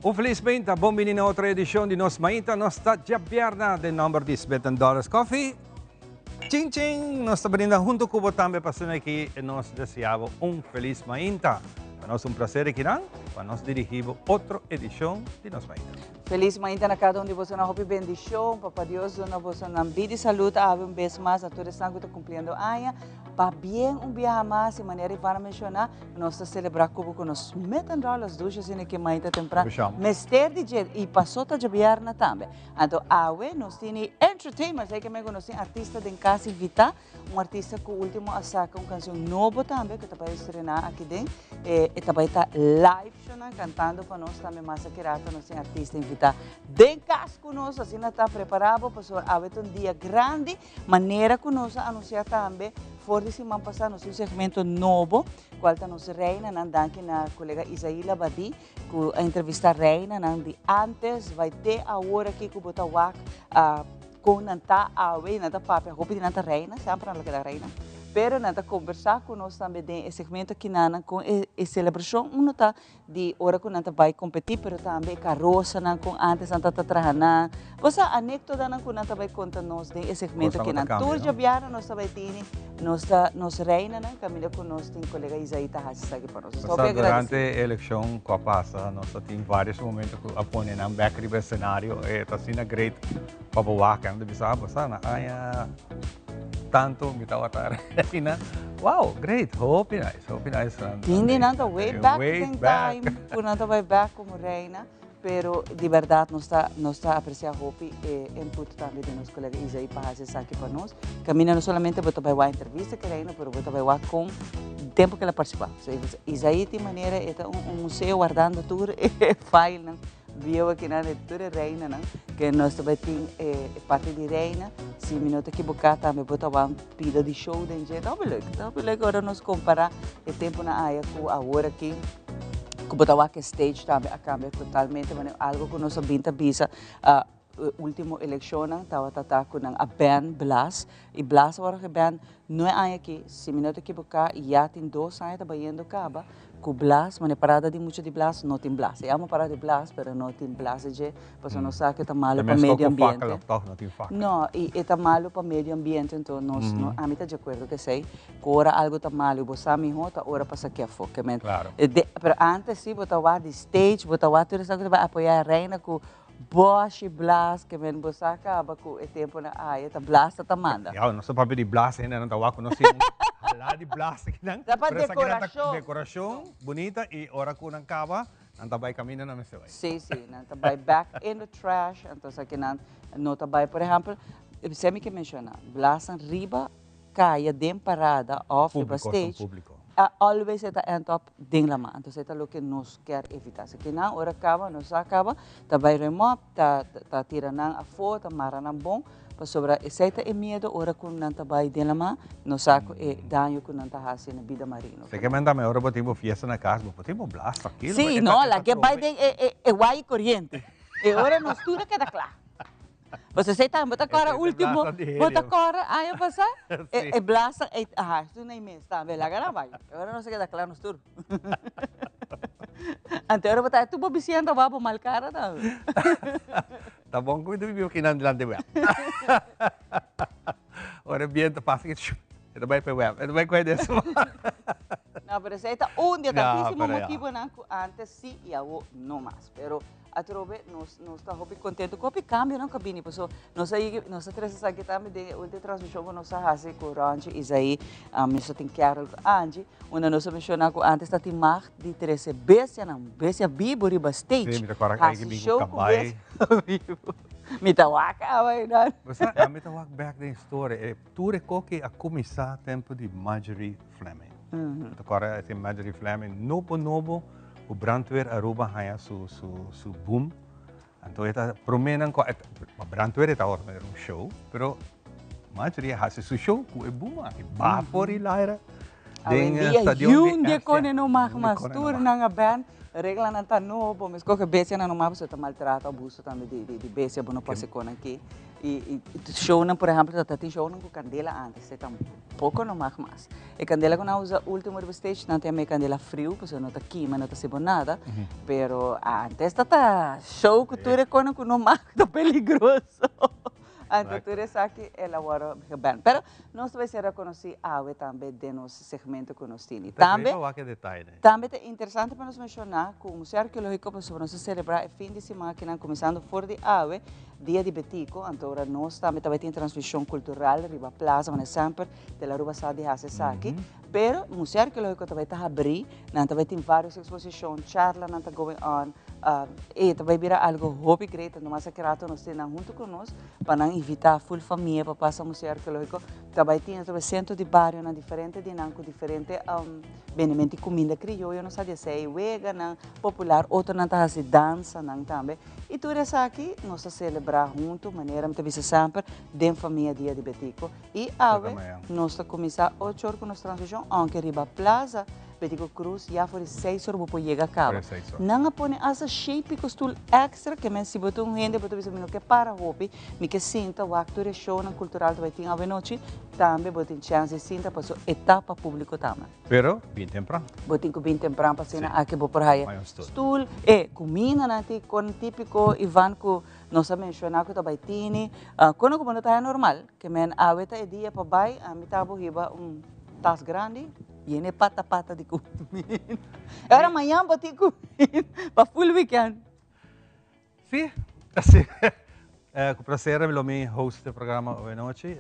Un felis mainta, bon bini na otro edicion di Nos Mainta. Nos ta djabièrnè den nomber di Smith and Daughters Coffee. Chin chin! Nos ta brinda hunto cu bo tambe pa asina aki nos desea bo un felis mainta. Pa nos un placer akinan pa nos dirigi bo otro edicion di Nos Mainta. Felis mainta na cada un di bosonan, hopi bendicion. Papa Dios duna bosonan bida y salud awe un bes mas na tur esnan cu ta cumpliendo aña. Pabien un biaha mas y manera Ivana menciona, Nos ta celebra cubo cu nos Smith and Dollars dushi asina ki mainta tempran. Mester di dje y paso ta djabièrnè tambe. Anto awe nos tini entertainment, esei ke men cu nos tin artista den cas invita, un artista cu ultimo a saca un cancion nobo tambe cu ta bay estrena aki den, e ta bay ta live shownan cantando pa nos tambe mas aki rato nos tin artista invita den cas cu nos, asina ta prepara bo pasobra awe ta un dia grandi. Manera ku nos a anunsiá tambe for di siman pasá nos tin un segmento nobo kual ta nos reinanan. Danki na kolega Isaí Labadie ku a entrevistá reinanan di ántes bai te awor aki ku bo ta wak kon nan ta awe i nan ta papia. Hopi di nan ta reina, semper nan lo keda reina. Pero nan ta kombersá ku nos tambe den e segmento akinanan kon e selebrashon uno ta di ora ku nan ta bai kompetí, pero tambe e karosanan kon ántes nan tabata traha nan. Bo sa anektodanan ku nan ta bai konta nos den e segmento Kosnan ku ta kinan. kambia, Tur no? djabièrnè nos ta bai tini nos ta nos reinanan kaminda ku nos tin kolega Isaí ta hasi esaki pa nos. Nos ta Bo sa hopi agradesí. durante e elekshon ku a pasa nos ta tin vários momento ku a pone nan bèk riba esenario. E ta asina great pa bo wak. Nan ta bisa, ah bo sa na aña tanto mi tabata reina. Wow, great, hopi nice, hopi nice. Tin di nan ta way back in time, ku nan ta bai back komo reina, pero di bèrdat nos ta nos ta apresiá hopi e input tambe di nos kolega Isaí pa hasi esaki pa nos. Kaminda no solamente bo ta bai wak entrevista ku e reina, pero bo ta bai wak kon tempu ku el a partisipá. So Isaí tin manera e ta un museo wardando tur e filenan. Bieu akinan e tur e reinanan ke nos ta bai tin e parti di reina. Si mi no ta ekiboká tambe bo ta wan pida di show den dje. Ta hopi leuk, ta hopi leuk ora nos kompará e tempunan aya ku awor aki ku bo ta wak e stage tambe a kambia totalmente. Manera algu ku nos a bin ta bisa ultimo elekshonnan tabata ta ku nan a ban Blas i Blas a wòrdu geban no e aña aki si mi no ta ekiboká ya tin dos aña ta bayendo kaba ku Blas manera parada di mucha di Blas no tin Blas e amo parada di Blas pero no tin Blas dje pasobra nos sa ku e ta malo pa medio ambiente no i e ta malo pa medio ambiente enton nos no ami ta di akuerdo ku esei ku ora algu ta malo i bo sa mihó ta ora pa sakia afó ke men pero antes si bo ta wak di stage bo ta wak tur esnan ku ta bai apoyá e reina ku Boshi Blas ke men bo sa kaba ku e temponan aya ta Blas ta ta manda. Ya nos ta papia di Blas hendenan ta wak ku nos tin un hala di Blas akinan. Ta pa Pero esakinan ta dekorashon. dekorashon bunita i ora ku nan kaba nan ta bai kaminda nan mester bai. Si si nan ta bai back in the trash anto esakinan no ta bai por ehempel esei mi ke menshona Blasnan riba kaya den parada of riba Públiko, son stage públiko. a always e ta end up den laman. Entonces e ta loke nos kier evita. Así ke nan ora kaba, nos sa kaba, ta bai ruim op, ta ta tira nan afó, ta mara nan bon, pasobra esei ta e miedo ora ku nan ta bai den laman, nos sa ku e daño ku nan ta hasi na bida marino. Esei ke men tambe ora bo tin bo fiesta na kas, bo por tin bo blas trankilo. Sí, no, laga e bai den e e e waya koriente. E ora nos tur a keda kla. Pues esei tambe bo ta kòrda último, bo ta kòrda aña pasá? E blaster ei, aha, esun ei mes tambe, laga nan bai. E ora nos a keda kla nos tur. Ante ora bo ta tur bo bisiña ta wak bo mal kara tambe. Ta bon ku mi ta bibi akinan dilanti web. Ora e biento pasa aki, shup, e ta bai pa e web, e ta bai kue des. No, pero esei ta un di e tantísimo motibonan ku antes si i awo no mas. Pero Atrobe nos nos ta hopi contento cu hopi cambionan cu a bini paso nos a yega nos a trece esaki tambe den e ultimo transmision cu nos a haci cu Ronchi, Isaí, nos a tin Carol cu Angie unda nos a menciona cu antes ta tin mag di trece bestianan, bestia bibo riba stage. Sí, mi ta acorda haci show cu bestia bibo. Mi ta wak awe einan. Bo sa, ami ta wak bek den historia, e tur e koki a cuminsa tempo di Marjorie Fleming. Mi ta acorda e Marjorie Fleming nobo nobo. Ku Brandweer Aruba haña su su su boom. Anto e ta proménan ku ma Brandweer e ta ora manera un show, pero Marjorie a hasi su show ku e boom aki. Ba for i laira den Awendia stadion di yun di RCA. kone no mag Yun di mas kone no tur mag. nan a band. Reglanan ta nobo, mi scoge bestianan no mas pasobra ta maltrato, abuso tambe di di bestia bo no por haci con aki. Y shownan por ehempel ta tin shownan cu candela antes, te tampoco no mag mas. E candela cu nan a usa ultimo riba stage nan ta yama e candela friu pasobra no ta kima, no ta haci bo nada, pero antes ta ta show cu tur e conan cu no mag ta peligroso. Anto tur esaki el a wòrdu geband. Pero nos ta bai ser rekonosí awe tambe den nos segmento ku nos tini. Tambe, tambe ta interesante pa nos menshoná ku Museo Arkeológiko pasobra nos ta selebrá e fin di siman akinan kuminsando for di awe, Dia di Betico, anto ora nos tambe ta bai tin transmishon kultural riba plaza, manera semper Telaruba sa di hasi esaki. Pero Museo Arkeológiko ta bai ta habrí, nan ta bai tin vários eksposishon, charlanan ta going on, e ta bai bira algo hopi great, anto mas aki rato nos tin nan huntu ku nos pa nan invitá ful famia pa pasa Museo Arkeológiko. Ta bai tin otro bes sentro di barionan diferente di nan ku diferente bendimento di kuminda krioyo nos sa di esei, weganan popular, otronan ta hasi dansanan tambe. I tur esaki nos ta selebrá huntu manera mi ta bisa semper den famia Dia di Betico. I awe nos ta kuminsá ocho or ku nos transmishon, ounke riba Plaza Betico Cruz ya for di seis or bo por yega kaba. Nan a pone asta shape ku stul èkstra, ke men si bo ta un hende bo ta bisa mi no ke para hopi, mi ke sinta wak tur e shownan kultural ta bai tin awenochi, tambe bo tin chèns di sinta pasobra e ta pa públiko tambe. Pero bin tempran. Bo tin ku bin tempran pa asina aki bo por haya stul, e kumindanan tin kon típiko Ivan ku Nos a menciona cu ta bay tini. Cuando cu bo no ta haya normal, ke men awe ta e dia pa bay, ami ta bo hiba un tas grandi yena e pata pata di cuminda. E ora mañan bo tin cuminda pa full weekend. Si, si. Cu placer lo mi host e programa awe nochi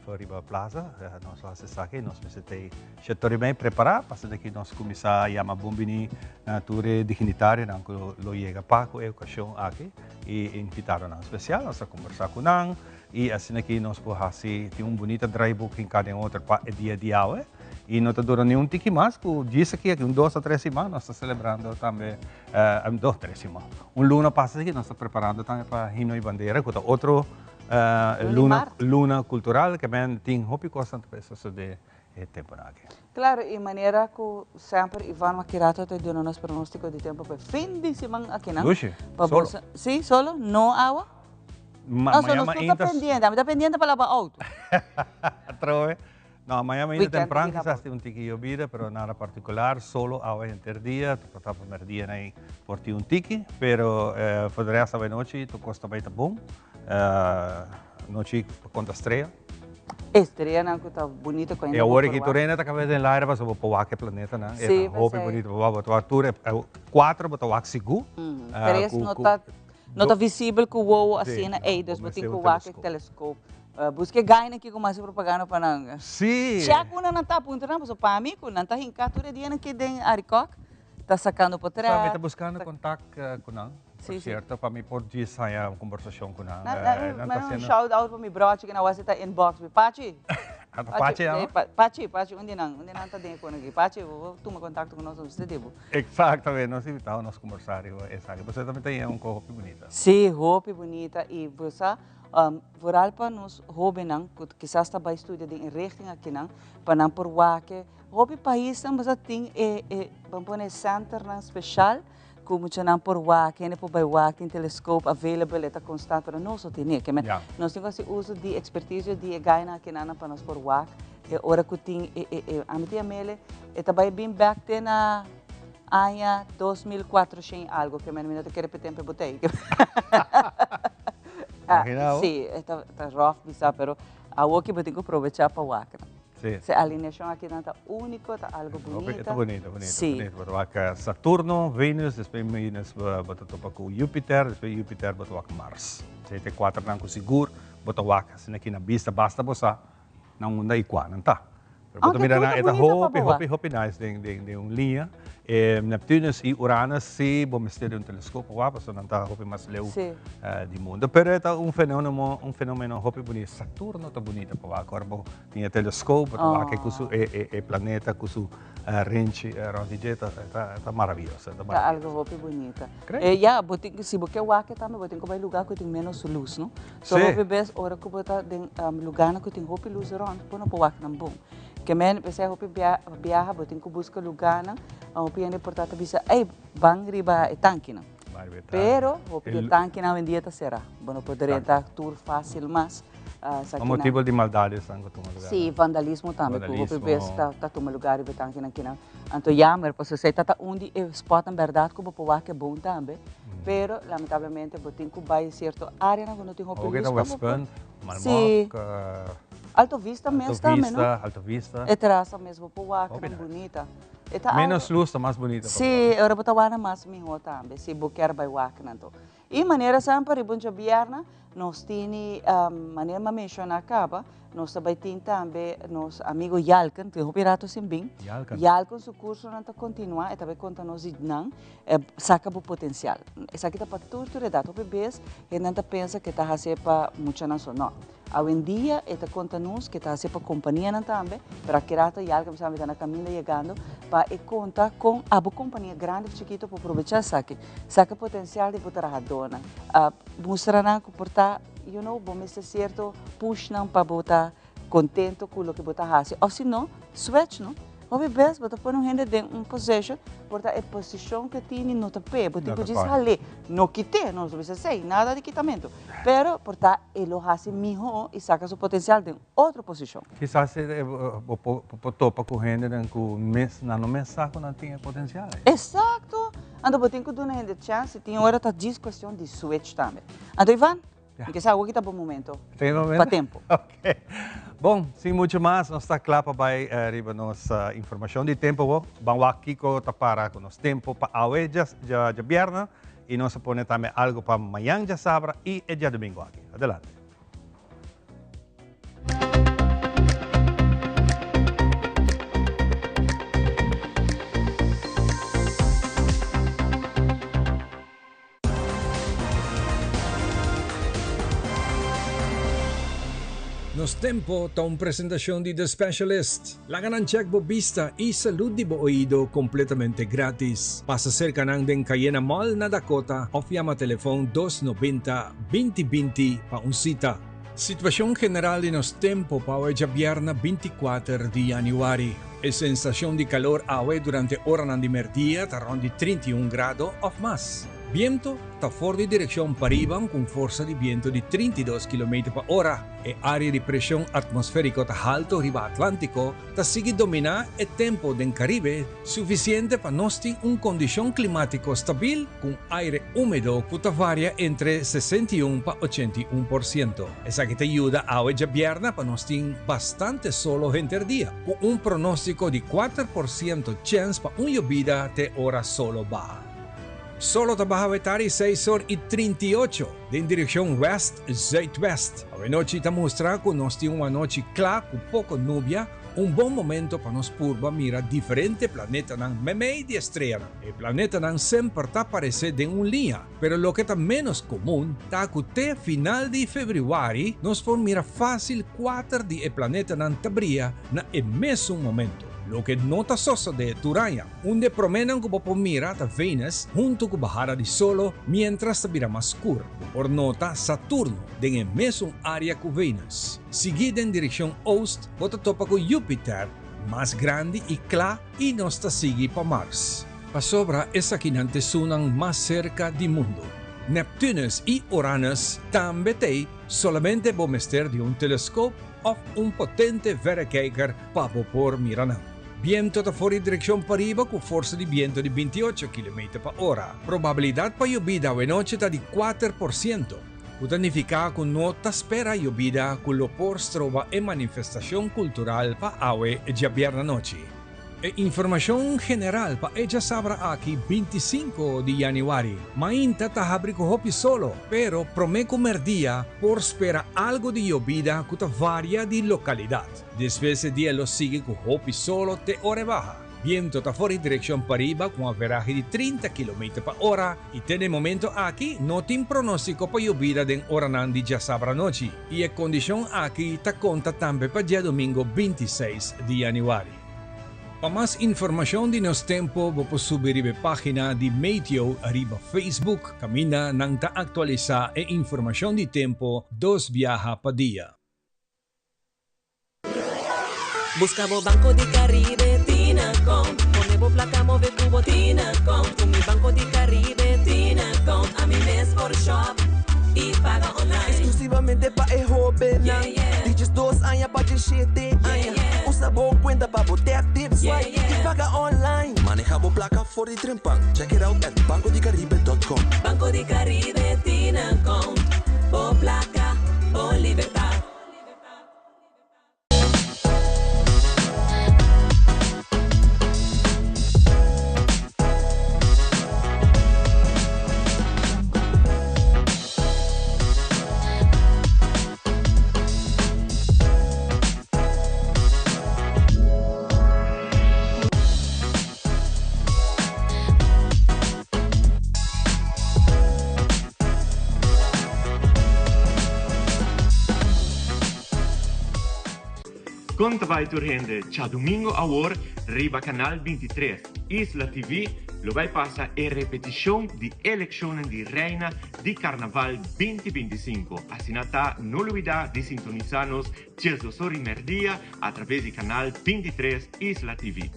for riba Plaza. Nos lo haci esaki, nos mester ta Shetori mei prepará pasobra ki nos kuminsá yama bon bini na tur e dignitarionan ku lo yega pa ku e okashon aki i invitadonan spesial. Nos ta kombersá ku nan i asina ki nos por hasi tin un bunita draaiboek hinká den otro pa e dia di awe i no ta dura ni un tiki mas ku djis aki aki un dos o tres siman nos ta selebrando tambe dos tres siman un luna pasa aki nos ta preparando tambe pa Himno i Bandera ku ta otro luna luna kultural ke men tin hopi kosnan ta sosodé e temponan aki. Claro, y manera cu semper Ivan Makirato ta duna nos pronostico di tempo pa e fin di siman akinan. Lushi, Pa solo. boso, si, solo? No awa? Ma, No, so mañana nos tur ta mainta pendiente, ami ta pendiente pa laba auto. Atrobe. No, mañana mainta Weekend tempran di laba kisas tin un tiki yobida, pero nada particular, solo awa henter dia, ta ta pa merdia nai por tin un tiki, pero eh, for de rest awe nochi tur cos ta bay ta bon. Eh, nochi pa conta strea. Estreanan cu ta bunito cu ainda E awor bo aki por tur wak. hende ta cabeza den laira pasobra bo por wak e planetanan. E Sí, ta hopi p'esei. bunito pa wak. Bo ta wak tur e cuatro bo ta wak sigur. Tres Cu no cu ta no ta visibel cu wowo Sí, asina no, ey, bo dus bo tin mester cu un wak e telescoop. telescoop. Busca e gainan aki cu mas propaganda pa nan. Sí. Check unda nan ta puntra nan pasobra pa mi cu nan ta hinca tur e dianan aki den Arikok ta sacando Sa, mi ta potret. buscando contact cu nan. Sí, Por sí. cierto, pa mi por djis haña un conversacion cu nan. Na, na, Eh, nan ma ta un haciendo shout out pa mi brochi cu na wasi ta inbox mi. Pachi! Ah, ta Pachi, Pachi, ah? eh, pa, Pachi, Pachi, un di nan, un di nan ta den e kono aki. Pachi, bo por tuma contacto cu nos, nos ta di bo. Exactamente, nos invitado nos conversa riba esaki. Pasobra tambe ta un co hopi bunita. Sí, hopi bunita y bo sa, vooral pa nos hobennan cu kisas ta bay studia den e richting akinan, pa nan por wak e hopi paisnan bo sa tin e, e, ban pone e centernan special Ku muchanan por wak, hende por bai wak, tin telescope available, e ta constant, pero nos no tene. Ke men, nos tin ku hasi uso di expertisio di e gainan akinana pa nos por wak, e ora ku tin e, e, e, ami tin Amele, e ta bai bin bek te na aña 2400 i algo, ke men mi no ta kere p'e tempo e botei. Imagina bo. Si, e ta, ta rough bisa, pero awoki bo tin ku probecha pa wak nan. Sí. Se alineacion akinan ta unico, ta algo bunita. Ta bunita, bunita, Sí. bunita. Bo ta wak Saturno, Venus, despues Venus bo ta topa cu Jupiter, despues Jupiter bo ta wak Mars. Esei ta e cuaternan cu sigur bo ta wak asina aki na bista, basta bo sa na unda y cua nan ta. Pero bo ta Aunke mira tur nan ta e ta bunita pa hopi, bo wak. hopi, hopi nice den, den, den un liña. E Neptunus y Uranus si bo mester di un telescoop pa wak, pasobra nan ta hopi mas leu di mundo. Pero e ta un fenomeno, un fenomeno hopi bunita. Saturno ta bunita pa wak, ora bo tin e telescoop, bo ta wak e ku su, e, e planeta ku su renchi rond di dje, ta, ta, ta maravioso, ta Ta maravioso. algo hopi bunita. Creo. E ya, bo tin, si bo ke wak tambe, bo tin ku bai lugar ku tin menos luz, no? So hopi bes ora ku bo ta den lugarnan ku tin hopi luz rond, bo no por wak nan bon. Ke men p'esei hopi biaha bo tin ku buska lugánan, hopi hende por ta ta bisa, ey, ban riba e tankinan. Pero hopi di e tankinan awendia ta será. Bo no por drenta tur fásil mas. Pa motibu di maldad esnan ku tuma lugá. Sí, vandalismo tambe ku hopi bes ta tuma lugá riba e tankinan kinan. Anto jammer, pasobra esei ta ta un di e spòtnan bèrdat ku bo por wak e bon tambe. Pero lamentablemente bo tin ku bai sierto áreanan ku no tin hopi lus pa bo por. Malmok. Alto Vista mes tambe, no? Alto Vista. E terasa mes bo por wak nan bunita. Menos lus ta mas bunita. Sí, ora bo ta wak nan mas mihó tambe, si bo kier bai wak nan to. I manera semper riba un djabièrnè nos tini, manera mi a menshoná kaba, nos ta bai tin tambe nos amigo Yalken, tin hopi rato sin bin. Yalken. Yalken su kursonan ta kontinuá, e ta bai konta nos di nan, saka bo potensial. Esaki ta pa tur tur edat. Hopi bes hendenan ta pensa ku e ta hasié pa muchanan so. No. Awendia e ta konta nos ku e ta hasié pa kompanianan tambe, pero aki rato Yalken bisa mi ta na kaminda yegando pa e konta kon abo kompania grandi òf chikitu por probechá esaki. Saka potensial di bo trahadónan. Mustra nan ku por ta, you know, bo mester sierto pushnan pa bo ta contento cu loke bo ta haci of si no switch no. Hopi bes bo ta pone un hende den un position por ta e posicion cu e tini no ta p'e, bo tin cu djis hal'e, no kit'e, no nos ta bisa esey, nada di kitamento, pero por ta e lo haci miho y saca su potencial den otro posicion. Kisas bo por topa cu hendenan cu mes nan no mes sa cu nan tin e potencial ey. Exacto! Anto bo tin cu duna hende chance, si tin ora ta djis cuestion di switch tambe. Anto Ivan, Mi ke sa awor ki ta bo momento. Tin momento? Pa tempo. Ok. Bon, sin mucho mas, nos ta kla pa bai riba nos informacion di tempo bo. Ban wak kiko ta para ku nos tempo pa awe djabièrnè i nos a pone tambe algo pa mañan djasabra i e djadumingu aki. Adelante. Nos Tempo ta un presentacion di The Specialist. Laga nan check bo bista y salud di bo oido completamente gratis. Pasa cerca nan den Cayena Mall na Dakota of yama telefon 290 20 20 pa un cita. Situacion general di nos tempo pa awe djabierna 24 di januari. E sensacion di calor awe durante oranan di merdia ta rond di 31 grado of mas. Biento ta for di direkshon pariba ku un forsa di biento di 32 kilometer pa ora. E área di preshon atmosfériko ta halto riba Atlántiko ta sigui dominá e tempu den Karibe sufisiente pa nos tin un kondishon klimátiko stabil ku un aire úmedo ku ta varia entre 61 pa 81%. Esaki ta yuda awe djabièrnè pa nos tin bastante solo henter dia, ku un pronóstiko di 4% chèns pa un yobida te ora solo baha. Solo ta baha wetari seis or i 38 den direkshon west zuidwest. Awenochi ta mustra ku nos tin un anochi kla ku poko nubia, un bon momento pa nos purba mira diferente planetanan meimei di e streanan. E planetanan semper ta aparesé den un liña, pero loke ta ménos komun ta ku te final di febrüari nos por mira fásil kuater di e planetanan ta bria na e mesun momento, loke no ta sosodé tur aña. Un di e proménan ku bo por mira ta Venus huntu ku bahada di solo miéntras ta bira mas skur. Bo por nota Saturno den e mesun área ku Venus. Sigui den direkshon oost bo ta topa ku Jupiter, mas grandi i kla i nos ta sigui pa Mars. Pasobra esakinan ta esunnan mas serka di mundu. Neptunus i Uranus tambe t'ei, solamente bo mester di un teleskop òf un potente verrekijker pa bo por mira nan. Biento ta for di direkshon pariba ku forsa di biento di 28 kilometer pa ora. Probabilidat pa yobida awenochi ta di 4%, ku ta nifiká ku no ta spera yobida ku lo por stroba e manifestashon kultural pa awe djabièrnè anochi. E informashon general pa e djasabra aki 25 di yanüari. Mainta ta habri ku hopi solo, pero promé ku mèrdia por spera algu di yobida ku ta varia di lokalidat. Despues e dia lo sigui ku hopi solo te ora e baha. Biento ta for di direkshon pariba ku un averahe di 30 kilometer pa ora i te na e momento aki no tin pronostiko pa yobida den oranan di djasabra anochi i e kondishon aki ta konta tambe pa djadumingo 26 di yanüari. Pa mas informashon di nos tempo bo por subi riba e pagina di Meteo riba Facebook kaminda nan ta aktualisá e informashon di tempo dos biaha pa dia. Busca bo Banco di Caribe tin account. Pone bo placa move cu bo tin account. Cu mi Banco di Caribe tin account. Ami mes por shop y paga online. Exclusivamente pa e hobennan di 12 aña pa 17 aña. Usa bo cuenta pa bo tap, tip, swipe y paga online. Maneha bo placa for di trempan. Check it out at bancodicaribe.com. Banco di Caribe tin account. Bo placa, bo libertad. Kon ta bai tur hende? Djadumingo awor riba Kanal 23 Isla TV lo bai pasa e repetishon di elekshonnan di Reina di Karnaval 2025. Asina ta, no lubidá di sintonisá nos 12 or di mèrdia atraves di Kanal 23 Isla TV.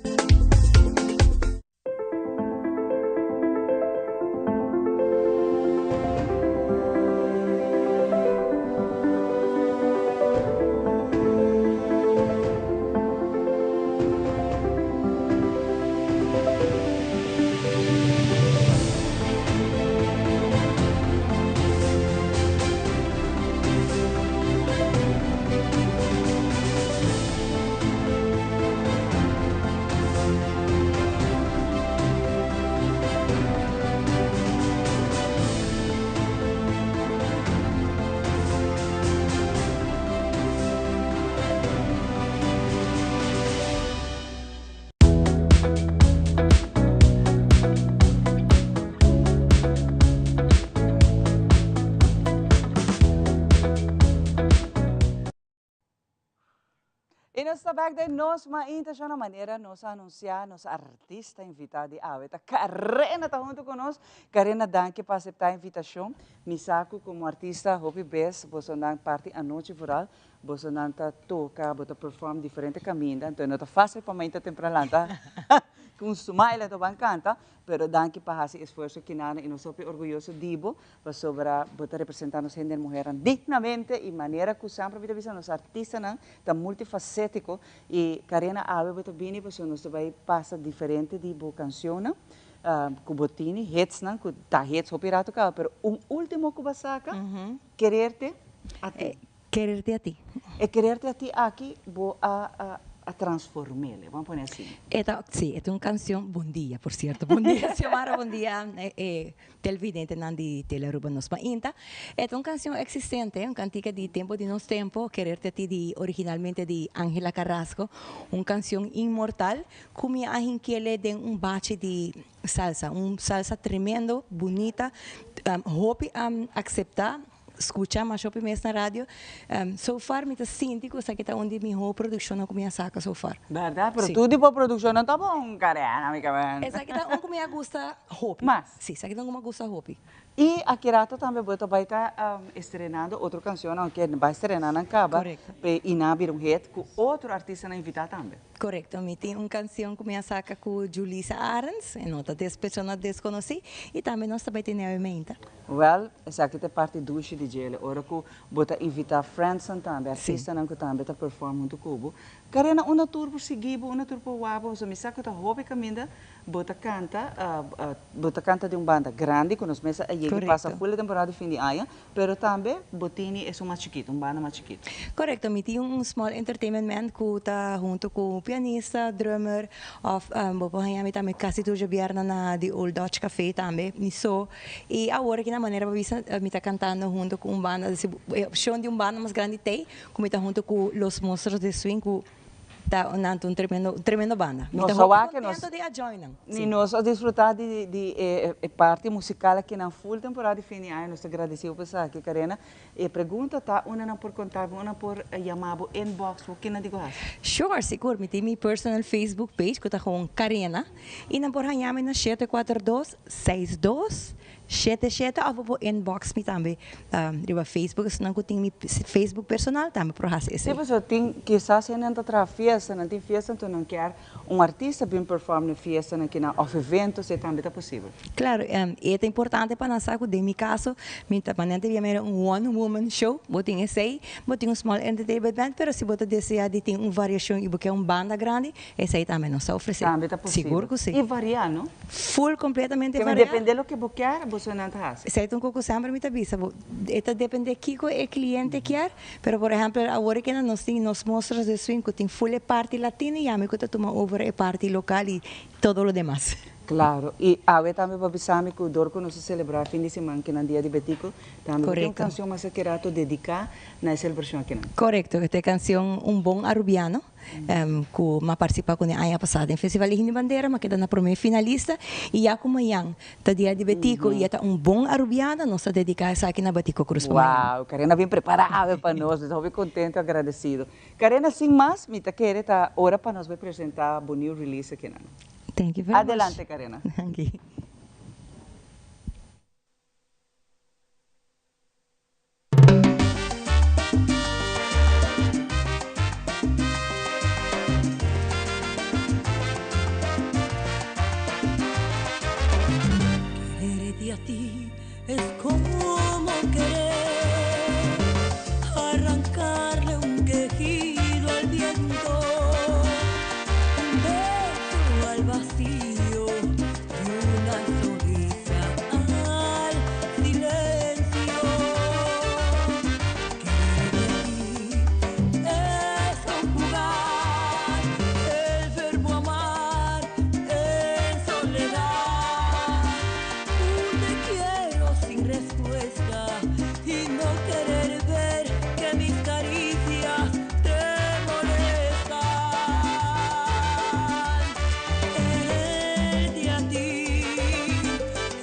Y nos ta back den Nos Mainta Show na manera nos a anuncia nos artista invita di awe ta Karena ta hunto cu nos. Karena, danki pa acepta e invitacion. Mi sa cu como artista hopi bes boso nan parti anochi vooral boso nan ta toca, bo ta perform diferente caminda, entonces no ta facil pa mainta tempran lanta cu un smile anto ban canta, pero danki pa haci esfuerzo kinana y nos hopi orguyoso di bo pasobra bo ta representa nos hende muhernan dignamente y manera cu semper mi ta bisa nos artistanan ta multifacetico y Karena awe bo ta bini pasobra nos ta bay pasa diferente di bo cancionnan cu bo tini, hitsnan cu ta hits hopi rato caba pero un ultimo cu bo a saca, Quererte a ti. Quererte a ti. E Quererte a ti aki bo a a transform'el, bo a pone asina. E ta, si, e ta un cancion, bon dia por cierto, bon dia Xiomara, bon dia e televidentenan di Tele Aruba Nos Mainta. E ta un cancion existente, un cantica di tempo di nos tempo, Quererte a ti di originalmente di Angela Carrasco, un cancion inmortal cu mi a hinkele den un bachi di salsa, un salsa tremendo, bunita, hopi a acepta. Scucha mas hopi mes na radio. So far mi ta sinti cu esaki ta un di miho produccionnan cu mi a saca so far. Berdad? Pero tur tipo produccionnan ta bon, Karen, amicamente. Esaki ta un cu mi a gusta hopi. Mas? Si, esaki ta un cu mi a gusta hopi. Y aki rato tambe bo ta bay ta estrenando otro cancion, aunke bay estrena nan caba. Correcto. Y nan a bira un hit cu otro artistanan invita tambe. Correcto, mi tin un cancion cu mi a saca cu Julissa Arends, e no ta des persona desconoci, y tambe nos ta bay tene awe meinta. Wel, esaki ta e parti dushi di djele, ora cu bo ta invita friendsnan tambe, artistanan cu tambe ta perform hunto cu bo. Karena unda tur por sigui bo, unda tur por wak bo, pasobra mi sa cu ta hopi caminda bo ta canta, bo ta canta den un banda grandi cu nos mes a yega y pasa full e temporada di fin di aña, Pero tambe bo tini esun mas chikitu, un banda mas chikitu. Korekto, mi tin un small entertainment band ku ta huntu ku pianista, drummer òf bo por haña mi tambe kasi tur djabièrnè na The Old Dutch Cafe tambe, mi so. I awor aki na manera bo bisa mi ta kantando huntu ku un banda, e opshon di un banda mas grandi t'ei ku mi ta huntu ku Los Monstruos de Swing ku Ta nan ta un tremendo tremendo banda. Mi ta hopi contento di a join nan. Ni nos a disfruta di di e e parti musical aki nan full temporada di fin di aña. Nos ta gradeci bo pa esaki Karena. E pregunta ta unda nan por contact bo, unda nan por yama bo inbox bo, kinan di ku hasi? Sure, sigur. Mi tin mi personal Facebook page ku ta gewoon Karena y nan por haña mi na 742 62. Shete shete of bo inbox mi tambe riba Facebook, esnan cu tin mi Facebook personal tambe por haci esey. Si, pasobra tin kisas hende nan ta traha fiesta, nan tin fiesta anto nan kier un artista bin perform na e fiestanan kinan of evento, esey tambe ta posibel. Claro, e ta importante pa nan sa cu den mi caso mi ta manera ta bia mira un one woman show, bo tin esey, bo tin un small entertainment band, pero si bo ta desea di tin un variacion y bo kier un banda grandi, Esei tambe nos ta ofresé. Tambe ta posibel. Sigur ku si. I variá, no? Full kompletamente variá. Keme dependé loke bo kier, bosonan ta hasi. Esei ta un kos ku semper mi ta bisa bo. E ta dependé kiko e kliente kier, pero por ehèmpel awor e kende nos tin nos mostras de swing ku tin full e parti latino i ami ku ta tuma over e parti lokal i todo lo demas. Claro, y awe tambe bo a bisa mi cu dor cu nos a celebra fin di siman kinan Dia di Betico, tambe bo tin un cancion mas aki rato dedica na e celebracion akinan. Correcto, e ta e cancion Un Bon Arubiano. Cu m'a participa cune aña pasa den Festival di Himno y Bandera, m'a keda na prome finalista y ya cu mañan ta Dia di Betico y e ta un bon Arubiano, nos ta dedica esaki na Betico Cruz pa mañan. Wow, Karina bien prepara awe pa nos, mi ta hopi contento y agradecido. Karina, sin mas, mi ta kere ta ora pa nos bay presenta bo new release akinan. Thank you very much. Adelante, Karina. Danki. Quererte a ti es como querer arrancarle un quejido al viento, un beso al vacío y una sonrisa al silencio. Quererte a ti es conjugar el verbo amar en soledad. Un te quiero sin respuesta y no querer ver que mis caricias te molestan. Quererte a ti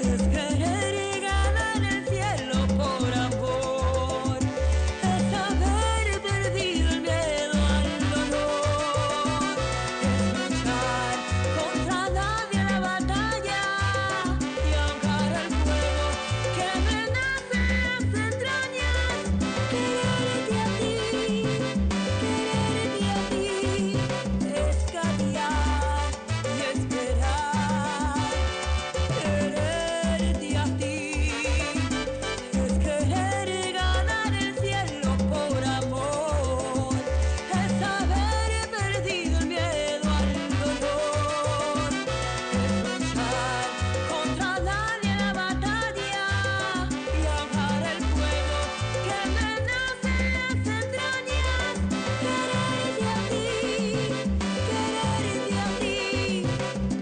es querer ganar el cielo por amor, es haber perdido el miedo al dolor, es luchar contra nadie la batalla y ahogar el fuego que me nace en las entrañas. Quererte a ti, quererte a ti es callar y esperar. Quererte a ti es querer ganar el cielo por amor, es haber perdido el miedo al dolor, es luchar contra nadie la batalla y ahogar el fuego que me nace en las entrañas. Quererte a ti, quererte a ti,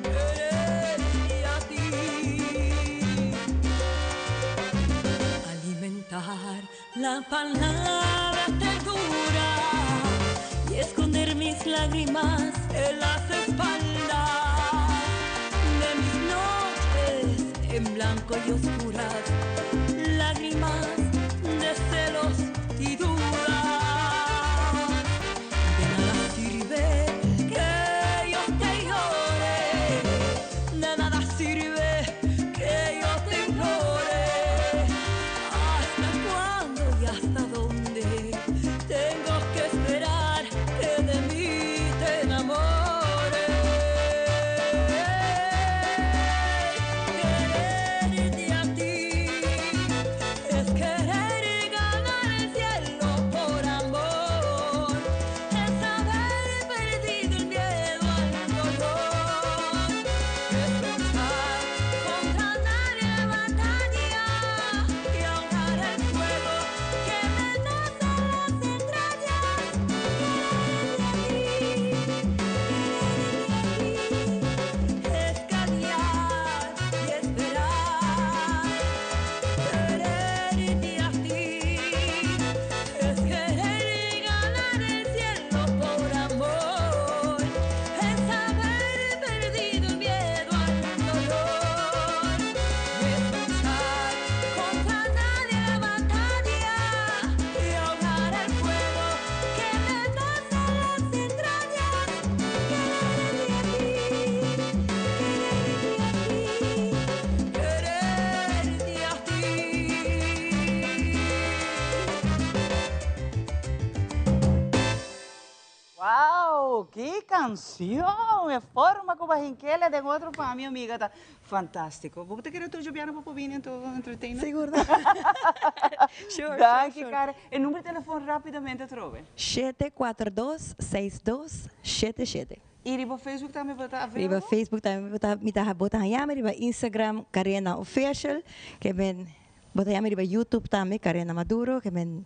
quererte a ti. Alimentar la palabra ternura y esconder mis lágrimas en las espaldas de mis noches en blanco y oscuras, lágrimas de celos y dudas. De nada sirve que yo te llore, de nada sirve que yo te implore. ¿Hasta cuándo y hasta dónde tengo que esperar que de mí te enamores? Ki cancion! E forma cu bo hinkele den otro pa mi amiga ta fantastico. Bo ta kere tur Jubiana bo por bini anto entertain nos? Sigur. Sure, Danki sure, sure. Karen. E number di telefon rapidamente atrobe. 742 62 77. Y riba Facebook tambe bo ta Riba available? Facebook tambe bo ta mi ta bo ta haña mi riba Instagram Karena Official ke men bo ta haña mi riba YouTube tambe Karena Maduro ke men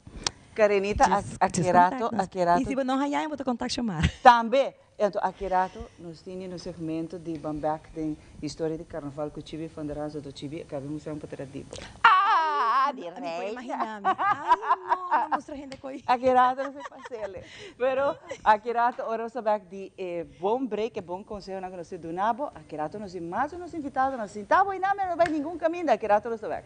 Karenita a just a just ki rato contact a nos. ki Y rato si bo no haña mi bo ta contact Xiomara. Tambe! Anto aki rato nos tin nos segmento di ban bek den historia di Carnaval cu Chibi van der Hans anto Chibi a cabe mustra un potrèt di bo. Ah, di Mi por rey! imagina mi. Ay no, no mustra hende coy. Aki rato nos a pasele. Pero aki rato ora nos ta bek di e bon break, e bon consehonan cu nos tin duna bo, aki rato nos tin mas di nos invitadonan. Sinta bo einan, no bay ningun caminda, aki rato nos ta bek.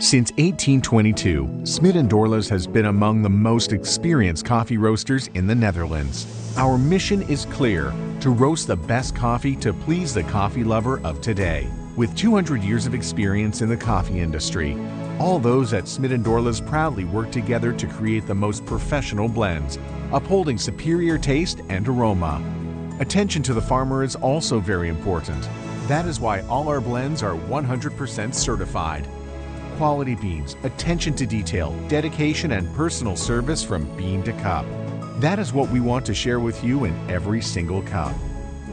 Since 1822, Smit & Dorlas has been among the most experienced coffee roasters in the Netherlands. Our mission is clear, to roast the best coffee to please the coffee lover of today. With 200 years of experience in the coffee industry, all those at Smit & Dorlas proudly work together to create the most professional blends, upholding superior taste and aroma. Attention to the farmer is also very important. That is why all our blends are 100% certified. Quality beans, attention to detail, dedication, and personal service from bean to cup. That is what we want to share with you in every single cup.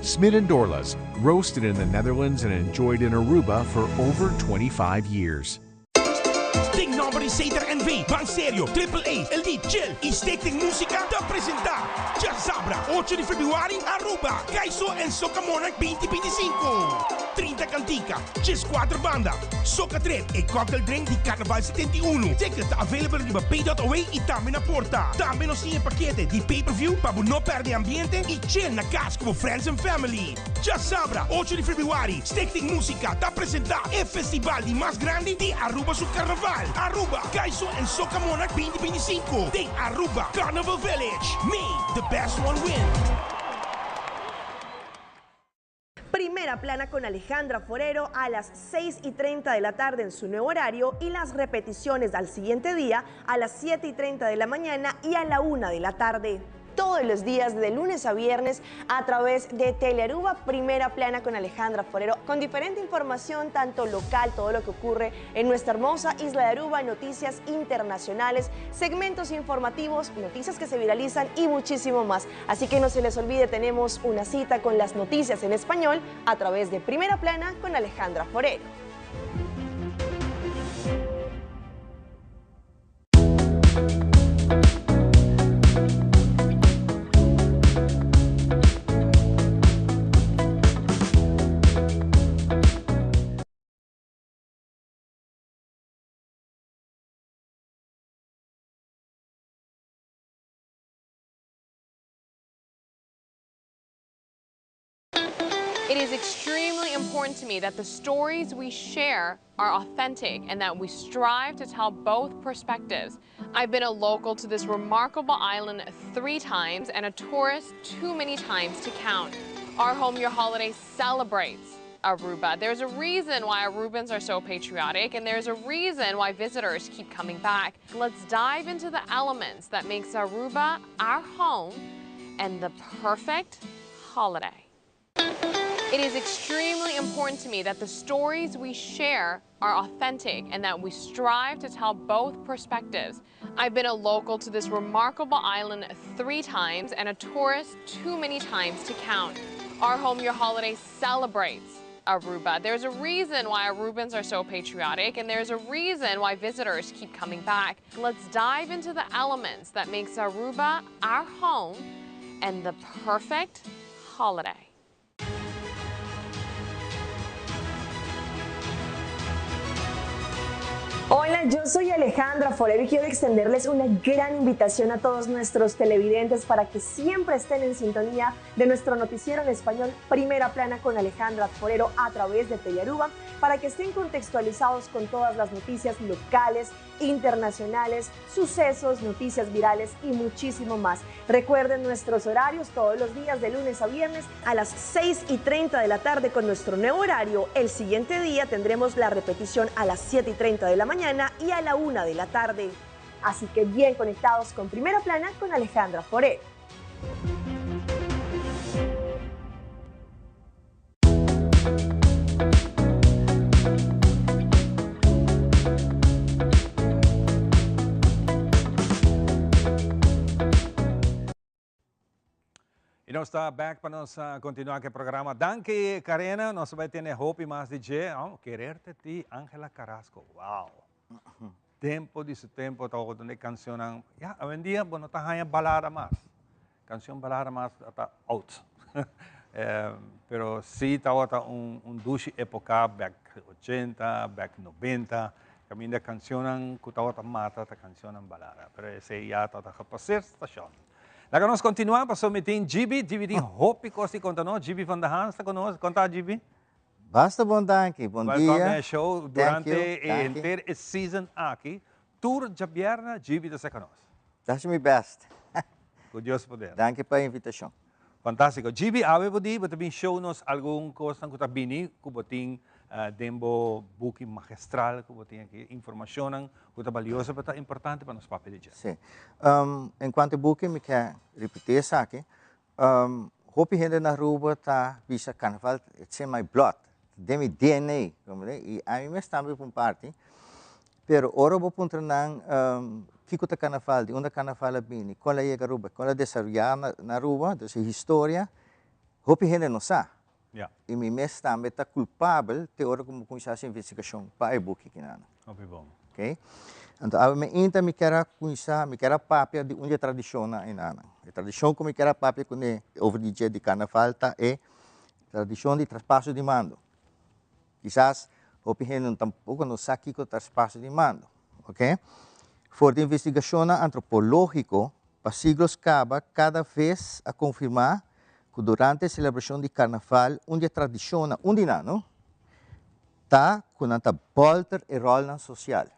Smit & Dorlas, roasted in the Netherlands and enjoyed in Aruba for over 25 years. Den nomber di Ceder NV, Ban Serio, Triple A, Elite, Chill y Stichting Musica ta presenta Djasabra, ocho di februari, Aruba, Kaiso en Soca Monarch binti 25. 30 cantica, 14 banda, Soca Trip e cocktail drink di Carnaval 71. Ticket ta available riba pay.away y tambe na porta. Tambe nos tin e pakete di pay per view pa bo no perde ambiente y chill na cas cu bo friends and family. Djasabra, ocho di februari, Stichting Musica ta presenta e festival di mas grandi di Aruba su Carnaval, Aruba Kaiso en Soca Monarch 2025 den Aruba Carnival Village. May the best one win! Primera Plana con Alejandra Forero a las 6 y 30 de la tarde en su nuevo horario y las repeticiones al siguiente día a las 7 y 30 de la mañana y a la 1 de la tarde. Todos los días de lunes a viernes a través de Telearuba, Primera Plana con Alejandra Forero, con diferente información, tanto local, todo lo que ocurre en nuestra hermosa isla de Aruba, noticias internacionales, segmentos informativos, noticias que se viralizan y muchísimo más. Así que no se les olvide, tenemos una cita con las noticias en español a través de Primera Plana con Alejandra Forero. It is extremely important to me that the stories we share are authentic and that we strive to tell both perspectives. I've been a local to this remarkable island three times and a tourist too many times to count. Our Home Your Holiday celebrates Aruba. There's a reason why Arubans are so patriotic, and there's a reason why visitors keep coming back. Let's dive into the elements that makes Aruba our home and the perfect holiday. It is extremely important to me that the stories we share are authentic and that we strive to tell both perspectives. I've been a local to this remarkable island three times and a tourist too many times to count. Our Home Your Holiday celebrates Aruba. There's a reason why Arubans are so patriotic, and there's a reason why visitors keep coming back. Let's dive into the elements that makes Aruba our home and the perfect holiday. Hola, yo soy Alejandra Forero y quiero extenderles una gran invitación a todos nuestros televidentes para que siempre estén en sintonía de nuestro noticiero en español Primera Plana con Alejandra Forero a través de Telearuba, para que estén contextualizados con todas las noticias locales, internacionales, sucesos, noticias virales y muchísimo más. Recuerden nuestros horarios todos los días de lunes a viernes a las 6:30 de la tarde con nuestro nuevo horario. El siguiente día tendremos la repetición a las 7:30 de la mañana y a la 1 de la tarde. Así que bien conectados con Primera Plana con Alejandra Forero. Y nos ta back pa nos continua cu e programa. Danki Karena, nos bay tene hopi mas di dje. Oh, Quererte ti, Angela Carrasco. Wow. Tempo di su tempo ta donde cancionnan. Ya, awendia bo no ta haya balada mas. Cancion balada mas ta out. Pero si tawata un un dushi epoca back ochenta, back nobenta, caminda cancionnan cu tawata mata ta cancionnan balada. Pero esey ya tawata gepaseer stacion. Laga nos continua pasobra mi tin Gibi, Gibi tin hopi cos di conta nos. Gibi van der Hans ta cu nos. Con ta Gibi? Basta bon danki, bon dia. Welcome den e show Thank durante you, e danki. henter e season aki. Tur djabierna Gibi ta seca nos. Ta haci mi best. Cu Dios poder. Danki pa e invitacion. Fantastico. Gibi, awe bo di bo ta bin show nos algun cosnan cu ta bini cu bo tin den bo buki magistral cu bo tin aki, informacionnan cu ta balioso pero ta importante pa nos papia di dje. Si. En cuanto e buki mi ke ripiti esaki. Hopi hende na Aruba ta bisa carnaval it's in my blood, den mi DNA, comprende? Y ami mes tambe por un parti. Pero ora bo puntra nan kiko ta carnaval, di unda carnaval a bini, kon el a yega Aruba, kon el a desaroya na Aruba, dus e historia, hopi hende no sa. Y mi mes tambe ta culpabel te ora cu mi cuminsa haci investigacion pa e buki kinan. Hopi bon. Ok. Anto awe mi inta mi kier a cuminsa, mi kier a papia di un di e tradicionnan enanan. E tradicion cu mi kier a papia cune over di dje di carnaval ta e tradicion di traspaso di mando. Kisas hopi hende tampoco no sa kico traspaso di mando. Ok. For di investigacionnan antropologico pa siglos caba cada vez a confirma cu durante e celebracion di carnaval un di e tradicionnan, un di nan no, ta cu nan ta bolter e rolnan social.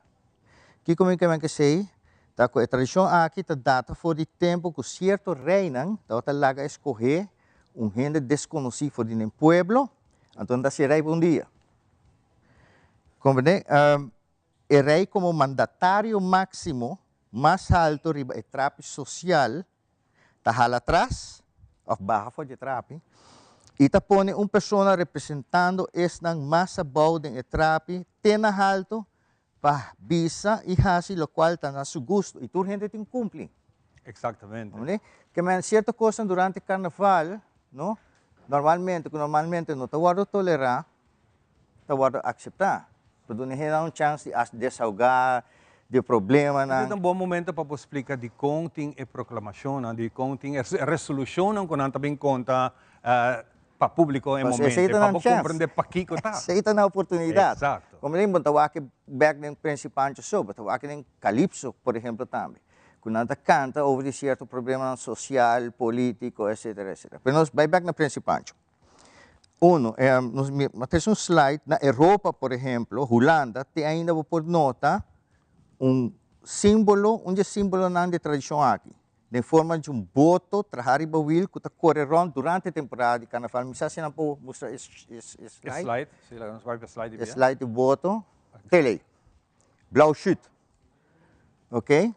Kico mi ke men esey? Ta cu e tradicion aki ta data for di tempo cu cierto reynan tabata laga escoge un hende desconoci for di nan pueblo, anto nan ta haci rey pa un dia. Comprende? E rey como mandatario maximo mas halto riba e trapi social ta hala atras of baha for di e trapi y ta pone un persona representando esnan mas abou den e trapi te na halto pa bisa y haci locual ta na su gusto y tur hende tin cumpli. Exactamente. Comprende? Ke men cierto cosnan durante carnaval, no, normalmente, cu normalmente no ta wordo tolera, ta wordo acepta. Pa duna hendenan un chance di as desahoga di problemanan. Esei ta un bon momento pa bo splica dicon tin e proclamacionnan, dicon tin e resolucionnan cu nan ta bin conta pa publico e momento, pa bo comprende pakico ta. Esei ta nan oportunidad. Exacto. Como den bo ta wak bek den Prince Pancho so, bo ta wak den Calypso por ehemplo tambe, cu nan ta canta over di cierto problemanan social, politico, etcetera, etcetera. Pero nos bay bek na Prince Pancho. Uno, nos mi a trece un slide, na Europa por ehemplo, Hulanda, te ainda bo por nota un simbolo, un di e simbolonan di e tradicion aki, den forma di un boto traha riba wiel cu ta core rond durante e temporada di carnaval. Mi sa si nan por mustra e slide. E slide, si, laga nos bai pa e slide di bia. E slide di boto, tele, blauw shoot. Ok.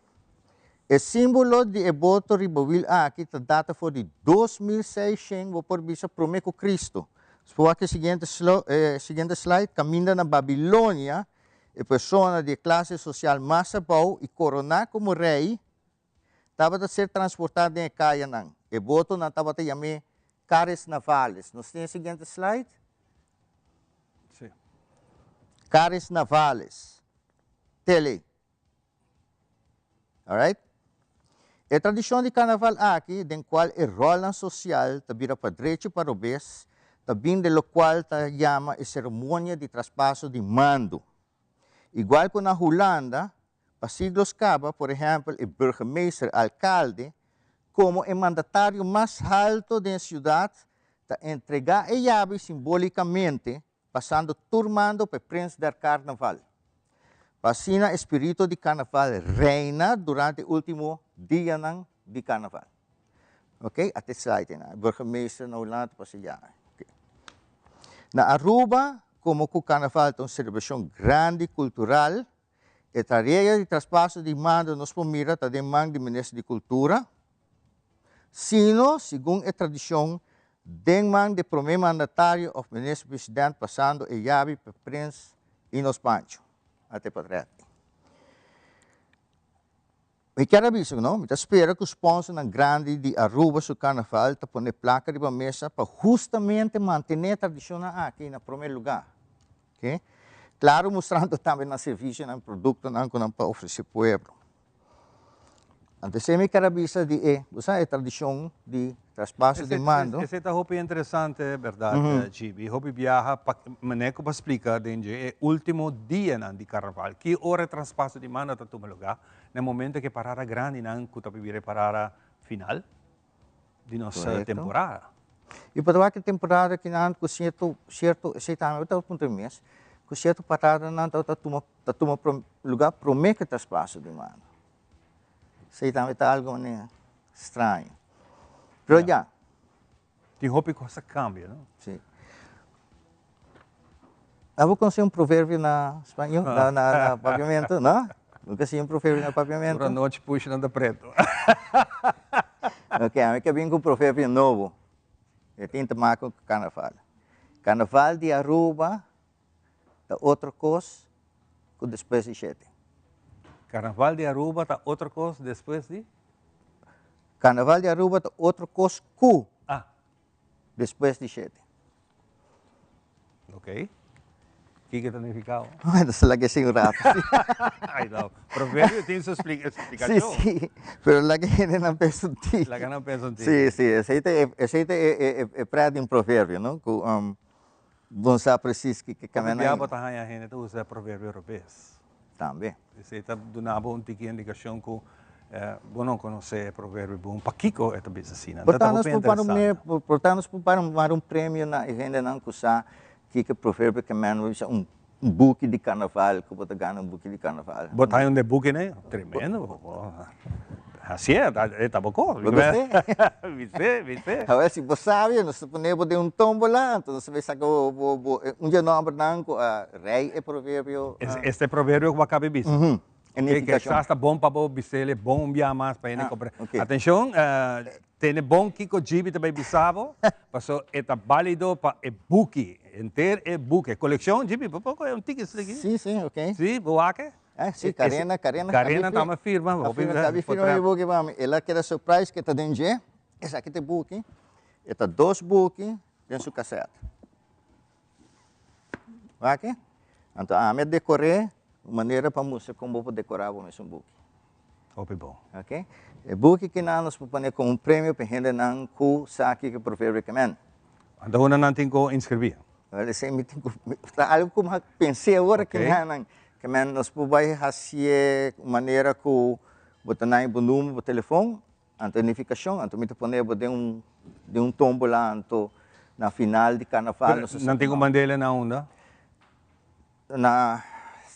E simbolo di e boto riba wil aki ta data for di 2600, bo por bisa prome ku Cristo. Nos por wak e siguiente e siguiente slide, kaminda na Babilonia e persona di e klase sosial mas abou i koroná komo rei tabata ser transportá den e kayanan. E botonan tabata yam'é carres navales. Nos tin e siguiente slide? Sí. Carres navales. Tele. Alright? E tradishon di karnaval aki, den kual e ròlnan sosial ta bira pa drechi pa robes, ta bin den lokual ta yama e seremonia di traspaso di mando. Igual ku na Hulanda, pa siglos kaba, por ehèmpel, e burgemeester, alkalde, komo e mandatario mas halto den e siudat, ta entregá e yabi simbolikamente pasando tur mando pa e Prins der Carnaval, pa asina e spirito di Carnaval reina durante e ultimo dianan di Carnaval. Ok, a te slide einan. E burgemeester na Hulanda ta pasa ya. Ok. Na Aruba, como cu Carnaval ta un celebracion grandi cultural, E tarea di traspaso di mando nos por mira ta den man di Minister di Cultura, sino, segun e tradicion, den man di Prome Mandatario of Minister President pasando e yabi pa Prins y nos Pancho. Ate patret. Mi kier a bisa no, mi ta spera cu sponsornan grandi di Aruba su carnaval ta pone placa riba mesa pa hustamente mantene e tradicionnan aki na prome lugar. Ok. Claro mustrando tambe nan servicionan, productonan cu nan por ofrece pueblo. Anto esey mi kier a bisa di e, bo sa e tradicion di traspaso di mando. Esey ta hopi interesante berdad Gibi, hopi biaha pa manera cu bo a splica den dje e ultimo dianan di carnaval, ki ora e traspaso di mando ta tuma lugar? Na e momento cu e parada grandinan cu ta bira e parada final di nos temporada. Y por wak e temporada kinan cu cierto, cierto, esey tambe ta puntra mi mes, cu cierto paradanan ta tuma, ta tuma lugar prome cu e traspaso di mando. Esey tambe ta algo manera straño. Pero ya. Tin hopi cos a cambia, no? Si. Abo conoce un proverbio na spañol, na, na, na papiamento, no? Nunca si un proverbio na papiamento? Pura nochi pushi nan ta preto. Ok, ami ke bin ku un proverbio nobo. E tin te maken ku carnaval. Carnaval di Aruba ta otro kos ku despues di shete. Carnaval di Aruba ta otro kos despues di? Carnaval di Aruba ta otro kos ku Ah. despues di shete. Ok. Kiko ta nifiká? Bueno, se laga esei un rato. Ai no, proverbio tin su splikashon. Sí, sí, pero laga hendenan pensa un tiki. Laga nan pensa un tiki. Sí, sí, esei ta esei ta e pret di un proverbio, no? Ku Bon sa precies kiko Hopi bia bo ta haña hende ta usa e proverbio robes. Tambe. Esei ta duna bo un tiki indikashon ku bo no konosé e proverbio bon. Pakiko e ta bisa asina? Por ta nos por para un por ta nos por para un premio na e hendenan ku sa kiko e proverbio ke men bo bisa un buki di karnaval ku bo ta gana un buki di karnaval. Bo ta haña un de buki ne? Tremendo. Así es, e ta bo kos. Bo gost'é? Bis'é, bis'é. Awor si bo sabi, nos ta pone bo den un tómbola, anto nos ta bay saka bo, bo, bo, un dje nòmbernan ku a rei e proverbio. Este proverbio ku bo a kaba di bisa. Ujú, e Ke nifikashon. kisas ta bon pa bo bis'el e bon un bia mas pa hende kompre. Ah, ok. Atenshon, tene bon kiko Djibi ta bay bisa bo, paso e ta bálido pa e buki, henter e buki, e kolekshon, Djibi, bo por kohe un tiki esaki? Sí, sí, ok. Sí, bo wak e? Eh, sí, Karina, Karina. Karina tamba firma. A firma, tabi firma mi buki pa mi. El a keda surprise ke ta den dje. Esaki ta e buki. E ta dos buki den su kaset. Wak? Anto ami a dekor'é un manera pa mustra kon bo por dekorá bo mesun buki. Hopi bon. Ok. E buki kinan nos por pone komo un premio pa e hendenan ku sa kiko e proverbio ke men. Anto unda nan tin ku inskribí? Wel, esei mi tin ku, ta algu ku mi a pens'é awor aki nan, ke men nos por bai hasié un manera ku bo ta naña bo number, bo telefon, anto e nifikashon, anto mi ta pone bo den un, den un tómbola, anto na final di karnaval nos ta Nan tin ku mand'el na unda? Na,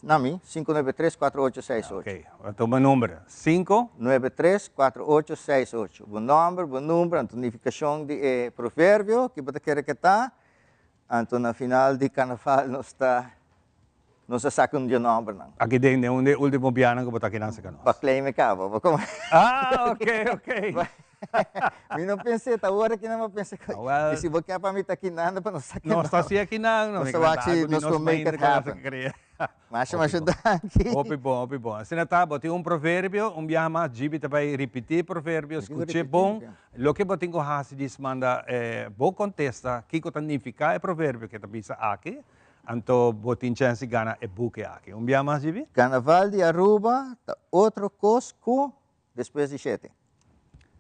na mi, 593 4868. Ok, anto bo number, 5. 93 4868. Bo nomber, bo number, anto nificacion di e proverbio ki bo ta kere ke ta, anto na final di carnaval nos ta, nos ta saca un di e nombernan. Aki den, den un di e ultimo bianan ku bo ta kinan cerca nos. Pa claim e caba, bo como. Ah, ok, ok. Mi no pensé, ta ora ki nan bo pensa ku, y si bo ke pa mi ta kinan, pa nos ta kinan. Nos ta si akinan, nos ta wak si nos por make it happen. Masha, masha danki. Hopi bon, hopi bon. Asina ta, bo tin un proverbio, un biaha mas Gibi ta bai ripití e proverbio, skuch'é bon. Loke bo tin ku hasi djis manda bo kontesta kiko ta nifiká e proverbio ke ta bisa aki, anto bo tin chèns di gana e buki aki. Un biaha mas, Gibi? Karnaval di Aruba ta otro kos ku Despues di shete.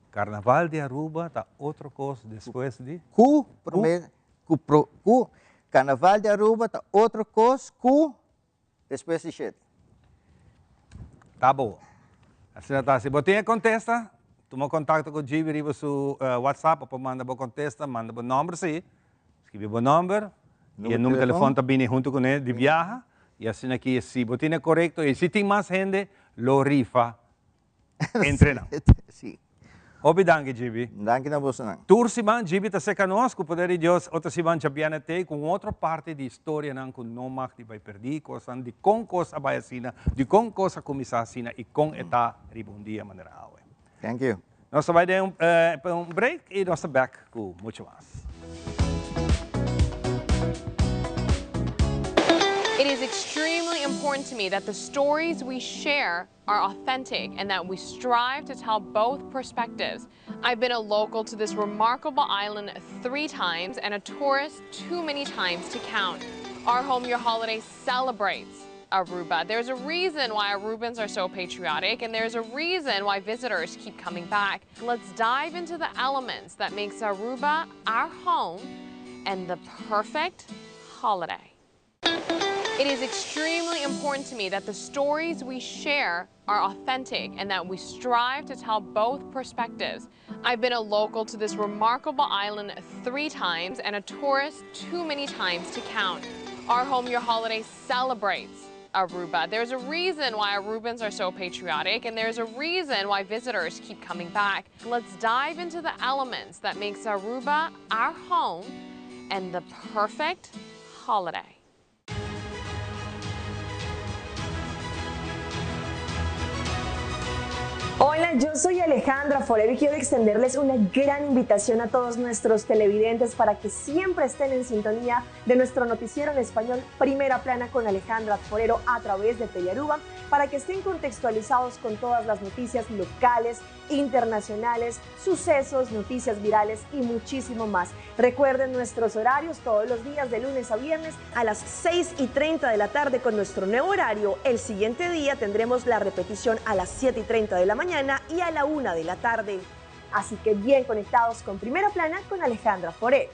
Carnaval di Aruba ta otro cos despues di. Cu prome cu pro cu Carnaval di Aruba ta otro cos cu despues di shete. Ta bo. Asina ta. Si bo tin e contesta, tuma contacto cu Gibi riba su WhatsApp. Bo por manda bo contesta, manda bo nomber si. Skibi bo nomber y e numero di telefon ta bini hunto cune di biaha. Y asina ki si bo tin e corecto y si tin mas hende lo rifa entre nan. Sí. Hopi danki Gibi. Danki na bosonan. Tur siman Gibi ta seca nos cu poder di Dios otro siman djabierne t'ey cu un otro parti di historianan cu no mag di bay perdi, cosnan di con cos a bay asina, di con cos a cuminsa asina y con e ta riba un dia manera awe. Thank you. Nos ta bay den un break y nos ta back cu mucho mas. It is extremely important to me that the stories we share are authentic and that we strive to tell both perspectives. I've been a local to this remarkable island three times and a tourist too many times to count. Our Home Your Holiday celebrates Aruba. There's a reason why Arubans are so patriotic and there's a reason why visitors keep coming back. Let's dive into the elements that makes Aruba our home and the perfect holiday. It is extremely important to me that the stories we share are authentic and that we strive to tell both perspectives. I've been a local to this remarkable island three times and a tourist too many times to count. Our Home Your Holiday celebrates Aruba. There's a reason why Arubans are so patriotic and there's a reason why visitors keep coming back. Let's dive into the elements that makes Aruba our home and the perfect holiday. Hola, yo soy Alejandra Forero y quiero extenderles una gran invitación a todos nuestros televidentes para que siempre estén en sintonía de nuestro noticiero en español Primera Plana con Alejandra Forero a través de Telearuba, para que estén contextualizados con todas las noticias locales, internacionales, sucesos, noticias virales y muchísimo más. Recuerden nuestros horarios todos los días de lunes a viernes a las 6 y 30 de la tarde con nuestro nuevo horario. El siguiente día tendremos la repetición a las 7 y 30 de la mañana y a la 1 de la tarde. Así que bien conectados con Primera Plana con Alejandra Forero.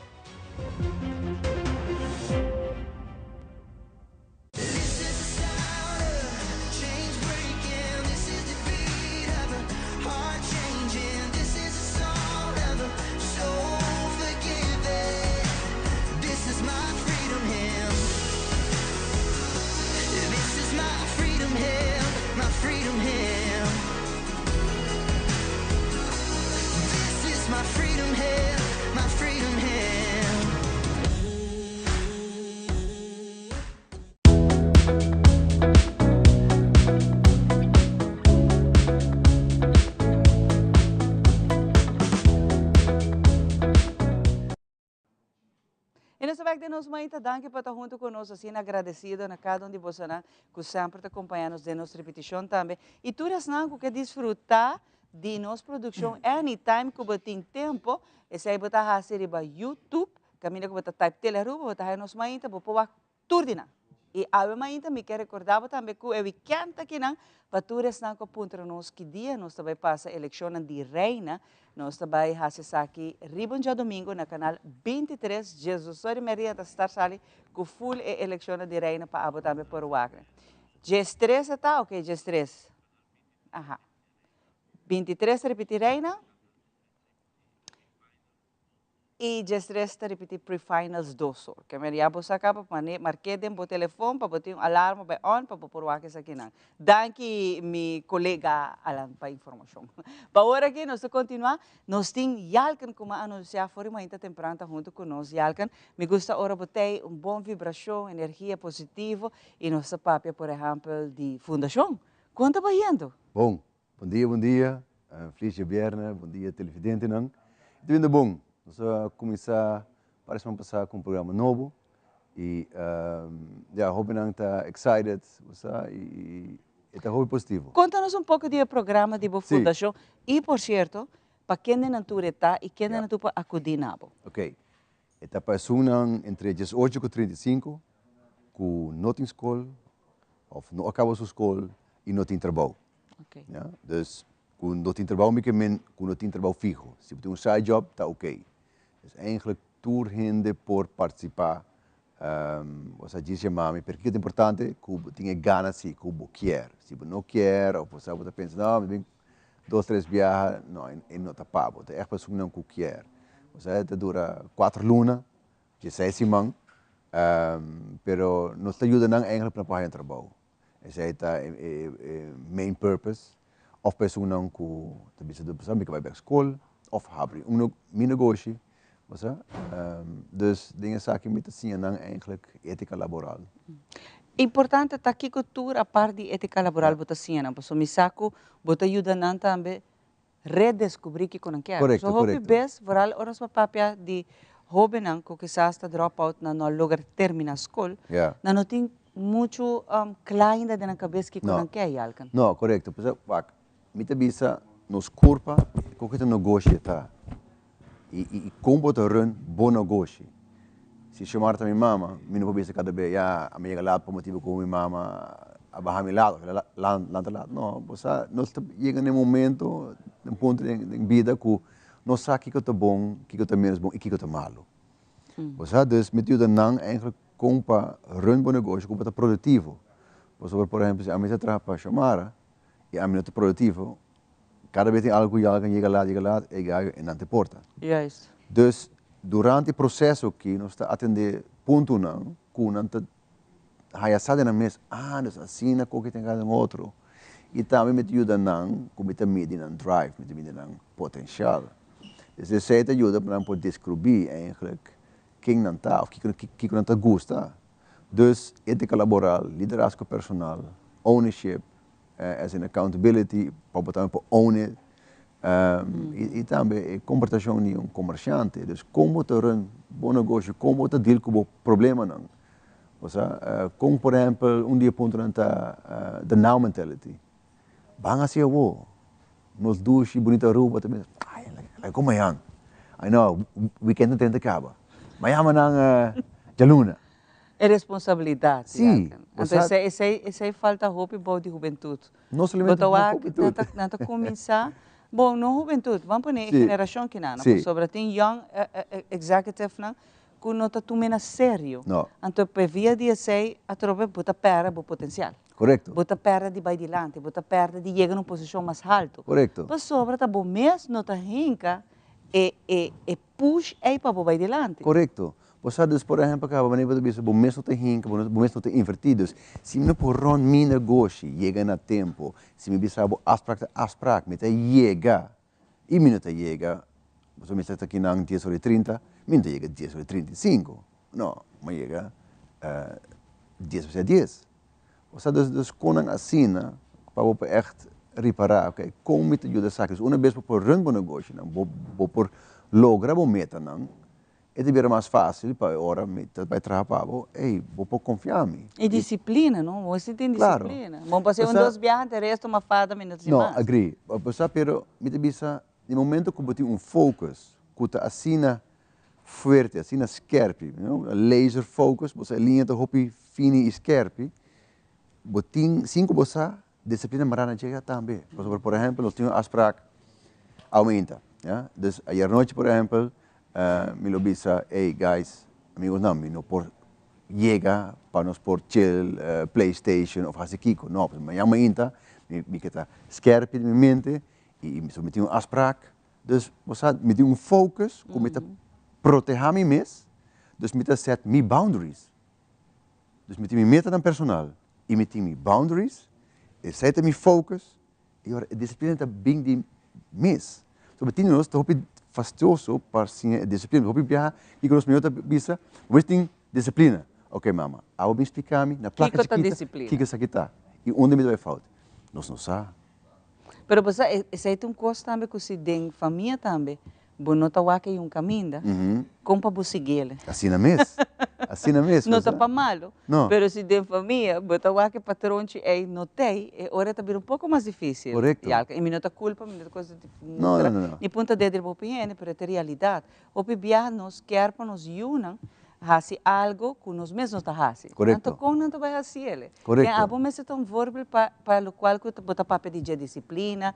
E nos ta bek den nos mainta, danki pa ta hunto cu nos, asina agradecido na cada un di bosonan cu semper ta compaña nos den nos repeticion tambe. Y tur esnan cu ke disfruta di nos produccion anytime cu bo tin tempo, esey bo ta haci riba YouTube, caminda cu bo ta type Telearuba, bo ta haya nos mainta, bo por wak tur di nan. Y awe mainta mi ke recorda bo tambe cu e weekend akinan pa tur esnan cu a puntra nos ki dia nos ta bay pasa eleccionnan di Reina, nos ta bay haci esaki riba un djadomingo na canal 23, Jesus Sorry Maria ta start sali cu full e eleccionnan di Reina pa abo tambe por wak. Djestres e ta? Ok, djestres. Aha. 23 ta ripiti Reina. I djestres ta ripiti pre-finals dos or. Ke men ya bo sa kaba mane mark'é den bo telefon pa bo tin un alarma bai on pa bo por wak esakinan. Danki mi kolega Alan pa informashon. Pa ora aki nos ta kontinuá. Nos tin Yalken ku a anunsiá for di mainta tempran ta huntu ku nos. Yalken, mi gusta ora bo t'ei un bon vibrashon, energia positivo i nos ta papia por ehèmpel di fundashon. Kon ta bayendo? Bon, Bon dia, bon dia. Feliz djabièrnè, bon dia televidentenan. E ta binda bon. Nos a kuminsá par di siman pasá ku un programa nobo i ya hopinan ta excited bo sa i e ta hopi positivo. Konta nos un poko di e programa di bo fundashon i por sierto pa kende nan tur e ta i kende nan tur por akudí na bo. Ok. E ta pa esunnan entre diesocho ku 35 ku no tin skol òf no a kaba su skol i no tin trabou. Ya, dus ku no tin trabou mi ke men ku no tin trabou fiho. Si bo tin un side job ta ok. Dus eigenlijk tur hende por partisipá. Bo sa djis yama mi, pero kiko ta importante? Ku bo tin e gana si, ku bo kier. Si bo no kier òf bo sa bo ta pensa no mi bin dos tres biaha, no e no ta pa bo. Ta ègt pa esunnan ku kier. Bo sa e ta dura kuater luna, dieseis siman, pero nos ta yuda nan eigenlijk pa nan por haña trabou. Esei ta e main purpose. Òf pa esunnan ku ta bisa bo sa mi ke bai bèk skol òf habri un mi negoshi, bo sa. Dus den esaki mi ta siña nan eigenlijk étika laboral. Importante ta kiko tur apart di étika laboral bo ta siña nan, pasobra mi sa ku bo ta yuda nan tambe redescubrí kiko nan kier. Korekto, So hopi korekto. bes, vooral ora nos por papia di hóbennan ku kisas ta drop out, nan no a logra terminá skol, Ja. nan no tin muchu kla ainda den nan kabes kiko No. nan kier yalken. No, korekto. Pasobra, wak, mi ta bisa nos kurpa kon ke ta negoshi e ta i i i kon bo ta run bo negoshi. Si Xiomara ta mi mama, mi no por bisa kada be, ya, ami yega laat pa motibu ku mi mama a baha mi laat òf el a lanta laat. No, bo sa, nos ta yega na e momento, na un punto den bida ku nos sa kiko ta bon, kiko ta ménos bon i kiko ta malu. Bo sa, dus mi ta yuda nan eigentlik kon pa run bo negoshi, kon pa ta produktivo. Pasobra, por ehempel, si ami ta traha pa Xiomara i ami no ta produktivo, Kada bes tin algu ku yalga yega laat yega laat e gayo e nan te porta. Juist. Dus durante e proseso aki nos ta atende puntonan ku nan ta haya sa den nan mes, ah dus asina koki tin kada un otro. I tambe mi ta yuda nan ku mi ta midi nan drive, mi ta midi nan potenshal. Dus esei ta yuda pa nan por deskrubí eigenlijk ken nan ta òf kiko kiko nan ta gusta. Dus etika laboral, liderazgo personal, ownership, as in accountability, pa bo tambe por own it, i tambe e komportashon di un komersiante, dus kon bo ta run bo negoshi, kon bo ta deal ku bo problemanan, bo sa, kon por ehempel un di e puntonan ta the now mentality, ban hasi awo, nos dushi bunita Aruba ta bisa, ay laga kon mayan, ay no weekend ta tenta kaba, mayan nan djaluna. E responsabilidad. Sí. Anto esey, esey, esey falta hopi bou di hubentud. No solamente Bo ta wak, hubentud. nan ta, nan ta cuminsa, bon, no hubentud, ban pone e generacion kinan, Sí. pasobra tin young executive nan cu no ta tuma na serio. No. Anto pe via di esey atrobe bo ta perde bo potencial. Correcto. Bo ta perde di bay dilanti, bo ta perde di yega na un posicion mas halto. Correcto. Pasobra ta bo mes no ta hinca e, e, e push ey pa bo bay dilanti. Correcto. Bo sa dus por ehempel caba manera bo ta bisa bo mes no ta hinca, bo mes no ta inverti. Dus si mi no por rond mi negoshi yega na tempo, si mi bisa bo afspraak ta afspraak, mi ta yega y mi no ta yega, pasobra mi sa ta kinan dies ora y trinta, mi no ta yega dies ora y 35, no, mi a yega dies pa dies. Bo sa dus dus konan asina pa bo por echt ripara, ok, kon mi ta yuda esaki. Dus una bes bo por run bo negoshinan, bo bo por logra bo metanan, e ta bira mas fácil pa e ora mi ta bai traha pa bo, ey, bo por konfia mi. E disiplina, no? Bo mester tin Claro. disiplina. Bo pas'é un Bo sa- dos biaha ante resto ma fada mi no ta hasi No, mas. agree. Bo sa, pero mi ta bisa, di momento ku bo tin un focus ku ta asina fuerte, asina skerpi, you know, laser focus, bo sa e liña ta hopi fini i skerpi, bo tin, sin ku bo sa, disiplina mará na dje tambe. Pasobra, por ehempel, nos tin un afspraak aumenta, ya. Dus ayer nochi, por ehempel, mi lo bisa, ey guys, amigosnan, mi no por yega pa nos por chill playstation of hasi kiko, no, pasobra mañan mainta mi mi ke ta skerpi den mi mente i mi so mi tin un afspraak. Dus, bo sa, mi tin un focus ku mi ta protehá mi mes, dus mi ta set mi boundaries. Dus mi tin mi metanan personal i mi tin mi boundaries, esei ta mi focus i ora e disiplina ta bin di mes. So mi tin nos ta hopi fastioso pa siña e disiplina, hopi biaha kiko nos mayor ta bisa, bo mester tin disiplina. Ok mama, abo bin splika mi na plaka Kiko ta chikita disiplina? kiko esaki ta i unda mi ta bai fout. Nos no sa. Pero bo sa, esei ta un kos tambe ku si den famia tambe bo no ta wak ei un kaminda, kon pa bo siguiel? Asina mes, asina mes. No ta pa malu, No. pero si den famia bo ta wak e patronchi ei no t'ei, e ora ta bira un poko mas difisil. Korekto. I mi no ta kulpa, mi no ta kos di No, no, no, no. ni punta dedo riba hopi hende, pero e ta realidat. Hopi biaha nos kier pa nos yunan hasi algo ku nos mes no ta hasi. Korekto. Anto kon nan ta bai hasi el? Korekto. Ken abo mester ta un voorbeeld pa pa lokual ku bo ta papia di dje disiplina,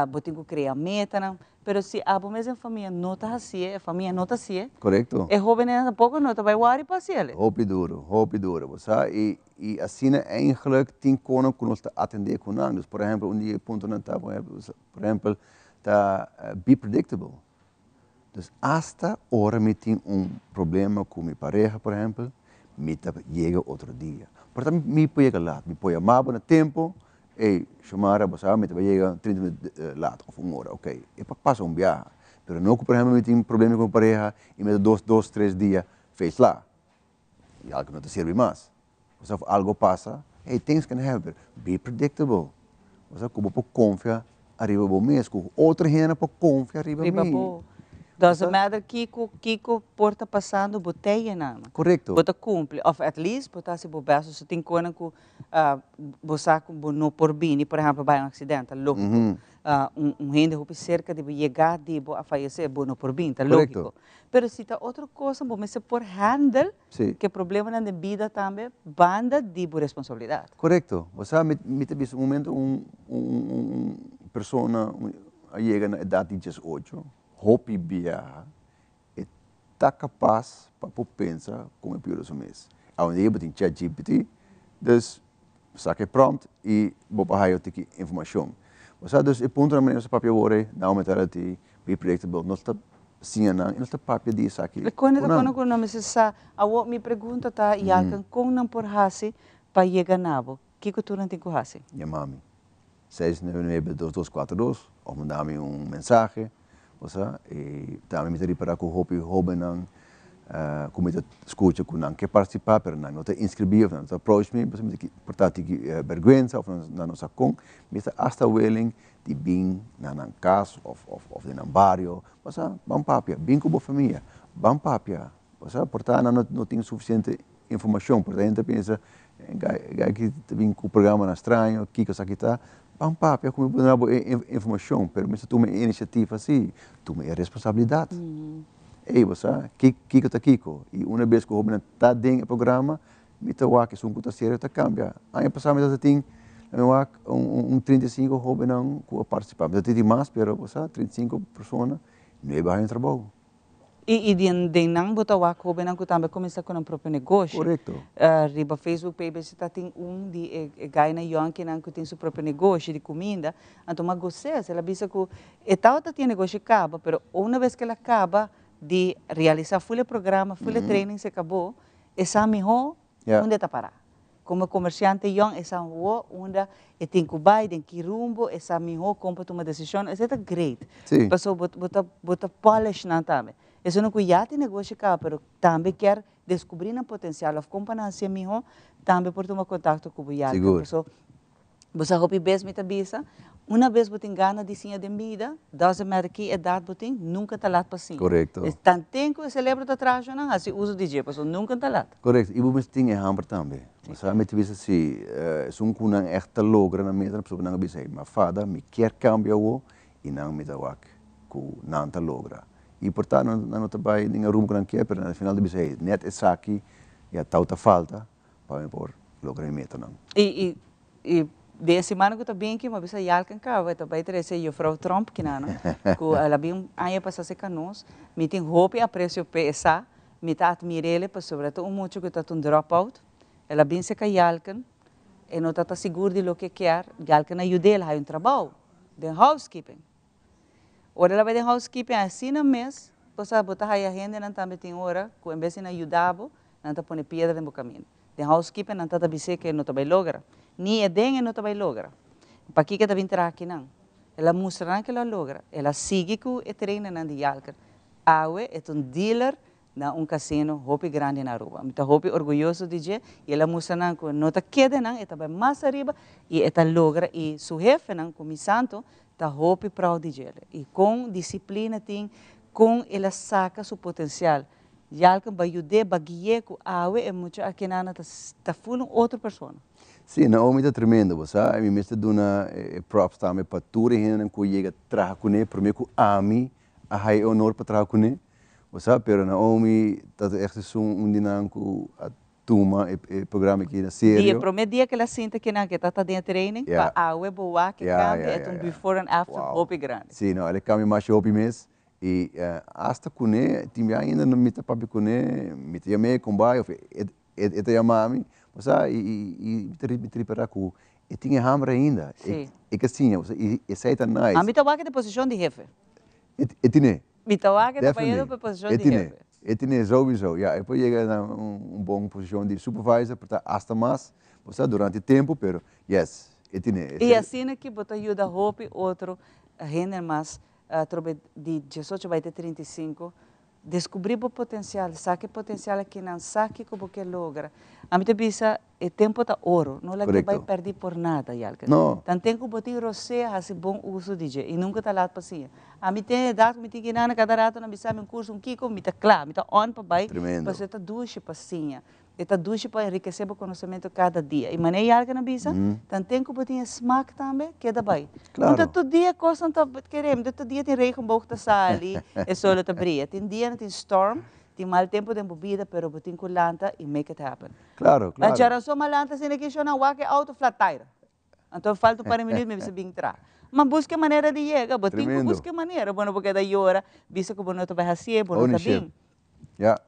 bo tin ku krea metanan, pero si abo mes den famia no ta hasié, e famia no ta hasié, Korekto. e hobennan tampoko no ta bai wòri pa hasi el. Hopi duro, hopi duro, bo sa, i i asina eigenlijk tin kono ku nos ta atendé ku nan. Dus por ehempel un di e puntonan ta por ehempel ta be predictable. Dus asta ora mi tin un problema ku mi pareha, por ehempel, mi ta yega otro dia. Por ta mi por yega lat, mi por yama bo na tempo. Ey, Xiomara, bo sa mi ta bai yega 30 minuut laat of un ora, ok. E por pasa un biaha, pero no ku por ehempel mi tin problema ku mi pareha i mi ta dos, dos, tres dia feesla. I algu no ta sirbi mas. Bo sa of algo pasa, hey, things can happen, pero be predictable. Bo sa ku bo por konfia ariba bo mes, ku otro hende por konfia riba mi. Riba bo. Doesn't matter kiko, kiko por ta pasando, bo ta yena. Korekto. Bo ta kumpli, of at least bo ta hasi bo best. So tin konan ku bo sa ku bo no por bini, por ehèmpel bai un aksident, ta lógiko. Un hende hopi serka di bo yega di bo a fayesé, bo no por bini, ta lógiko. Pero si ta otro kosa bo mester por handle ku e problemanan den bida tambe banda di bo responsabilidat. Korekto. Bo sa mi ta bisa un momento un un persona a yega na edat di diesocho, hopi biaha e ta kapas pa por pensa kon e por yuda su mes. Awendia bo tin ChatGPT, dus saka e prompt i bo por haya tiki informashon. Bo sa dus e puntonan manera nos ta papia awor ei, nan aumentá di be predictable, nos ta siña nan i nos ta papia di esaki ku nan. Ta kono ku nan mester sa. Awor mi pregunta ta, Yalken, kon nan por hasi pa yega na bo? Kiko tur nan tin ku hasi? Yama mi. 699 2242 of manda mi un mensahe, bo sa, y tambe mi ta ripara cu hopi hobennan cu mi ta scucha cu nan ke participa pero nan no ta inscribi of nan no ta approach mi, pasobra mi ta por ta tiki berguensa of nan no sa con, mi ta hasta willing di bin na nan cas of of den nan bario, bo sa, ban papia, bin cu bo famia, ban papia, Bo sa, por ta nan no tin suficiente informacion, por ta hende ta pensa, e guy aki ta bin cu programanan straño, kico esaki ta. Ban papia cu mi por duna bo e informacion, pero mester tuma e iniciativa si, tuma e responsabilidad. Ey, bo sa, kico ta kico. Y una bes cu hobennan ta den e programa, mi ta wak esun cu ta serio ta cambia. Aña pasa mi tabata tin, mi wak un 35 hobennan cu a participa. Mi ta tin mas, pero bo sa, 35 persona, nuebe a haña trabou. I i den den nan bo ta wak hobennan ku tambe a kuminsá ku nan propio negoshi. Korekto. Riba Facebook page bes ta tin un di e e gainan yònkinan ku tin su propio negoshi di kuminda. Anto m'a gos'é, el a bisa ku e tabata tin e negoshi kaba, pero una bes ku el a kaba di realisá ful e programa, ful e training se kabó, e sa mihó unda e ta pará. Komo komersiante yòn e sa ho unda e tin ku bai, den ki rumbo, e sa mihó kon pa tuma desishon, esei ta great. Pasobra bo ta bo ta polish nan tambe. Esun ku ya tin negoshi kaba pero tambe kier deskubrí nan potensial òf kon pa nan hasié mihó, tambe por tuma kontakto ku bo yalka. Pasobra Bo sa hopi bes mi ta bisa, una bes bo tin gana di siña den bida, doesn't matter ki edad bo tin, nunca ta lat pa siña. Correcto. Es tanten cu e celebro ta traha nan, haci uso di dje, pasobra nunca ta lat. Correcto, y bo mester tin e hamber tambe. Bo sa mi ta bisa si esun cu nan echt ta logra nan meta, pasobra nan a bisa, hey, mi a fada, mi kier cambia awo, y nan mi ta wak cu nan ta logra. Y por ta nan no ta bay den e rumbo cu nan kier, pero al final ta bisa, hey, net esaki ya tau ta falta, pa mi por logra mi metanan. I i i den e simana ku ta bin aki mi a bisa Yalken kaba e ta bai trese juffrouw Tromp kinana ku el a bin aña pasa serka nos. Mi tin hopi apresio p'e e sa, mi ta atmir'el pasobra e ta un mucha ku ta un drop out. El a bin serka Yalken, e no ta ta sigur di loke e kier, Yalken a yud'el haña un trabou den housekeeping. Ora el a bai den housekeeping asina mes, bo sa bo ta haya hendenan tambe tin ora ku en bes di nan yuda bo, nan ta pone piedra den bo kaminda. Den housekeeping nan ta ta bis'é ku e no ta bai logra. Ni e den e no ta bai logra. Pakiko e ta bin traha akinan? El a mustra nan ku el a logra. El a sigui ku e trainingnan di Yalker. Awe e ta un dealer na un casino hopi grandi na Aruba. Mi ta hopi orguyoso di dje y el a mustra nan cu no ta keda nan, e ta bay mas ariba y e ta logra y su hefenan cu mi santo ta hopi proud di djele. Y con disciplina tin, con el a saca su potencial. Yalken ba yud'é, ba gui'é cu awe e mucha akinana ta ta full un otro persona. Sí, Naomi ta tremendo, bo sa, y mi mester duna e props tambe pa tur e hendenan cu yega traha cun'é prome cu ami a haya e honor pa traha cun'é. Bo sa, pero Naomi ta echt esun un di nan ku a tuma e programa aki na serio. Di e prome dia ku el a sinta kinan ku e ta ta den e training, pa awe bo wak e kambia, e ta un before and after hopi grandi. Si, no, el a kambia masha hopi mes, i asta kuné, tin bia ainda mi ta papia kuné, mi ta yam'é kon bai òf e ta yama mi, bo sa, i mi ta ripara ku e tin e hamber ainda, e ke siña, bo sa, i esei ta nice. Ami ta wak e posishon di hefe. E tine. Mi ta wak e ta bayendo pa e posishon di hefe. E tine sowieso, ya. E por yega na un bon posishon di supervisor, por ta hasta mas, bo sa, durante tempu, pero yes. E tine. I asina ki bo ta yuda hopi otro hende mas atrobe di diesocho bai te 35 Deskubrí bo potensial, sa ki potensial akinan, sa kiko bo ke logra. Ami ta bisa e tempo ta oro, no laga bai pèrdí por nada, Yalka. Tanten ku bo tin rosea hasi bon uso di dje i nunka ta lat pa siña. Ami tin edat ku mi tin kinana kada rato nan bisa mi un kurso un kiko, mi ta kla, mi ta on pa bai, pasobra e ta dushi pa siña. E ta dushi pa enrikesé bo konosementu kada dia. I manera Yalka na bisa, tanten ku bo tin e smak tambe, keda bai. No ta tur dia kosnan ta kere, no ta tur dia tin regenboog ta sali, e solo ta bria. Tin dianan tin storm, tin mal tempu den bo bida, pero bo tin ku lanta i make it happen. Claro. Djarason m'a lanta asina ki shona wak e auto flat tire. Anto falta un par di minuut mi bisa bin tra. Ma buska e manera di yega, bo tin ku buska e manera, bo no por keda yora, bisa ku bo no ta bai hasié, bo no ta bin.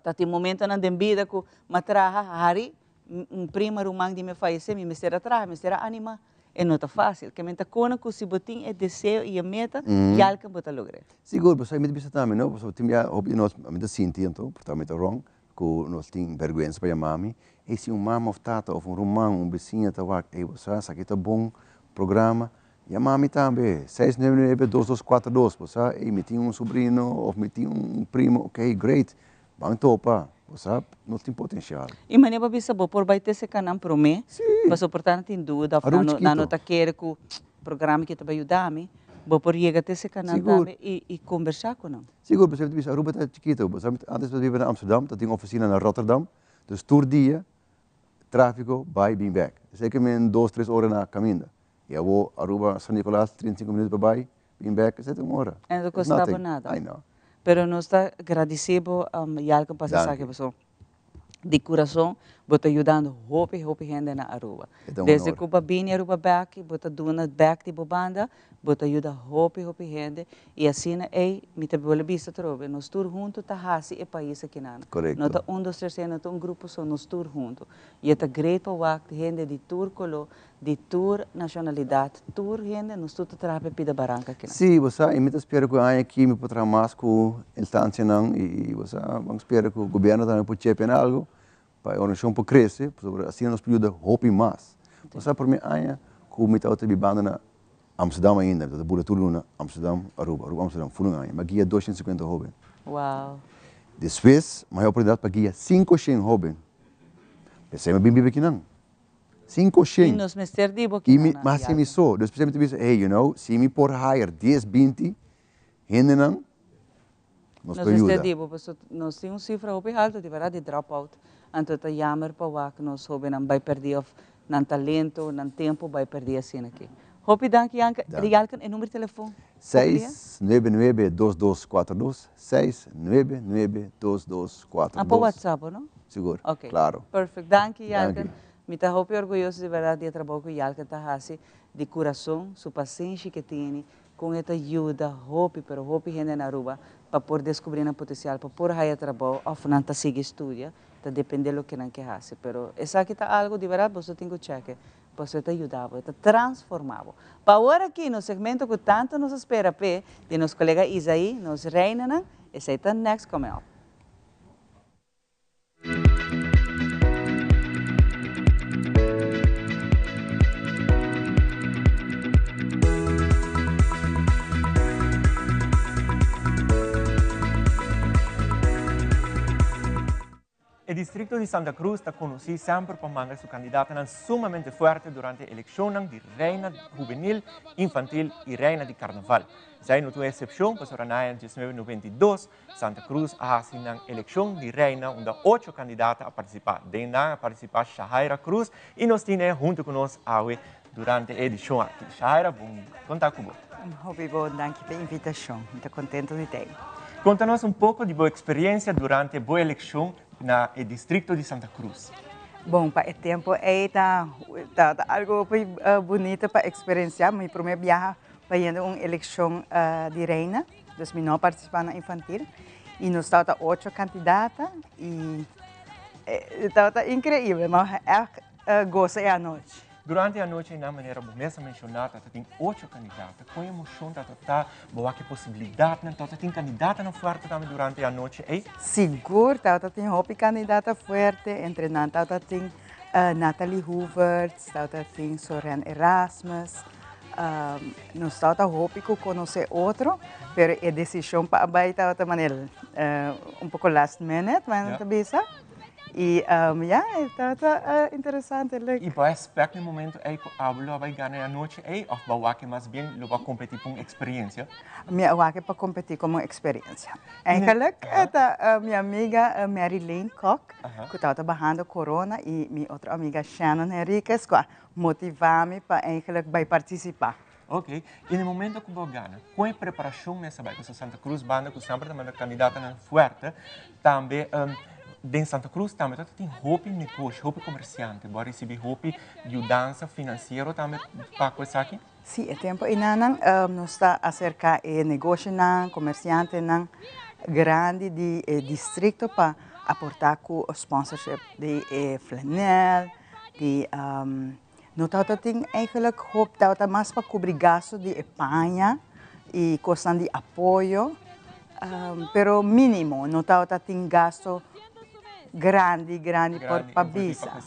Ta tin momentonan den bida ku mi a traha, hari, un prima ruman di mi a fayesé, mi mester a traha, mi mester a animá. E no ta fásil. Ke men ta kona ku si bo tin e deseo i e meta, yalken bo ta logr'é. Sigur, pasobra mi ta bisa tambe no, pasobra tin bia hopi di nos, mi ta sinti anto, por ta mi ta wrong, ku nos tin bèrgwensa pa yama mi, ey si un mama òf tata òf un ruman, un bisiña ta wak, ey bo sa esaki ta bon programa, yama mi tambe, seis nuebe nuebe dos dos kuater dos, bo sa, ey mi tin un sobrino òf mi tin un primo, ok great, ban topa, bo sa, nos tin potensial. I manera bo a bisa bo por bai tese kanan promé, pasobra por ta nan tin duda òf nan no ta kere ku programa aki ta bai yuda mi, bo por yega tese kanan tambe i kombersá ku nan. Sigur, pasobra mi ta bisa Aruba ta chikito, bo sa antes mi ta biba na Amsterdam, ta tin oficina na Rotterdam, dus tur dia trafico bai bin bek, esei ke men dos tres ora na caminda, y awo Aruba San Nicolas 35 minuut pa bai bin bek esei ta un ora, E no ta costa bo nada. Ai no. Pero nos ta gradici bo Yalko pa esaki pasobra di curason bo ta yudando hopi hopi hende na Aruba. Desde cu bo a bini Aruba bek bo ta duna bek di bo banda Bo ta yuda hopi hopi hende y asina ey mi ta bolbe bisa atrobe nos tur hunto ta haci e pais akinan. No ta un dos tres hende no ta un grupo so nos tur hunto y e ta great pa wak hende di tur colo di tur nacionalidad tur hende nos tur ta traha pa e pida baranca akinan. Sí, bo sa, y mi ta spera cu e aña aki mi por traha mas cu instancianan y bo sa, ban spera cu gobierno tambe por chepia na algo pa e organisacion por crece, pasobra asina nos por yuda hopi mas. Bo sa, prome aña cu mi tabata bibando na Amsterdam ainda, mi ta bula tur luna Amsterdam, Aruba, Aruba, Amsterdam, ful un aña. Mi a guia 250 hoben. Wow. Despues mi a haya oportunidad pa guia 500 hoben. P'esei mi a bin biba akinan. 500. I nos mester di bo akinan. I mi, mi a hasi mi so. Dus p'esei mi ta bisa, hey, you know, si mi por hire dies, binti hendenan, nos Nos por yuda. mester di bo, pasobra nos tin un sifra hopi haltu di berdad di drop out. Anto ta jammer pa wak nos hobennan bai perdi of nan talento, nan tempo bai perdi asina aki. Hopi danki Yanka. Danki. Yalken e number di telefon? 6992242, 6992242. Ah, pa WhatsApp no? Sigur, Ok, claro. perfect. Danki Yalken. Danki. Mi ta hopi orguyoso di berdad di e trabou ku Yalken ta hasi di kurason, su pasenshi ke tene Con e ta yuda hopi pero hopi hende na Aruba pa por descubri nan potencial, pa por haya trabou of nan ta sigui studia, ta depende loke nan ke haci. Pero esaki ta algo di berdad boso tin cu cheke, pasobra e ta yuda bo, e ta transforma bo. Pa awor aki nos segmento cu tanto nos a spera p'e, di nos colega Isaí, nos reinanan, esey ta next coming up. E districto di Santa Cruz ta conoci semper pa manda su candidatanan sumamente fuerte durante eleccionnan di Reina Juvenil, Infantil y Reina di Carnaval. Esey no ta un excepcion pasobra na aña 1992 Santa Cruz a hasi nan elekshon di reina unda ocho kandidata a partisipá. Den nan a partisipá Shahaira Cruz i nos tin e huntu ku nos awe durante e edishon aki. Shahaira, bon konta ku bo. Hopi bon, danki pa e invitashon. Mi ta kontentu di ta ei. Konta nos un poko di bo eksperensia durante bo elekshon na e distrikto di Santa Cruz. Bon, pa e tempu ei ta ta algu hopi bunita pa eksperensiá. Mi promé biaha pa yendo un elekshon di reina. Dus mi no a participa na infantil y nos tabata ocho candidata y tabata increíble, mi a echt goza e anochi. Durante e anochi einan manera bo mes a menciona tabata tin ocho candidata, con emocion tabata ta bo wak e posibilidadnan, tabata tin candidatanan fuerte tambe durante e anochi ei? Sigur tabata tin hopi candidata fuerte, entre nan tabata tin. Nathalie Hoevertsz, tabata tin Soren Erasmus. Nos tabata hopi ku konosé otro, pero e desishon pa a bai tabata manera un poko last minute, men ta bisa. I ya, e tabata interesante, leuk. I bo a expect na e momento ei ku abo lo a bai gana e anochi ei òf bo a wak mas bien lo bo a kompetí pa un eksperensia? Mi a wak pa kompetí komo un eksperensia. Eigenlijk e ta mi amiga Mary Lane Kok ku tabata bahando korona i mi otro amiga Shannon Henriquez ku a motivá mi pa eigenlijk bai partisipá. Ok, i na e momento ku bo gana, kon e preparashon mester bai? Pasobra Santa Cruz banda ku semper ta manda kandidatonan fuerte, tambe den Santa Cruz tambe ta tin hopi negoshi, hopi komersiante. Bo a risibí hopi yudansa finansiero tambe pa ku esaki? Sí, e tempu einanan nos ta aserká e negoshinan, komersiantenan grandi di e distrikto pa aportá ku sponsorship di e flanel, di No tabata tin eigenlijk hoop, tabata mas pa kubri gasto di e paña i kosnan di apoyo, pero mínimo, no tabata tin gasto grandi, grandi por pa bisa.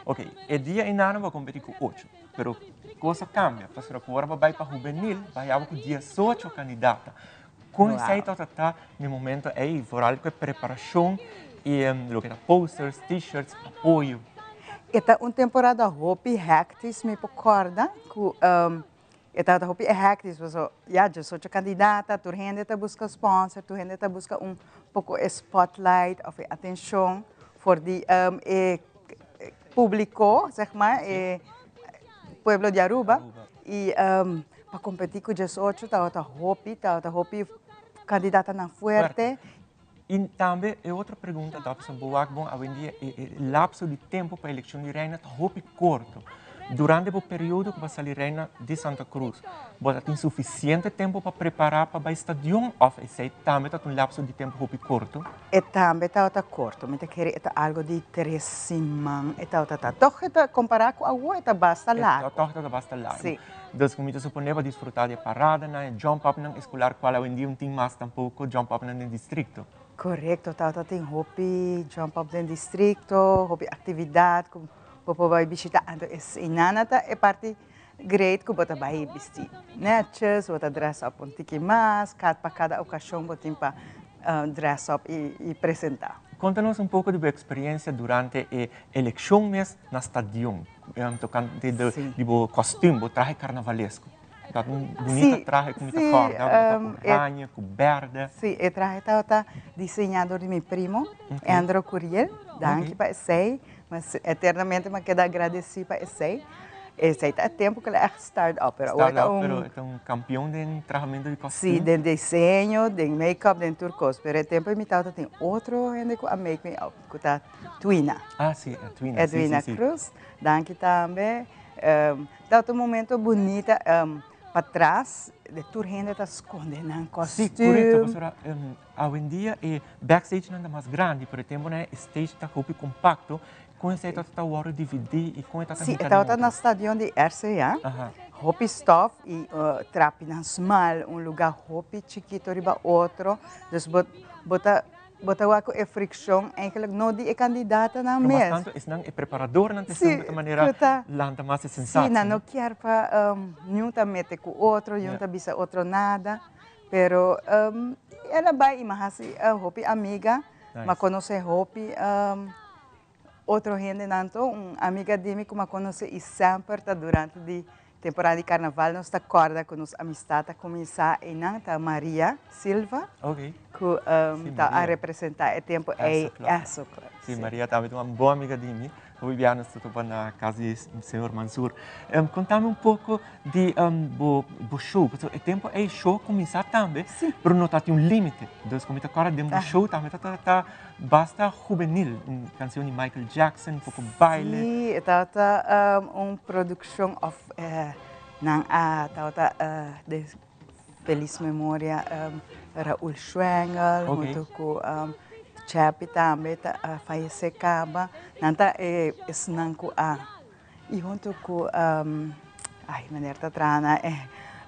Ok, e dia einan bo a kompetí ku ocho, pero kos a kambia, pasobra ku ora bo bai pa hubenil, bo a yaba ku diesocho kandidata. Kon esei tabata ta na e momento ei, vooral ku e preparashon i loke ta posters, t-shirts, apoyo? E ta un temporada hopi hectisch mi por corda cu e tabata hopi hectisch pasobra ya diesocho candidata tur hende ta busca sponsor tur hende ta busca un poco e spotlight of e atencion for di e publico zeg maar e pueblo di Aruba y pa competi cu diesocho tabata hopi tabata hopi candidatanan fuerte. I tambe e otro pregunta ta, pasobra bo wak bon awendia e e lapso di tempu pa elekshon di reina ta hopi korto. Durante bo periodo ku bo a sali reina di Santa Cruz, bo ta tin sufisiente tempu pa prepará pa bai stadion òf esei tambe ta un lapso di tempu hopi korto? E tambe tabata korto. Mi ta kere e ta algo di tres siman e tabata ta. Tòg e ta kompará ku awor e ta basta largu. Tòg e ta basta largu. Si. Dus ku mi ta suponé bo a disfrutá di e paradanan, e jump upnan escolar kual awendia un tin mas tampoko jump upnan den distrikto. Korekto, tabata tin hopi jump up den distrikto, hopi aktividat ku bo por bai bishita. Anto eseinan ta e parti great ku bo ta bai bisti netjes, bo ta dress up un tiki mas, pa kada okashon bo tin pa dress up i presentá. Konta nos un poko di bo eksperensia durante e elekshon mes na stadion. Tocante di bo kostuum, bo trahe carnavalesco. Ta un bunita trahe cu mi ta corda, cu ta oranje, cu berde. Sí, e trahe tabata diseñá dor di mi primo, Andro Curiel. Danki pa esei. Mas eternamente mi a keda agradeci pa esei. Esei ta e tempo cu el a echt start up. Pero awor ta un. Pero e ta un campeon den trahamento di kostuum. Sí, den diseño, den make-up, den tur cos. Pero e tempo ei mi tabata tin otro hende cu a make me up, cu ta Twina. Ah, sí, Edwina. Edwina sí, sí, Cruz. Danki tambe. Tabata un momento bunita. Patras, de tur hende ta sconde nan kostuum. Sí, correcto, pasobra awendia e backstage nan ta mas grandi, pero e tempo nan e stage ta hopi compacto. Con esei tabata ta worde dividi y con e tabata Sí, e tabata na stadion di RCA. Hopi stof y trapinan smal, un lugar hopi chikito riba otro. Dus bo, bo ta Bo ta wak ku e frikshon eigenlijk no di e kandidatonan mes. Pero mas tantu esnan e preparadornan ta esun ku ta manera lanta mas e sensatio. Sí, nan no kier pa niun ta mete ku otro, niun ta bisa otro nada. Pero el a bai i mi a hasi hopi amiga, mi a konosé hopi otro hendenan to. Un amiga di mi ku mi a konosé i semper ta durante di Temporada di carnaval nos ta corda cu nos amistad a cuminsa eynan ta Maria Silva cu ta a representa e tempo ey Esso Club. Si Maria tambe ta un bon amiga di mi, hopi bia nos ta topa na cas di señor Mansur. Contami un poco di bo show, pasobra e tempo ey show a cuminsa tambe pero no ta tin un limite, dus cu mi ta corda den bo show tambe ta ta Basta juvenil, un cancion di Michael Jackson, un poco baile. Sí, e tabata un produccion of nan a tabata de feliz memoria Raúl Schwengel hunto cu Chappy tambe ta a fallece caba. Nan ta e esnan cu a y hunto cu ay meneer ta traha na e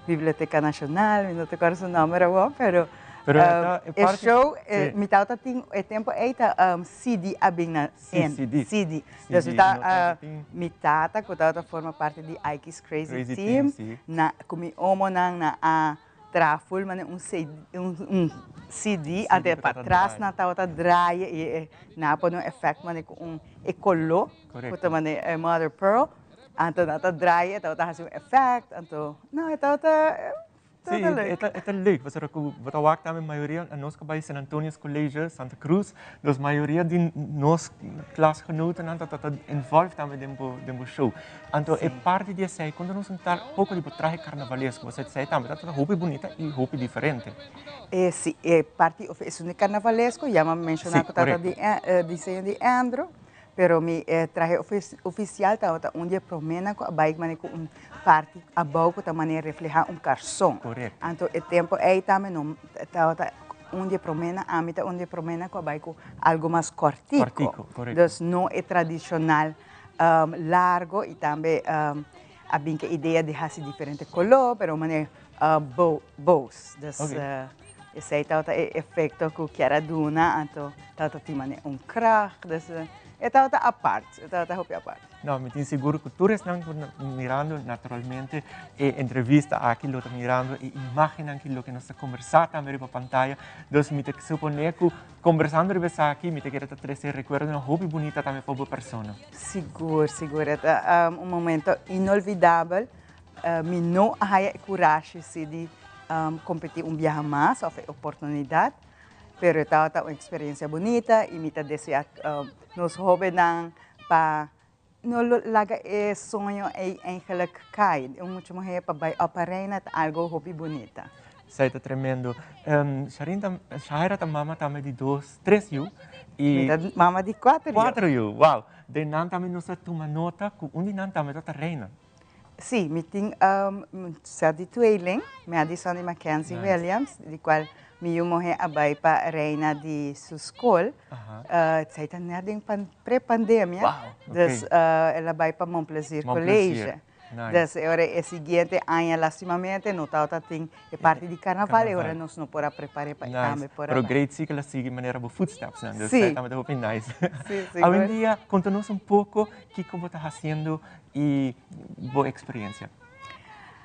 Biblioteca Nacional, mi no ta acuerdo su nomber awor, pero. Pero e ta e E parti show, si. mi tabata tin e tempo ei ta CD a bin na Si, en. CD. CD. Dus mi CD, ta no tabata tin. mi tata ku tabata forma parti di Ike's Crazy Crazy Team, Team, si. na ku mi omonan na a traha ful manera un un un CD, CD ante ku tabata patras draai. nan tabata draai i e nan a pone un effect manera ku un e kolo ku ta Korekto. manera e mother pearl, anto nan ta draai e tabata hasi un effect, anto no e tabata Sí, e ta e ta leuk, pasobra ku bo ta wak tambe mayoria nos ku a bai San Antonius College, Santa Cruz, dus mayoria di nos klasgenotennan ta ta involved tambe den bo den bo show. Anto e parti di esei konta nos un tal poko di bo trahe karnavalesko, pasobra esei tambe ta ta hopi bunita i hopi diferente. E si, e parti of esun di karnavalesko, ya mi a menshoná ku tabata di diseño di Andrew, Pero mi trahe oficial tabata un di e promenan cu a bay mane cu un parti abao cu ta mane refleha un carson. Anto e tempo ey tambe no tabata un di e promenan, ami ta un di e promenan cu a bay cu algo mas cortico. Dus no e tradicional largo y tambe a bin cu e idea di haci diferente color pero mane bows. Dus esey tabata e efecto cu kier a duna, anto tabata tin mane un kracht, dus e tabata apart, e tabata hopi apart. No, mi tin sigur cu tur esnan cu ta mirando naturalmente e entrevista aki lo ta mirando e imagennan ki loke nos ta combersa tambe riba pantaya, dus mi ta supone cu combersando riba esaki mi ta kere ta trece recuerdonan hopi bunita tambe pa bo persona. Sigur, sigur, e ta un momento inolvidabel. Mi no a haya e kurashi si di kompetí un biaha mas òf e oportunidat, pero e tabata un eksperensia bunita i mi ta deseá nos hóbennan pa no laga e soño ei eigenlik kai. Un mucha muhé pa bai òp pa reina ta algu hopi bunita. Esei ta tremendo. Sharin ta, Shaira ta mama tambe di dos, tres yu i. Mi ta mama di kuater yu. Kuater yu, wow. Den nan tambe nos a tuma nota ku un di nan tambe ta reina. Sí, mi tin un set di tweeling, Madison y Mackenzie Williams, di cual mi yu muhe a bay pa reina di su school. Esey ta net den pre-pandemia. Dus el a bay pa Mon Plaisir College. Dus e ora e siguiente aña lastimamente no tabata tin e parti di carnaval, e ora nos no por a prepare pa e tambe por a Pero bay. great si cu el a sigui manera bo footsteps nan, dus Sí. esey tambe ta hopi nice. Sí, sigur. Awendia, conta nos un poco kico bo ta haciendo y bo experiencia.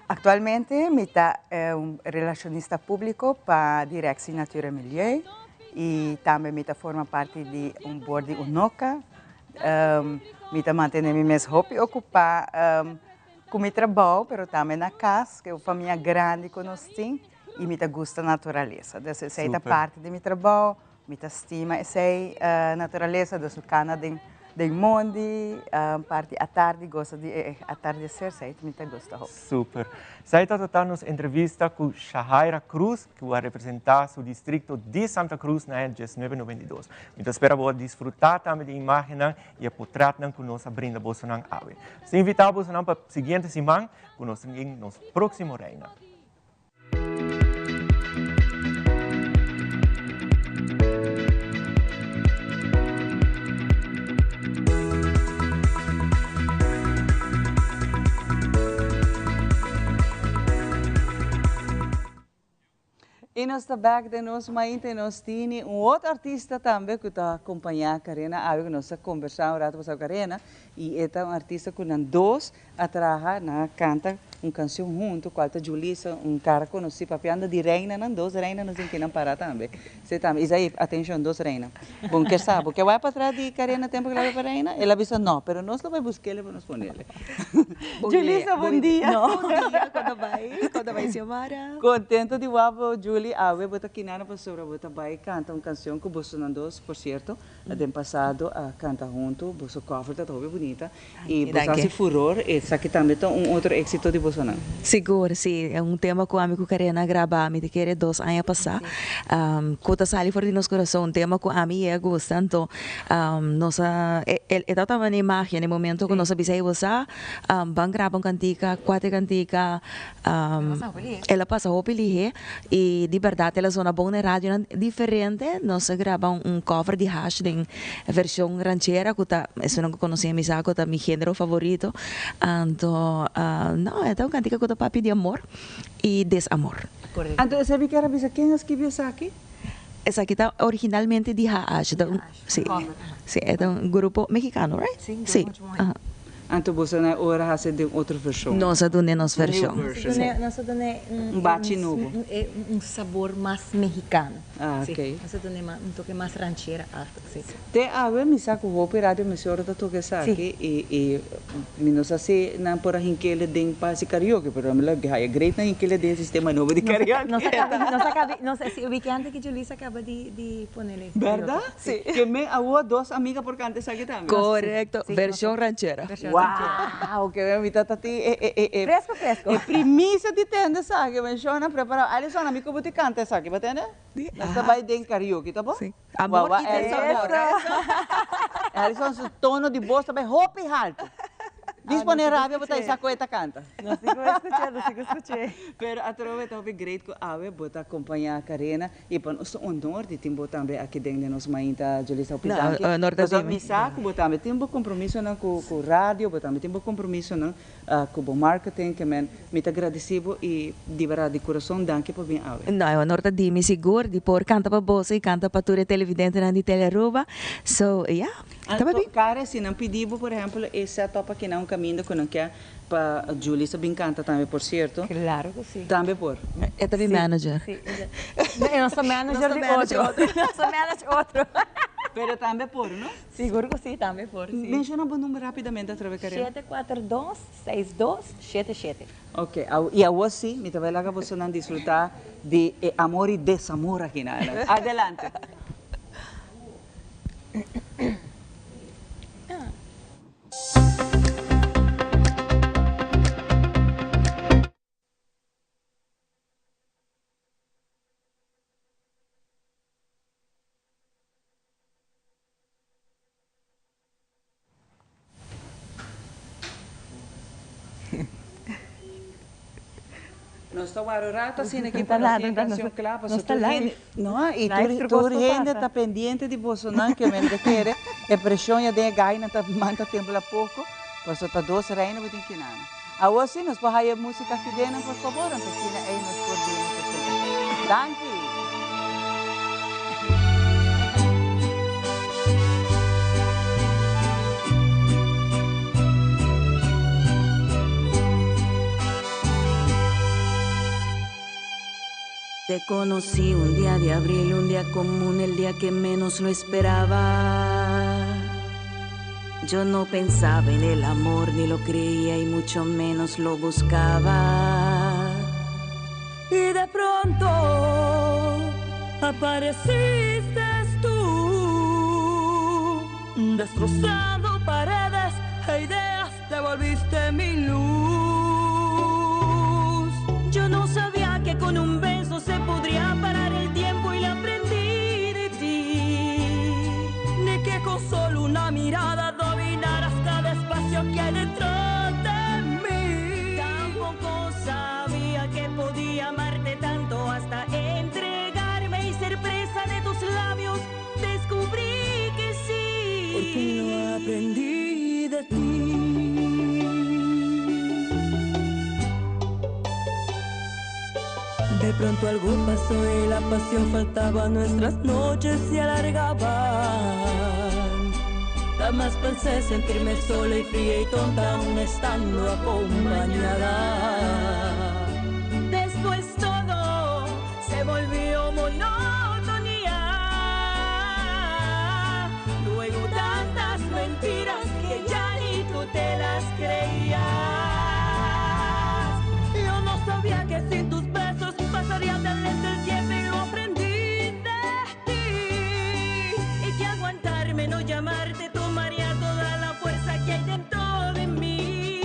Actualmente mi ta un relacionista publico pa Directie Natuur en Milieu y tambe mi ta forma parti di un board di UNOCA. Mi ta mantene mi mes hopi ocupa cu mi trabao pero tambe na cas, cu e famia grandi cu nos tin y mi ta gusta naturalesa. Dus esey ta parti di mi trabao. Mi ta stima esei naturalesa, dus cana den den mondi, parti atardi gosa di e atardecer, esei mi ta gusta hopi. Super. Esei ta total nos entrevista cu Shahaira Cruz, cu a representa su districto di Santa Cruz na e diesnuebe noventa i dos. Mi ta spera bo a disfruta tambe di e imagennan y e potretnan cu nos a brinda bosonan awe. Nos ta invita bosonan pa siguiente siman cu nos tin nos proximo Reina. Y nos ta back den nos mainta y nos tini un otro artista tambe cu ta acompaña Karina awe cu nos ta conversa un rato pasado Karina y e ta un artista cu nan dos A traha, nan a canta un cancion hunto, cual ta Julissa, un cara conoci, papiando di reinanan, dos reina nos tin kinan para tambe. Esey tambe, Isaí, atencion, dos reina. Bon ke sa, bo ke wak patras di Karina tempo ke la bai pa reina? El a bisa no, pero nos lo bai busquele pa nos ponele. Julissa, bon dia. Bon dia, con ta bai? Con ta bai Xiomara? Contento di wak bo, Julie, awe bo ta kinana pasobra bo ta bai canta un cancion cu bosonan dos, por cierto, den pasado a canta hunto, boso cover ta hopi bunita. Y boso haci furor, esaki tambe ta un otro exito di bosonan. Sigur, si. E un tema cu ami cu Karina a graba, mi ta kere dos aña pasa, cu ta sali for di nos curason, un tema cu ami y e a gusta, anto nos a, e tabata manda imagen e momento cu nos a bisa, ey bo sa, ban graba un cantica, cuate cantica, El a pasa hopi lihe y di berdad el a zona bon na e radionan diferente. Nos a graba un cover di Hash den version ranchera cu ta, esunnan cu conoce mi sa cu ta mi genero favorito. Anto, no, e ta un cantica cu ta papia di amor y desamor. Korekto. Anto esei mi kier a bisa ken a skibi esaki? Esaki ta originalmente di HH. Ta un, si, si, e ta un grupo mexicano, right? Si, un Si, grupo mucho muhe. aha. Anto boso na e ora hasi den otro vershon. Nos a dun'e nos New vershon. version. Nos a dun'e, nos a dun'e un, Un bachi nobo. un sabor mas mexicano. Ah, Si, ok. nos a dun'e un toke mas ranchera alto, si. Te awe mi sa ku hopi radio emisora ta toka esaki i i mi no sa si nan por a hinkele den pa hasi karaoke pero mi lo haya great nan hinkele den e sistema nobo di karaoke. Nos a kaba nos a kaba nos a si weekend aki Julissa a kaba di di ponele Berdad? Si. Ke men awo dos amiga por kanta esaki tambe. Korekto, vershon ranchera. Wow, ke men mi ta ta tin e e e Fresco fresco. E primisia di tende esaki, men shownan prepara. Alison ami ku bo ti kanta esaki, bo tende? Nos ta bai den karaoke, ta bo? Si. Amor y desamor. Alison su tono di voz ta bai hopi halto. Dis pone rabia bo ta isa cu e ta canta. No sigo escuché, no sigo escuché. Pero atrobe ta hopi great cu awe bo ta acompaña Karina y pa nos ta un honor di tin bo tambe aki den den nos mainta Julissa hopi danki. No, honor ta Pasobra di mi. mi sa cu bo tambe tin bo compromisonan cu radio, bo tambe tin bo compromisonan Cu bo marketing ke men mi ta gradeci bo y di berdad di curason danki pa bin awe. No, e honor ta di mi sigur di por canta pa boso y canta pa tur e televidentenan di Telearuba. So, ya, ta Anto, bin. Karen, si nan pidi bo, por ehempel, e set up aki na un caminda cu nan ke pa Julissa bin canta tambe, por cierto. Claro cu si. Tambe por. E ta mi manager. Si, si. Nos ta manager di otro. Nos ta manager otro. Pero tambe por, no? Sigur ku si, tambe por si. Menshona bo number rapidamente atrobe Karina. 742 62 77. Ok, y awor si mi ta bai laga bosonan disfruta di e amor y desamor aki na Aruba. Adelante. Nos ta wara un rato asina aki pa nos tin e cancion cla pasobra tur hende no y tur hende ta pendiente di bosonan ke men ta kere e presion ya den e gainan ta manta tembla poco pasobra ta dos reina bo tin kinana. Awor si nos por haya e musica Fidenan por fabor anto asina ey nos por bini presenta. Danki. Te conocí un día de abril, un día común, el día que menos lo esperaba. Yo no pensaba en el amor, ni lo creía y mucho menos lo buscaba. Y de pronto apareciste tú, destrozando paredes e ideas, te volviste mi luz. Yo no sabía que con un beso se podría parar el tiempo y lo aprendí de ti. Ni que con solo una mirada dominarás cada espacio que hay dentro de mí. Tampoco sabía que podía amarte tanto hasta entregarme y ser presa de tus labios. Descubrí que sí. Porque lo aprendí de ti. De pronto algo pasó y la pasión faltaba, nuestras noches se alargaban. Jamás pensé sentirme sola y fría y tonta aún estando acompañada. Después todo se volvió monotonía. Luego tantas mentiras que ya ni tú te las creías. Yo no sabía que sin tus besos pasaría tan lento el tiempo y lo aprendí de ti. Y que aguantarme, no llamarte, tomaría toda la fuerza que hay dentro de mí.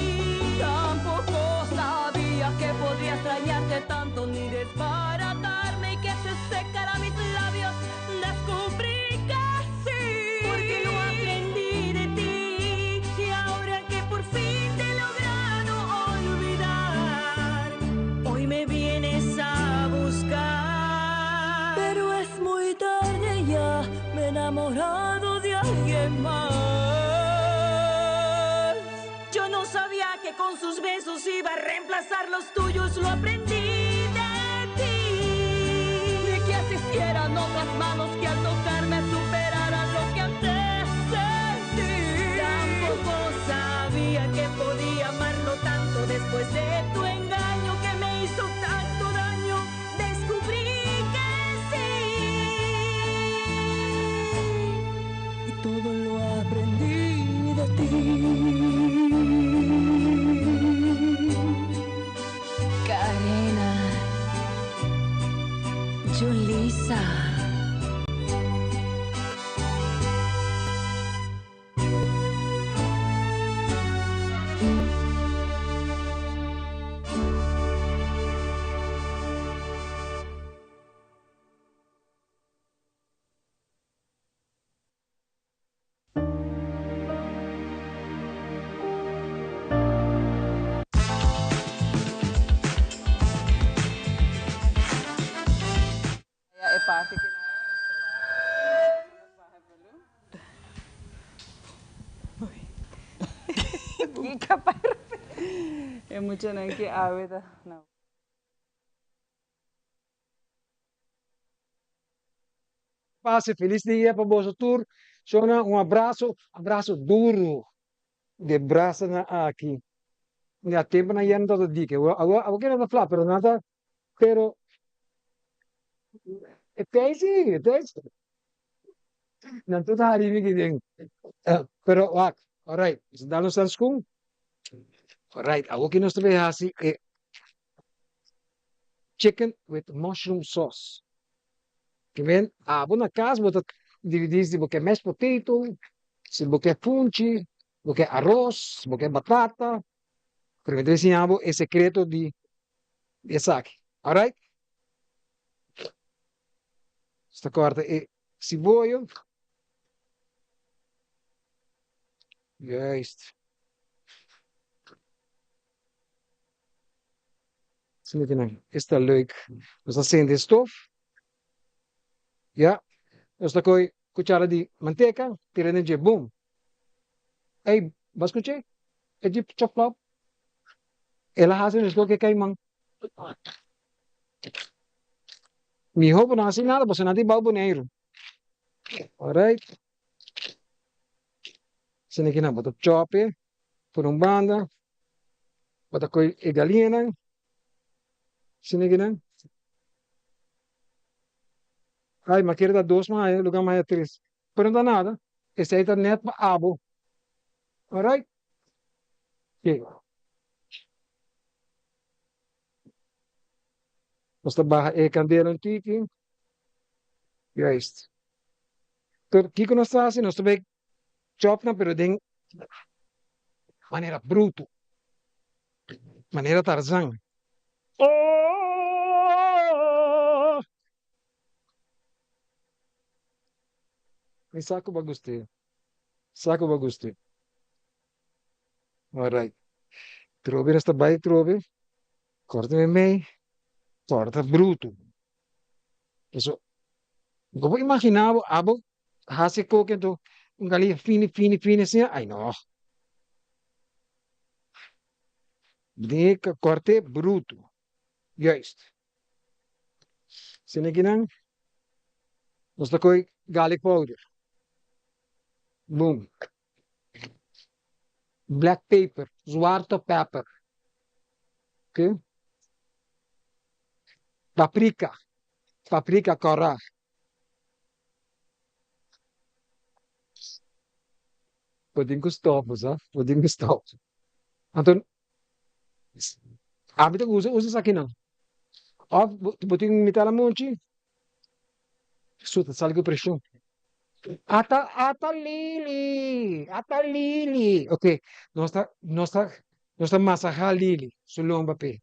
Tampoco sabía que podría extrañarte tanto ni desbaratarme y que se secara mis labios. Descubrí que sí, porque lo aprendí de ti. Y ahora que por fin te he logrado olvidar, hoy me vienes a buscar. Pero es muy tarde ya, me he enamorado de alguien más. Yo no sabía que con sus besos iba a reemplazar los tuyos, lo aprendí de ti. Kika pai E muchanan ki awe ta na. Pase felis dia pa boso tur. Shona un abraso, abraso duro de brasanan aki. Ya temponan ya no tabata dike. Awor awor ke nan ta fla pero nan ta pero e tei si e tei si. Nan tur ta hari mi ki den. Pero wak, alright, nos a dal nos hanskun. Alright, awor ke nos ta bay hasi e chicken with mushroom sauce. Ke men abo na kas bo ta dividi si bo ke mashed potato, si bo ke funchi, bo ke aros, bo ke batata. Pero mi ta enseña bo e sekreto di esaki. Alright? Nos ta kòrta e siboyo. Juist. Esta leuk. Nos ta sende e stof. Ya. Nos ta koe kuchara di manteka, tira den dje. Boom. Ey, bo a skuch'é? E dje chòp-flòp. El a hasi meskos ku e kaiman. Mihó bo no hasi nada, pasobra nan tin bou Boneiru. Alright. Asina ki nan bo ta chòp e por un banda, bo ta kohe e galiñanan, asina ki nan. Ay, mi a kere ta dos mi a haya, lugar mi a haya tres. Pero no ta nada, esei ta net pa abo. Alright. Oke. Nos ta baha e kandela un tiki. Juist. Pero kiko nos ta hasi? Nos ta bai chop nan pero den manera bruto. Manera Tarzan. Oh! Mi sa ku bo a gust'é. Sa ku bo a gust'é. Alright. Trobe nos ta bai trobe. Kòrta meimei. Kòrta brutu. Paso, bo por imaginá bo abo hasi koke anto un galiña fini fini fini asina? Ai no. Bo tin ke kòrt'é brutu. Juist. Asina kinan nos ta kohe garlic powder. Boom. Black paper, zwarte pepper. Ok. Paprika, paprika kòrá. Bo tin ku stòp bo sa, bo tin ku stòp. Anto ami ta usa usa esakinan. Òf bo tin mitá lamunchi, su ta sali ku preshon. Ata ata Lili, ata Lili. Ok, nos ta nos ta nos ta masahá Lili su lomba p'e.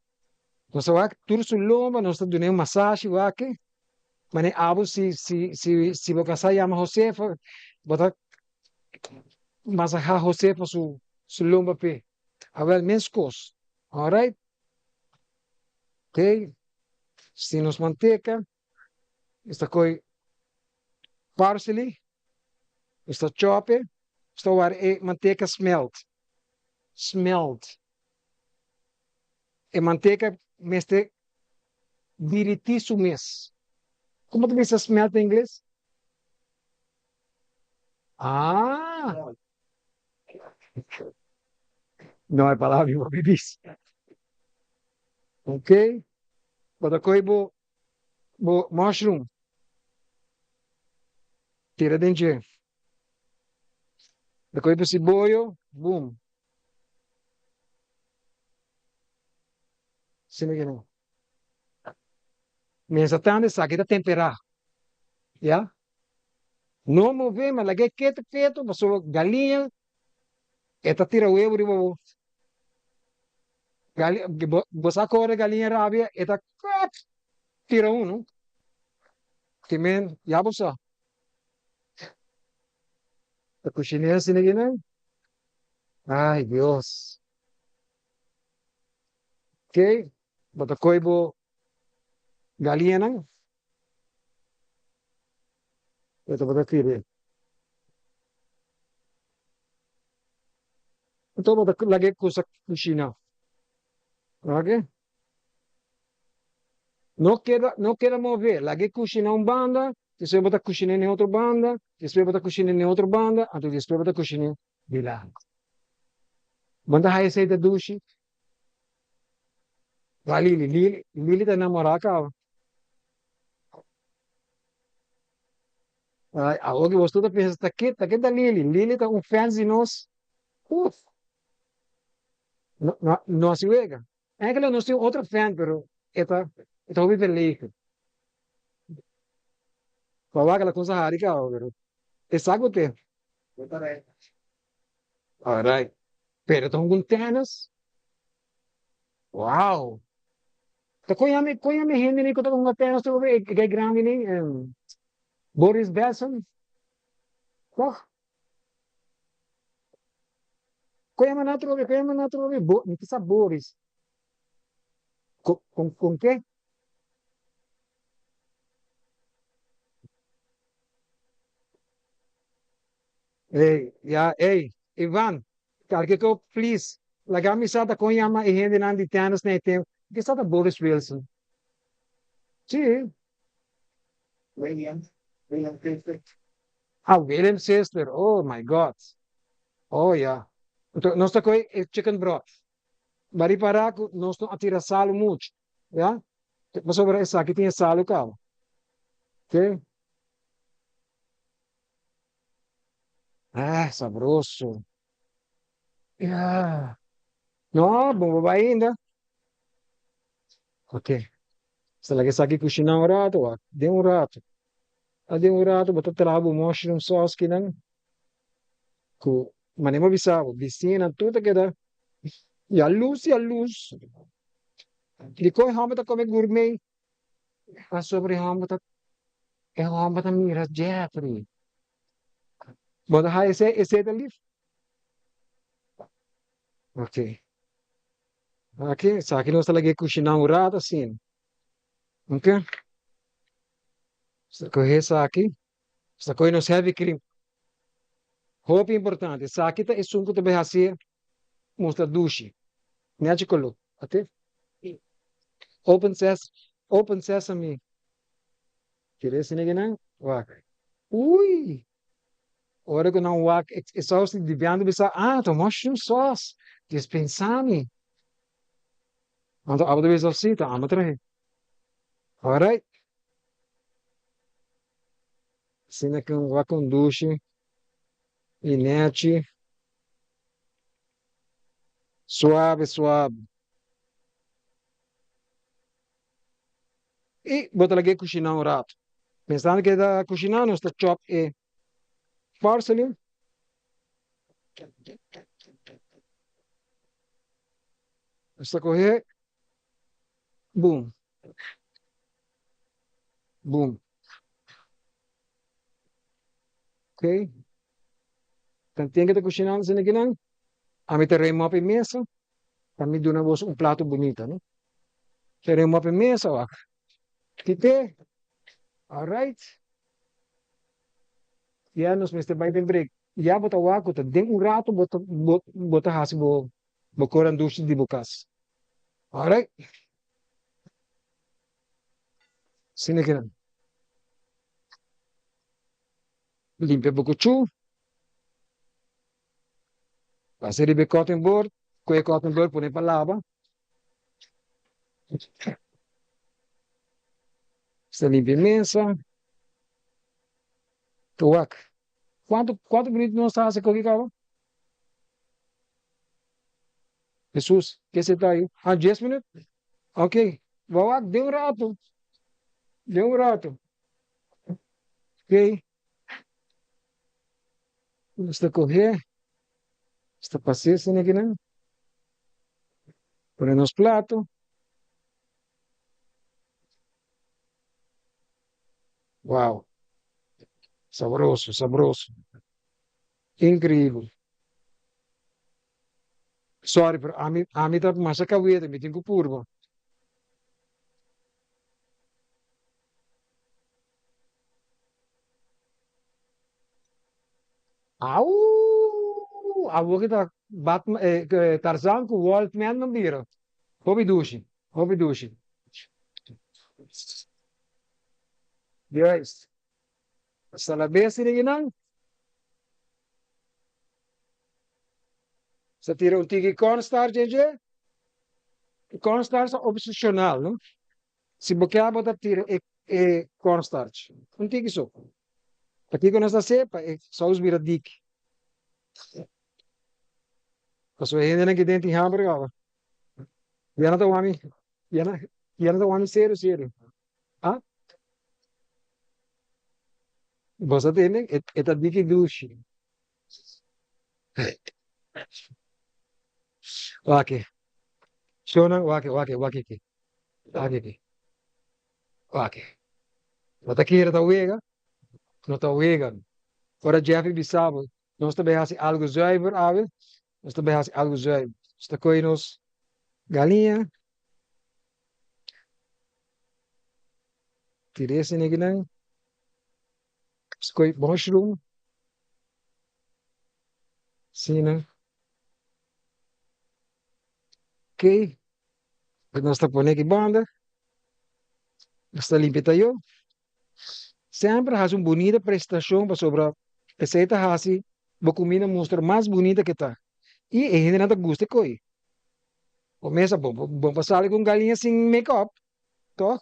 Nos ta wak tur su lomba, nos ta dun'é un masashi wak. Mane abo si si si si bo kasá yama Josefa, bo ta masahá Josefa su su lomba p'e. Awel meskos. Alright. Ok, si nos manteka, nos ta kohe parsley, nos ta chop e, nos ta wara e manteka smelt, smelt. E manteka mester dirití su mes. Como ta bisa smelt na ingles? Ah! No e palabra mi por bisa. Ok, bo ta kohe bo bo mushroom tira den dje. Ta kohe bo siboyo, boom. Asina ke no. Mientras tanto esaki ta temperá, ya. No move, ma lag'é ketu ketu pasobra galiña e ta tira webu riba bo. Gali, bo, bo sa kore galiña rabia, e ta kak tira unu. Te men, ya bo sa. Ta kushiné asina kinan. Ay, Dios. Ok, bo ta kohe bo galiñanan. Bo ta bota tira. Anto bo ta laga e cosa cushina. Oke. No keda, no keda move. Laga e cushina un banda, despues bo ta cushina n'e otro banda, despues bo ta cushina n'e otro banda, anto despues bo ta cushina di lado. Bo ta haya esei ta dushi? Wa Lili, Lili, Lili ta namora caba. Ay, awor ki bos tur ta pensa ta ke, ta ke ta Lili? Lili ta un fans di nos. Uf! No, no, no hasi wega. Eigenlijk nos tin otro fan, pero e ta, e ta hopi verlegen. Pa wak la cosa hari caba, pero e sa cu te. Alright. Pero ta hunga un tennis. Wow! Ta kon yami, kon yami hende ni ku ta hunga tennis tur e guy grandi ni, Boris Bessen, toch? Kon yama nan atrobe, kon yama nan atrobe? Bo, mi ta sa Boris. Kon, kon, kon ke? Ey, ya, ey, Ivan, kalke ko, please, laga mi sa ta kon yama e hendenan di tennis na e tempo. Ke sa ta Boris Wilson? Sí. William, William Sister. Ah, William Sister, oh my God. Oh ya. Anto, nos ta koe e chicken broth. Ba ripará ku nos no a tira salu muchu, ya? Pasobra esaki tin e salu kaba. Oké. Ah, sabroso. Ya. No, bon bo bai ainda. Ok. Sa laga esaki kushiná un rato, wak. Den un rato. A den un rato bo ta traha bo mushroom sauce kinan. Ku manera bo bisa bo, bisiñanan tur ta keda yalus yalus. Dikon e hòmber ta kome gourmet? Pasobra e hòmber ta e hòmber ta mira Jeffrey. Bo ta haña esei esei ta lif? Ok. Aki esaki nos ta lag'é kushiná un rato asina. Ok. Nos ta kohe esaki, nos ta kohe nos heavy cream. Hopi importante, esaki ta esun ku ta bai hasié mustra dushi. Nechi koló. Ate? Open ses open sesame. Kere esei negenan? Wak. Ui! Ora ku nan wak e e saus di biantu bisa, ah, ta mushroom sauce. Dispensami. Anto abo ta bisa, si, ta amo trahe. Alright. Asina ku wak un dushi i nechi. Suave, suave. I bo ta lag'é kushiná un ratu. Pensando ku e ta kushiná, nos ta chòp e parsley. Nos ta kohe, boom, boom. Ok. Tanten ku ta kushinando asina kinan, ami ta rema op e mesa pa mi duna boso un plato bunita, no? Ta rema op e mesa, wak. Kite. Alright. Ya nos mester bai den break. Ya bo ta wak ku ta den un rato bo ta bo bo ta hasi bo bo koran dushi di bo kas. Alright. Asina kinan. Limpia bo kuchú. Pasa riba e cutting board. Ku e cutting board pone pa laba. Sta limpia e mesa. Ta wak. Kuantu kuantu minuut nos ta hasi koki kaba? Hesus, ke se ta ahi? Ah, dies minuut? Ok. Bo wak den un ratu. Den un ratu. Ok. Nos ta kohe, nos ta pas'é asina akinan, pone nos plato. Wow! Sabroso, sabroso. Inkreibel. Sorry, pero ami, ami ta masha kawete, mi tin ku purba. Au! Awor ki ta Batman, Tarzan ku Wolfman nan bira. Hopi dushi, hopi dushi. Juist. Hasta la bes tin nan. Sa tira un tiki cornstarch den dje. Cornstarch ta opcional, no? Si bo kier bo ta tira e e cornstarch. Un tiki so. Pakiko nos ta hace? Pa e saus bira dik. Pasobra e hendenan ki den tin hamber kaba. Ya nan ta wami, ya nan, ya nan ta wami serio serio. Ah? Bo sa tende? E, e ta diki dushi. Wak. Shownan, wak, wak, wak aki. Wak aki. Wak. Bo ta kere ta wega? No ta wega. Ora Jeffrey bisa bo, nos ta bay hasi algo zuiver awe, nos ta bay hasi algo zuiver. Nos ta koe nos galiña, tira esei nekinan, nos koe mushroom, asina. Ok, nos ta pone aki banda, nos ta limpia tayo. Semper hasi un bunita prestashon pasobra esei ta hasi bo kuminda mustra mas bunita ke ta i e hendenan ta gusta e koi. Bo mesa bo bo por sali ku un galiña sin make up tòg?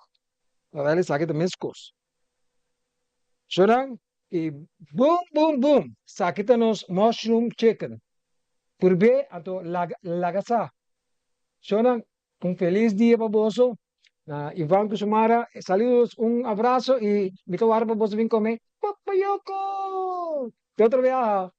Awèl esaki ta meskos. Shownan i bum bum bum esaki ta nos mushroom chicken. Purb'é anto laga laga sa. Shownan Un feliz dia pa boso. Na Ivan cu Xiomara, saludos, un abrazo y mi ta warda pa boso bin come Papayoko! Te otro biaha!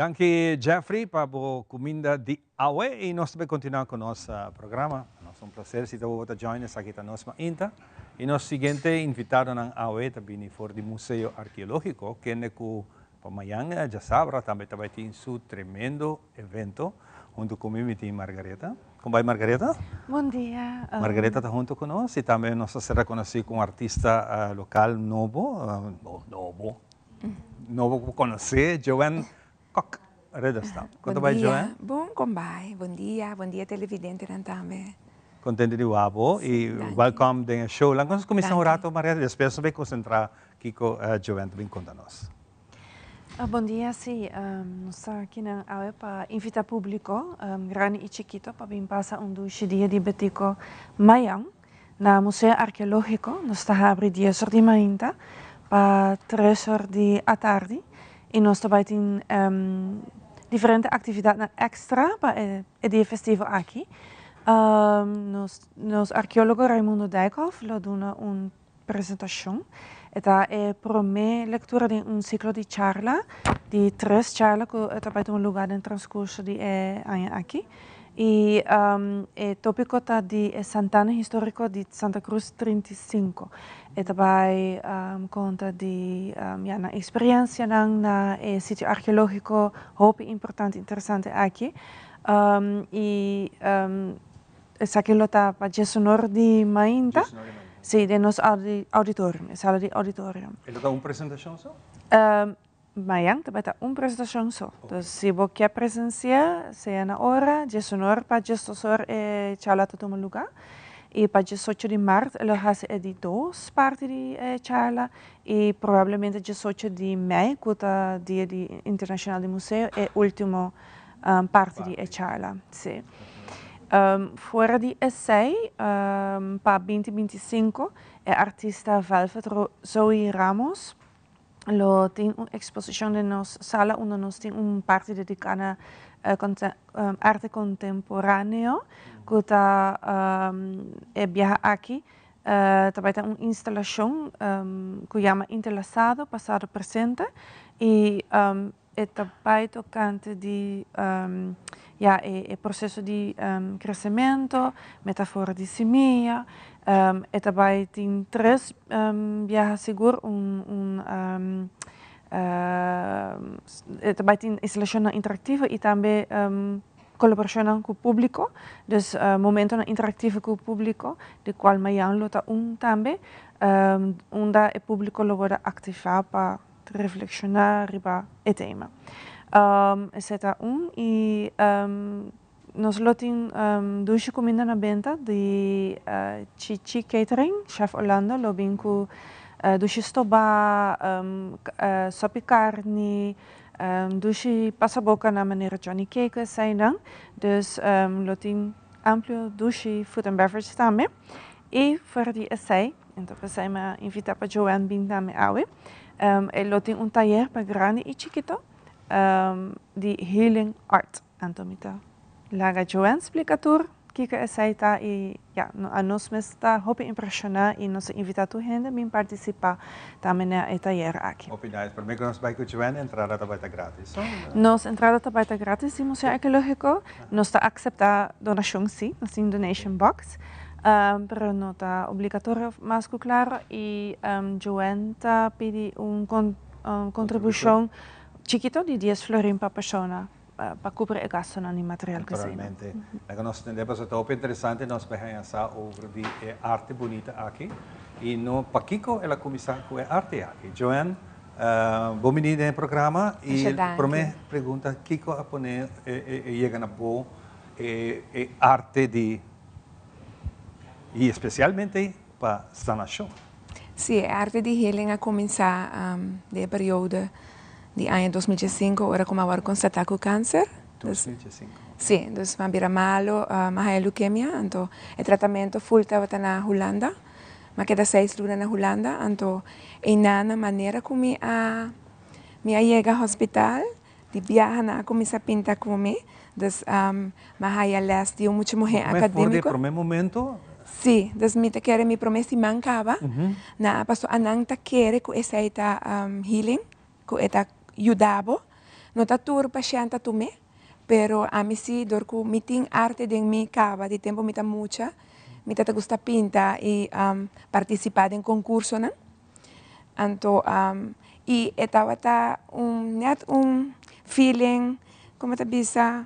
Danki Jeffrey pa bo cuminda di awe y nos ta bay continua cu nos programa. Nos ta un placer si ta bo ta join esaki ta nos mainta. Y nos siguiente invitadonan awe ta bini for di Museo Arqueologico kende cu pa mayan djasabra tambe ta bay tin su tremendo evento. Hunto cu mi mi tin Margaretha. Con bay Margaretha? Bon dia. Margaretha ta hunto cu nos y tambe nos ta ser reconoci cu un artista local nobo, nobo, Nobo ku konosé Joanne Kok Ridderstap. Kon ta bai Joanne? Bon, kon bai. Bon dia, bon dia televidentenan tambe. Kontento di wak bo i welkom den e show. Laga nos kuminsá un rato Marieta, despues nos bai konsentrá kiko Joanne ta bin konta nos. Bon dia, sí, nos ta akinan awe pa invitá públiko, grandi i chikito, pa bin pasa un dushi dia di Betico mayan. Na Museo Arkeológiko nos ta habri dies or di mainta pa tres or di atardi i nos ta bai tin diferente aktividatnan èkstra pa e dia festivo aki. Nos nos arkeólogo Raimundo Dijkhoff lo duna un presentashon. E ta e promé lektura den un siklo di charla di tres charla ku ta bai tuma lugá den transkurso di e aña aki. I e tópiko ta di e Santana Históriko di Santa Cruz 35. E ta bai konta di ya nan eksperensianan na e sitio arkeológiko hopi importante interesante aki. I esaki lo ta pa diesunor di mainta. Sí, den nos auditorium, e sala di auditorium. E lo ta un presentashon so? Mayan ta bai ta un presentashon so. Dus si bo ke presensia, sea na ora, diesunor pa diesdosor e charla ta tuma luga. I pa diesocho di mart lo hasi e di dos parti di e charla i probablemente diesocho di mei ku ta dia di internashonal di museo e ultimo parti di e charla. Si. Fuera di esei pa binti bintisinko e artista Velvet Zoe Ramos Lo tin un exposicion den nos sala unda nos tin un parti dedica na arte contemporaneo cu ta e biaha aki ta bay ta un instalacion cu yama Interlazado, pasado, presente y E ta bai tokante di ya e proseso di kresementu, metafora di simia. E ta bai tin tres biaha sigur un un. Um, uh, ta bay tin instalacion interactivo y tambe colaboracion cu publico, dus momento interactivo cu publico, di cual mañan lo ta un tambe, unda e publico lo por activa pa reflexiona riba e tema. Esey ta un y nos lo tin dushi cuminda na benta di Chichi Catering, Chef Orlando lo bin cu dushi stoba, sopi carni, dushi pasaboca na manera Johnny Cake eseynan. Dus lo tin amplio dushi food and beverage tambe. Y fuera di esey, anto pesey mi a invita pa Joanne bin tambe awe, e lo tin un tayer pa grandi y chikito di healing art. Anto mi ta laga Joanne splica tur kico esey ta y ya, anos mes ta hopi impresiona y nos a invita tur hende bin participa tambe na e tayer aki. Hopi nice. Prome cu nos bay cu Joanne, entrada ta bay ta gratis, no? Nos entrada ta bay ta gratis di Museo Arqueologico. Nos ta acepta donacion si, nos tin donation box, pero no ta obligatorio mas cu claro y Joanne ta pidi un contribucion chikito di dies florin pa persona pa cubri e gastonan di material cu esey. Naturalmente. Laga nos tende pasobra ta hopi interesante nos bay haña sa over di e arte bunita aki y no pakico el a cuminsa cu e arte aki. Joanne, bon bini den e programa y prome pregunta kico a pone e yega na bo e arte di y especialmente pa sanacion? Sí, e arte di healing a cuminsa den e periodo di aña 2005 ora cu mi a worde constata cu cancer. 2005. Sí, dus mi a bira malo, mi a haya leukemia, anto e tratamento full tabata na Hulanda. Mi a keda seis luna na Hulanda, anto einan na manera cu mi a mi a yega hospital, di biaha nan a cuminsa pinta cu mi, dus mi a haya les di un mucha muher academico. For di e prome momento? Sí, dus mi ta kere mi prome siman caba, nan a paso anan ta kere cu esey ta healing, cu e ta yuda bo, no ta tur pashent ta tume, pero ami si dor cu mi tin arte den mi caba di tempo mi ta mucha, mi ta ta gusta pinta y participa den concursonan, anto y e tabata un net un feeling como ta bisa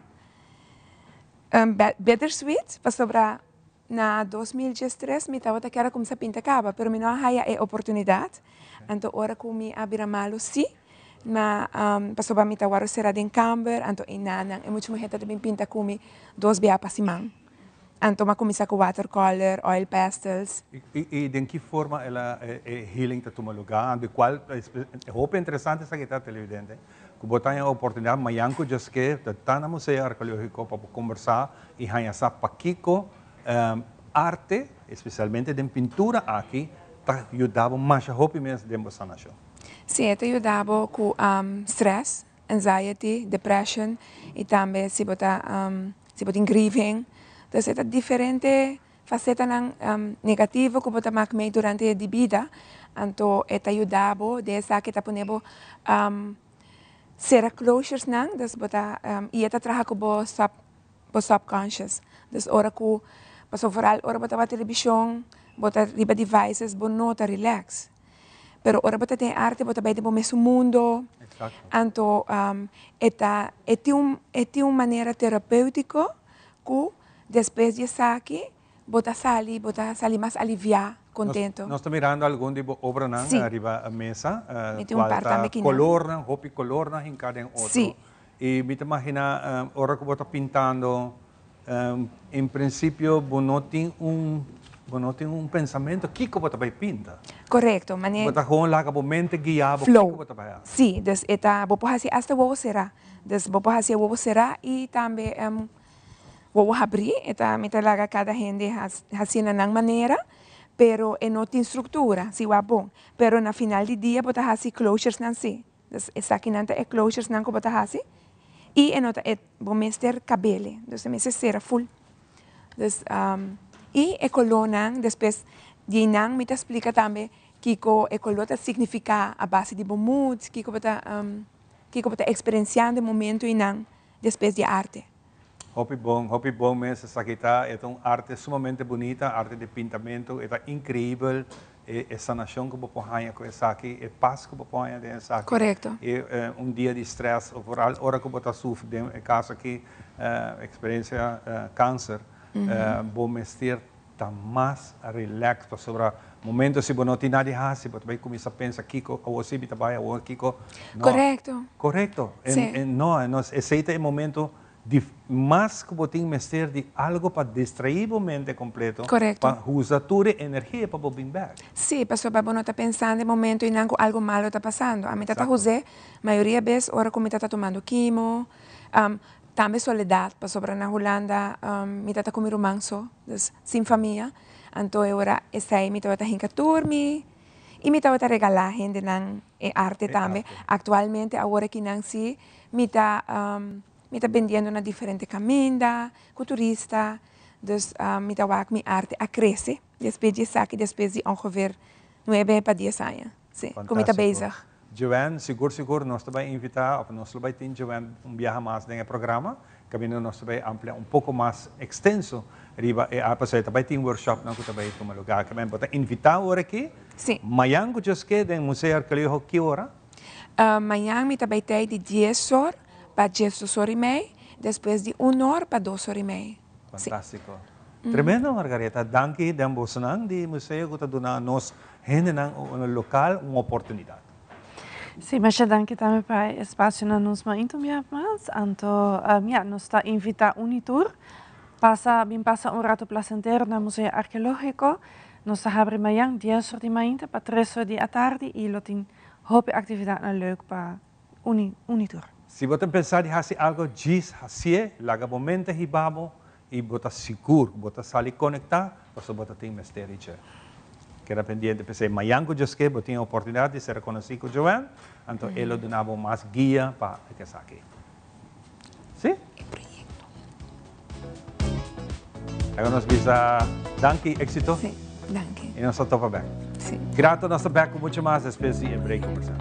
bittersweet pasobra Na 2013 mi tabata kier a cuminsa pinta caba, pero mi no a haya e oportunidad. Anto ora cu mi a bira malo si, ma pasobra mi ta worde cera den camber, anto e nanan, e mucha muher ta bin pinta cu mi dos bia pa siman. Anto mi a cuminsa cu watercolor, oil pastels. Y den ki forma el a, e healing ta tuma lugar? Anto cual, hopi interesante esaki ta televidente, cu bo ta haña oportunidad mañan cu djaske ta ta na Museo Arkeologico pa bo combersa y haña sa pakico arte, especialmente den pintura aki, ta yuda bo masha hopi mes den bo sanacion. Si, e ta yuda bo cu stress, anxiety, depression y tambe si bo ta si bo tin grieving. Entonces e ta diferente facetanan negativo cu bo ta mak mee durante di bida, anto e ta yuda bo den esaki ta pone bo cera closures nan, dus bo ta y e ta traha cu bo sub bo subconscious, dus ora cu pasobra vooral ora bo ta wak television bo ta riba devices bo no ta relax, pero ora bo ta den arte bo ta bay den bo mesun mundo, anto e ta e tin un e tin un manera terapeutico cu Despues di esaki bo ta sali, bo ta sali mas aliviá, kontento. Nos ta mirando algun di bo obranan riba mesa, Mi tin un cual par ta tambe kinan. colornan, hopi colornan hinká den otro. Y mi ta maginá ora cu bo ta pintando, en principio bo no tin un, bo no tin un pensamento kico bo ta bay pinta. Corecto, mane. Bo ta gewoon laga bo mente guia bo Flow. kico bo ta bay haci. Sí, dus e ta, bo por haci hasta wowo cerá. Dus bo por haci e wowo cerá y tambe Wowo habrí, e ta mi ta laga kada hende hasié na nan manera, pero e no tin struktura, si wak bon. Pero na final di dia bo ta hasi closuresnan si. Dus esakinan ta e closuresnan ku bo ta hasi i e no ta e bo mester kabele, dus e mester sera ful. Dus i e kolónan despues di einan mi ta splika tambe kiko e koló ta signifiká a base di bo mood, kiko bo ta kiko bo ta eksperensiando e momento einan despues di e arte. Hopi bon, hopi bon mes esaki ta, e ta un arte sumamente bunita, arte di pintamento, e ta increibel. E e sanashon ku bo por haña ku esaki, e pas ku bo por haña den esaki. Korekto. E un dia di stress o vooral ora ku bo ta sufri den e kaso aki eksperensia kanser, bo mester ta mas relax pasobra momento si bo no tin nada di hasi bo ta bai kuminsá pensa kiko awor si mi ta bai awor kiko. No. Korekto. Korekto. Sí. No, esei ta e momento Di mas ku bo tin mester di algo pa distraí bo mente kompleto pa usa tur e energia pa bo bin bèk. Sí, pasobra bo no ta pensando e momento einan ku algo malo ta pasando. Ami ta ta us'é mayoria bes ora ku mi ta ta tumando kimo, tambe soledat, pasobra na Hulanda mi ta ta ku mi ruman so, dus sin famia. Anto e ora esei mi tabata hinka tur mi i mi tabata regalá hendenan e arte tambe. Aktualmente awor akinan sí mi ta. Mi ta bendiendo na diferente caminda, cu turista, dus mi ta wak mi arte a crece despues di esaki, despues di ongeveer nuebe pa dies aña, si, cu mi ta bezig. Joanne, sigur sigur nos ta bay invita of nos lo bay tin Joanne un biaha mas den e programa, caminda nos ta bay amplia un poco mas extenso riba e arte, pasobra ta bay tin workshopnan cu ta bay tuma lugar. Bo ta invita awor aki, mayan cu djos ke den Museo Arqueologico ki ora? Mañan mi ta bay tey di dies or pa diesdos or y mei, despues di un or pa dos or y mei. Si. Fantastico. Tremendo Margaretha, danki den bosonan di museo cu ta duna nos hendenan local un oportunidad. Si, masha danki tambe pa e espacio na nos mainta un biaha mas. Anto, ya, nos ta invita un y tur pasa, bin pasa un rato placentero na Museo Arqueologico. Nos ta habri mañan dies or di mainta pa tres or di atardi y lo tin Hopi actividadnan leuk pa uni uni tur. Si bo ta pensa di hasi algo djis hasié, laga bo mente hiba bo i bo ta sigur ku bo ta sali konektá pasobra bo ta tin mester di dje. Keda pendiente p'esei. Mayan ku Dios ke bo tin e oportunidat di ser konosí ku Joanne, anto e lo duna bo mas guia pa e esaki. Sí? E proyekto. Laga nos bisa danki, éxito. Sí, danki. I nos ta topa bek. Sí. Grato nos ta bek ku mucho mas despues di e break comercial.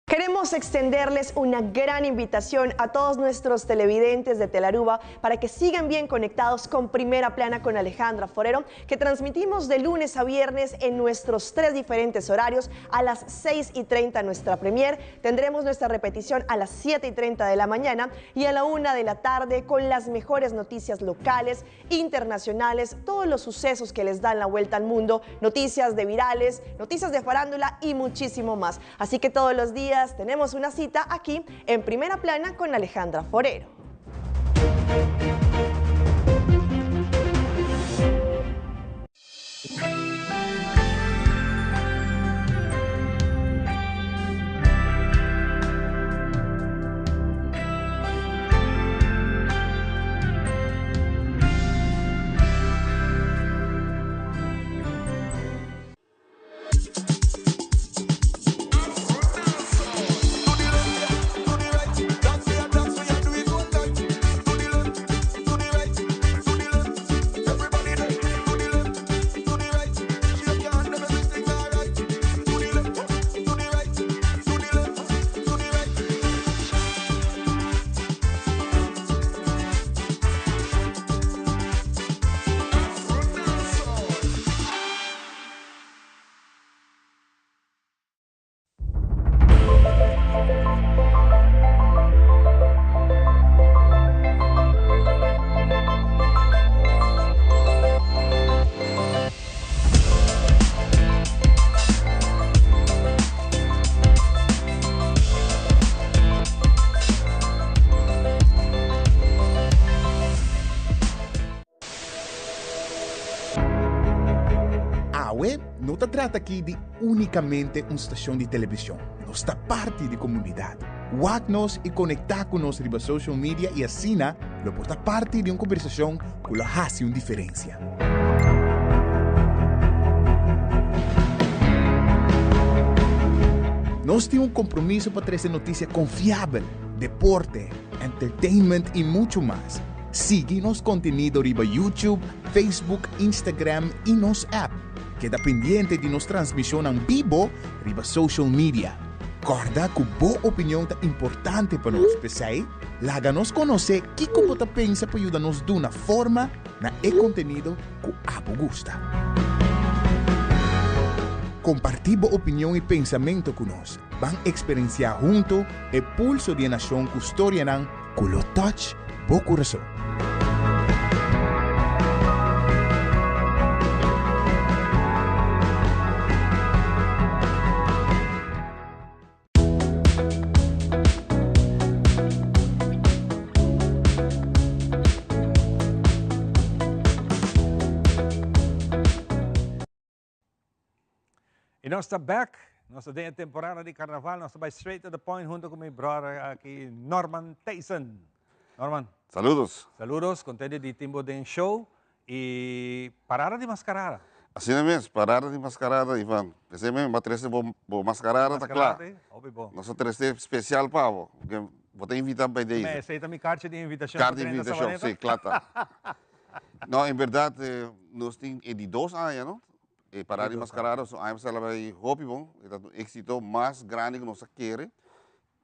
Queremos extenderles una gran invitación a todos nuestros televidentes de Telaruba para que sigan bien conectados con Primera Plana con Alejandra Forero, que transmitimos de lunes a viernes en nuestros tres diferentes horarios a las 6 y 30 nuestra premier. Tendremos nuestra repetición a las 7 y 30 de la mañana y a la 1 de la tarde con las mejores noticias locales, internacionales, todos los sucesos que les dan la vuelta al mundo, noticias de virales, noticias de farándula y muchísimo más. Así que todos los días tenemos una cita aquí en Primera Plana con Alejandra Forero. Awe no ta trata aki di únikamente un stashon di televishon. Nos ta parti di komunidat. Wak nos i konektá ku nos riba social media i asina lo por ta parti di un kombersashon ku lo hasi un diferensia. Nos tin un kompromiso pa trese notisia konfiabel, deporte, entertainment i muchu mas. Sigui nos kontenido riba YouTube, Facebook, Instagram i nos app. Keda pendiente di nos transmishonnan bibo riba social media. Kòrda ku bo opinion ta importante pa nos, p'esei laga nos konosé kiko bo ta pensa pa yuda nos duna forma na e kontenido ku abo gusta. Kompartí bo opinion i pensamentu ku nos. Ban eksperensiá huntu e pulso di e nashon ku storianan ku lo touch bo kurason. Y nos ta back, nos ta den e temporada di carnaval, nos ta bay straight to the point hunto cu mi brother aki Norman Thijssen. Norman. Saludos. Saludos, contento di tin bo den show y parada di mascarada. Asina mes, parada di mascarada Ivan. P'esei mes mi a trece bo bo mascarada ta cla. Hopi bon. Nos a trece special pa bo, porque bo ta invita bay deze. Esei ta mi carchi di invitacion. Carchi di invitacion, si, cla ta. No, en berdad nos tin e di dos aña, no? E parada di mascarada su aña pasá la bai hopi bon, e ta un éxito mas grandi ku nos a kere.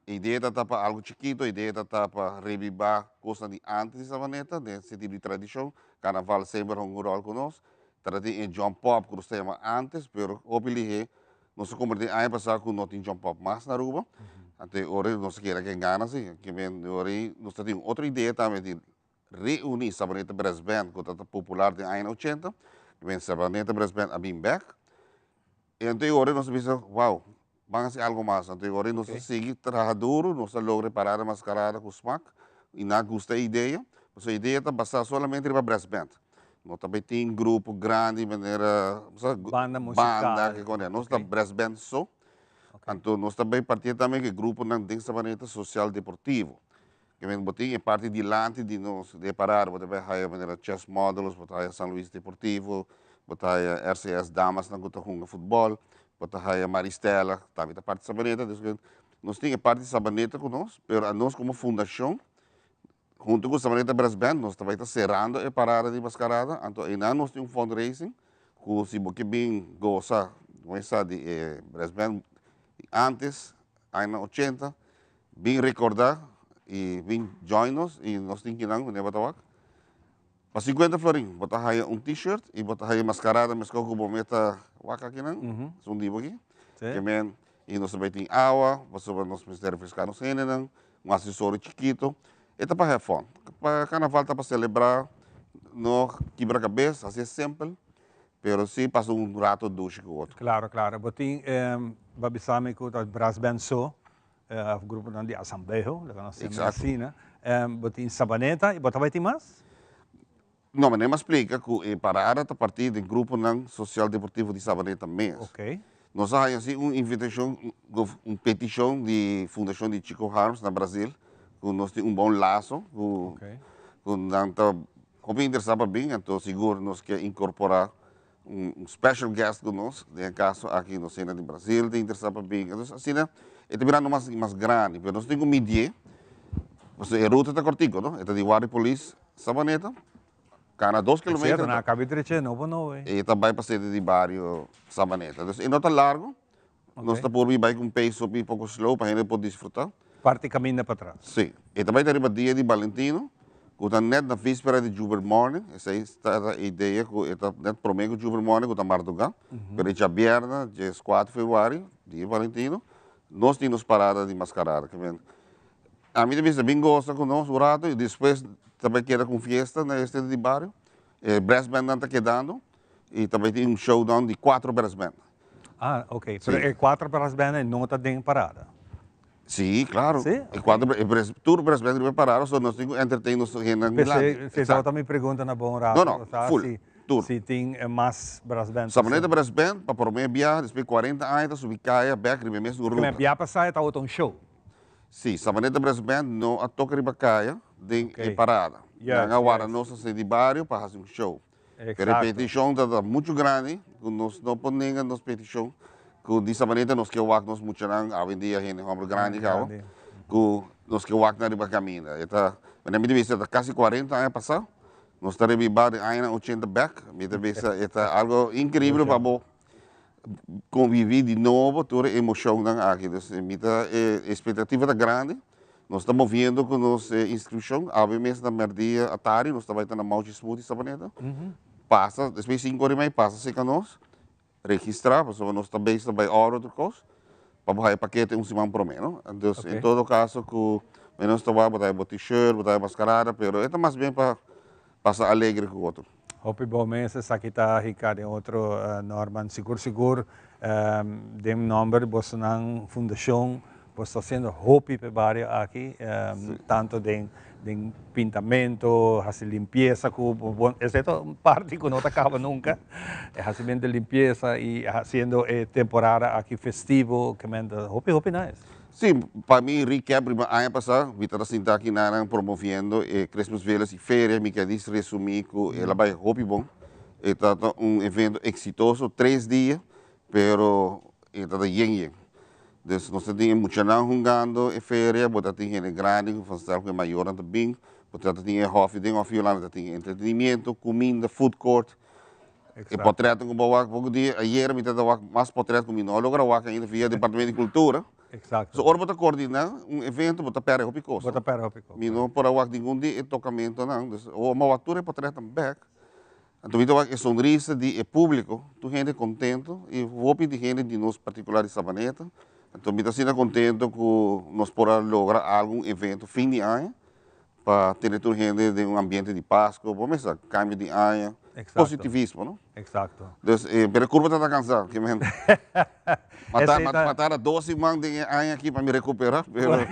E idea ta ta pa algu chikito, e idea ta ta pa rebibá kosnan di antes di Savaneta, den sentido di tradishon. Karnaval semper hunga un ròl ku nos. Tabata tin e jump up ku nos ta yama antes, pero hopi lihé nos a komprendé aña pasá ku no tin jump up mas na Aruba. Anto e ora nos a kere ken gana si. Ke men e ora ei nos ta tin un otro idea tambe di Reuní Sabaneta Brass Band ku ta popular den añanan ochenta, ben Sabaneta Brass Band a bin bèk. I anto e ora nos a bisa, wow, ban hasi algu mas. Anto e ora nos a sigui traha duru, nos a logra e parada maskarada ku smak i nan a gusta e idea. Pasobra e idea ta basá solamente riba brass band. No ta bai tin grupo grandi manera Banda musikal. Banda, ke kos. Nos ta brass band so. Anto nos ta bai partia tambe ku e gruponan den Sabaneta Sosial Deportivo. Ke men bo tin e parti dilanti di nos di e parada, bo ta bai haya manera Chess Models, bo ta haya San Luis Deportivo, bo ta haya RCS damasnan ku ta hunga futbòl, bo ta haya Maristella, tambe ta parti Sabaneta. Dus nos tin e parti Sabaneta ku nos, pero anos komo fundashon hunto ku Sabaneta Brass Band nos ta bai ta serando e parada di maskarada, anto einan nos tin un fundraising ku si bo ke bin gosa kuminsá di e brass band di antes, añanan ochenta, Bin recorda y bin join nos y nos tin kinan cu bo ta wak. Pa 50 florin bo ta haya un t-shirt y bo ta haya mascarada mesco cu bo meta wak akinan. Esun di bo aki. Ke men y nos ta bay tin awa pasobra nos mester refresca nos hendenan, un accesorio chikito. E ta pa have fun. Pa carnaval ta pa celebra, no kibra cabes, haci simpel. Pero si pasa un rato dushi cu otro. Claro, claro. Bo tin, bo a bisa mi cu ta brass band so. Of gruponan di asambleo, laga nos sema asina. Bo tin Sabaneta y bo ta bay tin mas? No, mi a splica cu e parada ta parti den gruponan social deportivo di Sabaneta mes. Nos a haya si un invitacion, un peticion di fundacion di Chico Harms na Brasil, cu nos tin un bon lazo cu nan ta hopi interesa pa bin, anto sigur nos ke incorpora un special guest cu nos, den e caso aki nos hende di Brasil ta interesa pa bin, entonces asina e ta birando mas y mas grandi, pero nos tin cu midié, pasobra e ruta ta cortico no, e ta di Wardi Polis Sabaneta, cana dos kilometer. Es cierto, nan a caba di drecha e nobo nobo ey. E ta bay pa sede di bario Sabaneta, entonces e no ta largo, Nos ta por bai ku un pace hopi poko slow pa hende por disfruta. Parti kaminda patras. Si. E ta bai ta riba dia di Valentino, ku ta net na vispera di Jubel Morning. Esei ta e idea ku e ta net prome ku Jubel Morning ku ta marduga. Pero e djabièrnè, dieskuater februari, dia di Valentino, nos tin nos parada di maskarada. Ke men, ami ta bisa bin gosa ku nos un rato i despues ta bai keda ku un fiesta na e sentro di bario. E brass bandnan ta kedando i ta bai tin un showdown di kuater brass band. Ah, ok. Pero e kuater brass band ei no ta den parada? Sí, claro. Sí? E kuater, e brass, tur brass band riba e parada, so nos tin ku entertain nos hendenan dilanti. P'esei, esei tabata mi pregunta na bon rato. No, no, full, tur. Si tin mas brass band. Sabaneta Brass Band pa promé biaha despues di kuarenta aña ta subi kaya bèk riba e mes ruta. Promé biaha pasá e tabata un show. Sí, Sabaneta Brass Band no a toka riba kaya den e parada. Nan a warda nos na sede di bario pa hasi un show. Pero e petishon tabata muchu grandi ku nos no por nenga nos petishon. Ku di Sabaneta nos ke wak nos muchanan, awendia hende hòmber grandi kaba, ku nos ke wak nan riba kaminda. E ta, manera mi ta bisa, ta kasi kuarenta aña pasá, nos ta rebibá den añanan ochenta bèk. Mi ta bisa e ta algo inkreibel pa bo konviví di nobo tur e emoshonnan aki. Dus mi ta, e espektativa ta grandi. Nos ta moviendo ku nos inskripshon. Awe mes na mèrdia atardi nos ta bai ta na Mauchi Smoothie Sabaneta. Pasa, despues di sinku ora i mei pasa serka nos. Registra, pasobra nos ta bezig ta bai ora otro kos, pa bo haya pakete un siman prome, no? Dus en todo kaso ku menos ta wak bo ta haya bo t-shirt, bo ta haya maskarada, pero e ta mas bien pa pasa alegre ku otro. Hopi bo mes esaki ta hika den otro Norman, sigur sigur den nomber di bosonan fundashon Bo sta haciendo hopi p'e bario aki, tanto den den pintamento, haci limpieza cu bo, esey ta un parti cu no ta caba nunca, e hacimento di limpieza y haciendo e temporada aki festivo, ke men ta hopi hopi nice. Sí, pa mi recap riba aña pasa, mi tabata sinta aki nan promoviendo e Christmas Village y feria, mi ke dis resumi cu el a bay hopi bon, e tabata un evento exitoso, tres dia, pero e tabata yen yen. Dus nos ta tin e muchanan hungando e feria, bo ta tin hende grandi ku vanzelf ku e mayornan ta bin, bo ta tin e hòfi, den hòfi Yolanda ta tin entretenimiento, kuminda, food court, e pòtrètnan ku bo wak poko dia, ayera mi tabata wak mas pòtrèt ku mi no a logra wak ainda via departamento di kultura. So ora bo ta koordiná un evento bo ta pèrdè hopi kos. Bo ta pèrdè hopi kos. Mi no por a wak ningun di e tokamentonan, dus awor mi a wak tur e pòtrètnan bèk. Anto mi ta wak e sonrisa di e publico, tur hende contento y hopi di hende di nos particular di Sabaneta. Anto mi ta asina contento cu nos por a logra algo, un evento fin di aña pa tene tur hende den un ambiente di Pasco, bo mester sa cambio di aña, positivismo no. Exacto. Dus pero e curva ta ta cansa, ki men. Ma tarda dos siman den e aña aki pa mi recupera, pero.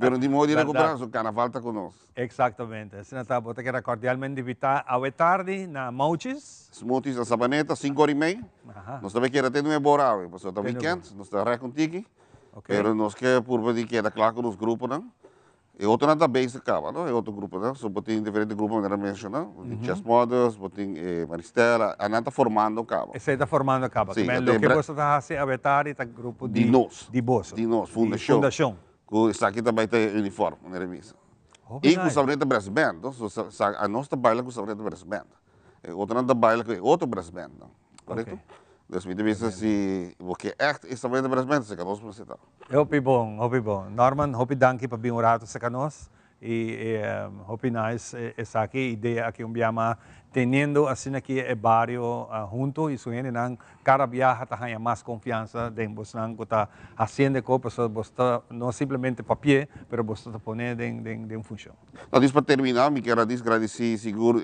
Pero di modo di recuperá, su carnaval ta cu nos. Exactamente. Asina ta, bo ta keda cordialmente invitá awe tardi na Mauchis. Smoothies na Sabaneta, cinco ora y mei. Nos ta bay keda te nuebe ora awe, pasobra ta weekend, nos ta rek un tiki. Pero nos ke purba di keda kla cu nos gruponan. E otronan ta bezig caba, no? E otro gruponan. So bo tin diferente grupo manera menciona. Bo tin Chess Mothers, bo tin Maristella, anan ta formando caba. Esey ta formando caba. Si, Loke boso ta haci awe tardi ta grupo di Di nos. Di boso. Di nos, fundacion. Di fundacion. Ku esaki ta bai ta e uniform, manera mi bisa. Hopi I ku nice. Sabaneta Brass Band, no? So sa sa anos ta baila ku Sabaneta Brass Band. E otronan ta baila ku e otro brass band nan, korekto? Ok. Dus mi ta bisa si bo ke ègt e Sabaneta Brass Band, seka nos mester ta. Hopi bon, hopi bon. Norman, hopi danki pa bin un rato seka nos. I hopi nice esaki, idea aki un bia mas teniendo asina aki e bario hunto i su hendenan cada biaha ta haña mas confiansa den bosnan cu ta haciendo e cos pasobra bos ta no simplemente papia pero bos ta pone den den funcion. No dis pa termina mi kier a dis gradici sigur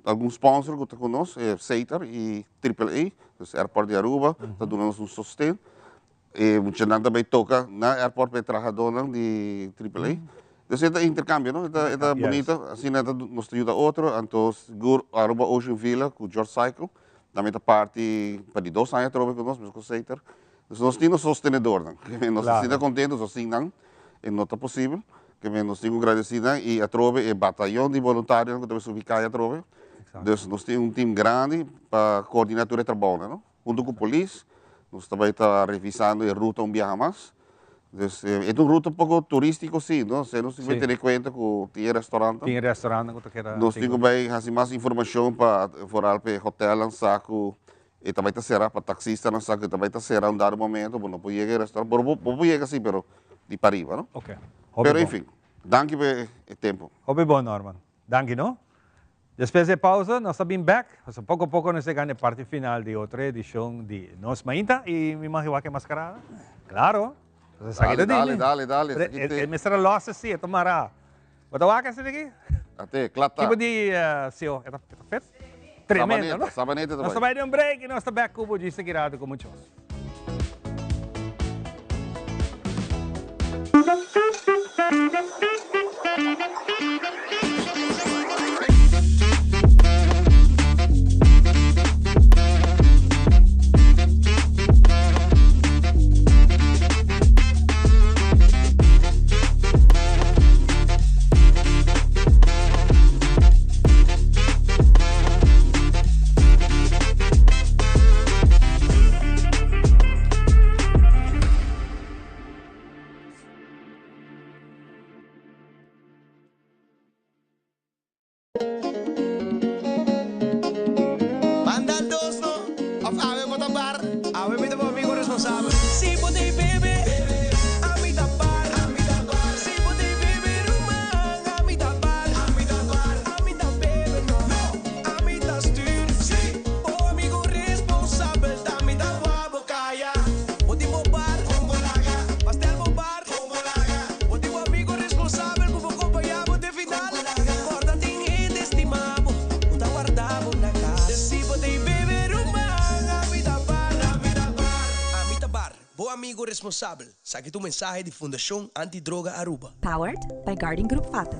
algun sponsor cu ta cu nos, Setar i Triple A, dus Airport di Aruba ta duna nos un sosten. E muchanan ta bay toca na airport pa e trahadornan di Triple A. Dus e ta intercambio, no? E ta, e ta bunito. Asina ta, nos ta yuda otro. Anto sigur Aruba Ocean Villa cu George Cycle tambe ta parti pa di dos aña atrobe cu nos, mescos Seter. Dus nos tin nos sostenedornan. Nos ta asina contento, so sin nan e no ta posibel. Ke men nos tin cu gradeci nan y atrobe e batayon di boluntarionan cu ta bay subi caya atrobe. Dus nos tin un team grandi pa coordina tur e trabounan, no? Hunto cu polis nos ta bay ta revisando e ruta un biaha mas. Dus e ta un ruta poco turistico si, no? Esey nos tin cu tene cuenta cu tin e restaurantnan. Tin e restaurantnan cu ta keda. Nos tin cu bay haci mas informacion pa vooral pa e hotelnan sa cu e ta bay ta cera, pa taxistanan sa cu e ta bay ta cera un dado momento, bo no por yega e restaurant. Bo por yega si, pero di pariba, no? Ok. Pero enfin, danki pa e tempo. Hopi bon, Norman. Danki, no? Despues di e pausa nos ta bin bek, pasobra poko poko nos yega na e parti final di otro edishon di Nos Mainta y mi mag wak e mascarada? Claro! Esaki ta Dale, dale, dale, esaki te. E mester a los asi, e ta mara. Bo ta wak esaki aki? Ate, kla ta. Kibo di sio? E ta fet? Tremendo, no? Sabaneta, Sabaneta ta bai. Nos ta bai den un break y nos ta bek ku bo djis aki rato ku muchos. responsabel. Esaki ta un mensahe di Fundacion Anti Droga Aruba. Powered by Guardian Group Fatum.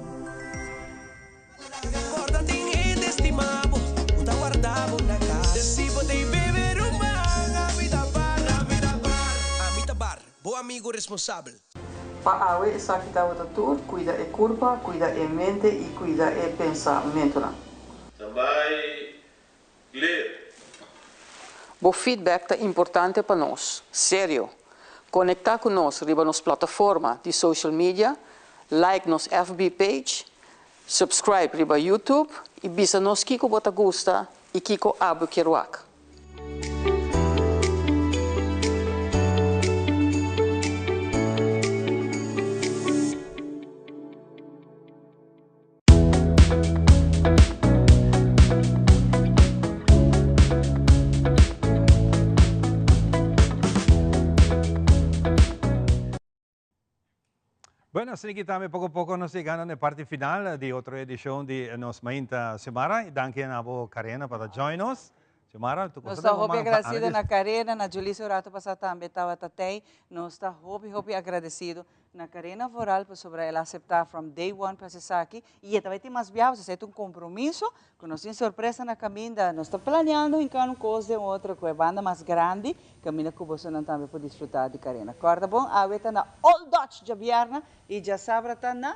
Corda tin hende stima bo cu ta warda bo na cas. Si bo t'ey bebe ruman, ami ta bar, ami ta bar. Ami ta bar, bo amigo responsabel. Pa awe esaki tabata tur, cuida e curpa, cuida e mente y cuida e pensamentonan. Tambay clear. Bo feedback ta importante pa nos. Serio! Conecta cu nos riba nos plataforma di social media, like nos FB page, subscribe riba YouTube y bisa nos kico bo ta gusta y kico abo kier wak. Bueno, asina ki tambe poco poco nos yegando na e parti final di otro edicion di nos Mainta Xiomara. Y danki na bo Karena pa ta join nos. Xiomara, tu Nos cosa ta den bo hopi man pa agradecido Andy. na Karena, na Julissa un rato pasa tambe tabata tey. Nos ta hopi hopi agradecido Na Karena vooral pasobra el a acepta from day one pa haci esaki y e ta bay tin mas biaha pasobra esey ta un compromiso cu nos tin sorpresa na caminda. Nos ta planeando hinca un cos den otro cu e banda mas grandi caminda cu bosonan tambe por disfruta di Karena. Corda bon awe ta na Old Dutch djabièrna y djasabra ta na.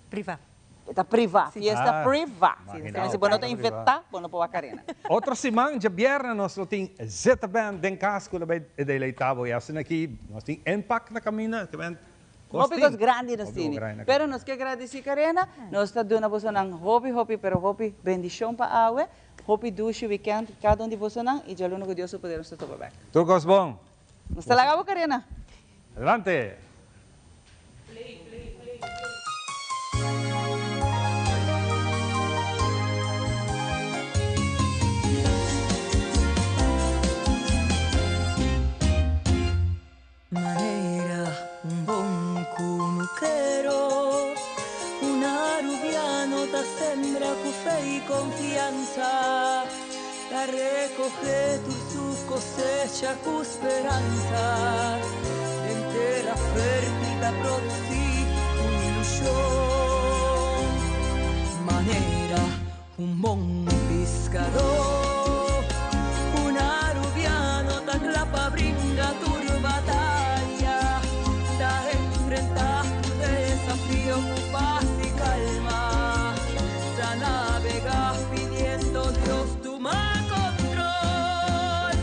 Priva. E ta priva, fiesta Ah, priva. imagina Si bo no ta bo, priva. invita, bo no por wak Karena. Otro siman, djabièrna, nos lo tin Zeta Band den kas ku lo bai deleitá bo. I asina aki nos tin Inpak na kaminda, ke men kos Hopi kos tin. grandi nos Hopi tini. grandi na Pero kaminda. nos ke gradisí Karena, nos ta duna bosonan hopi, hopi, pero hopi bendishon pa awe, hopi dushi weekend kada un di bosonan i djaluna ku Dios su poder nos ta topa bèk. Tur kos bon. Nos ta laga bo Karena. Adelante! Manera un bon kunukero, un arubiano ta sembra ku fe i konfiansa, ta rekohé tur su kosecha ku speransa, den tera fértil ta produsí un ilushon. Manera un bon piskadó, un arubiano ta kla pa bringa tur bataya, ta enfrentá tur desafio ku pas i kalma, sa nabegá pidiendo Dios tuma control.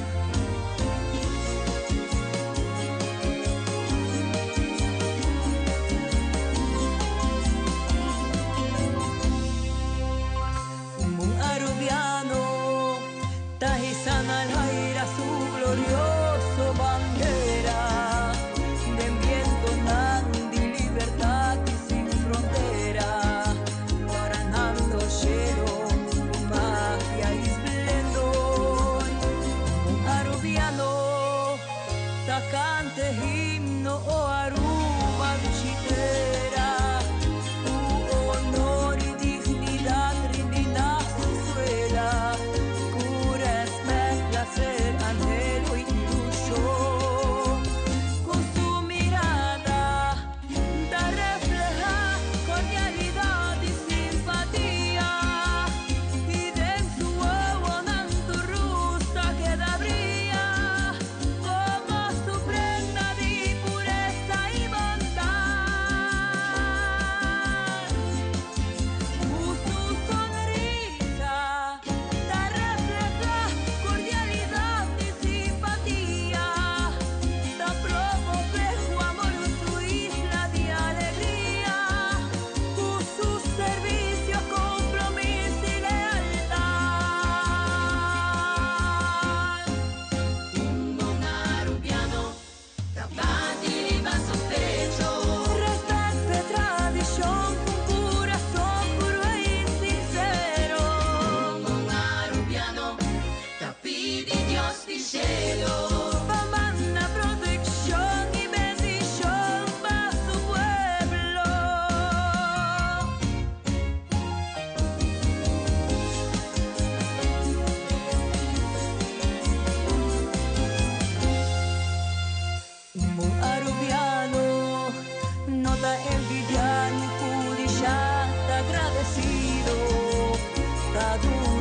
Agradecido ta duna.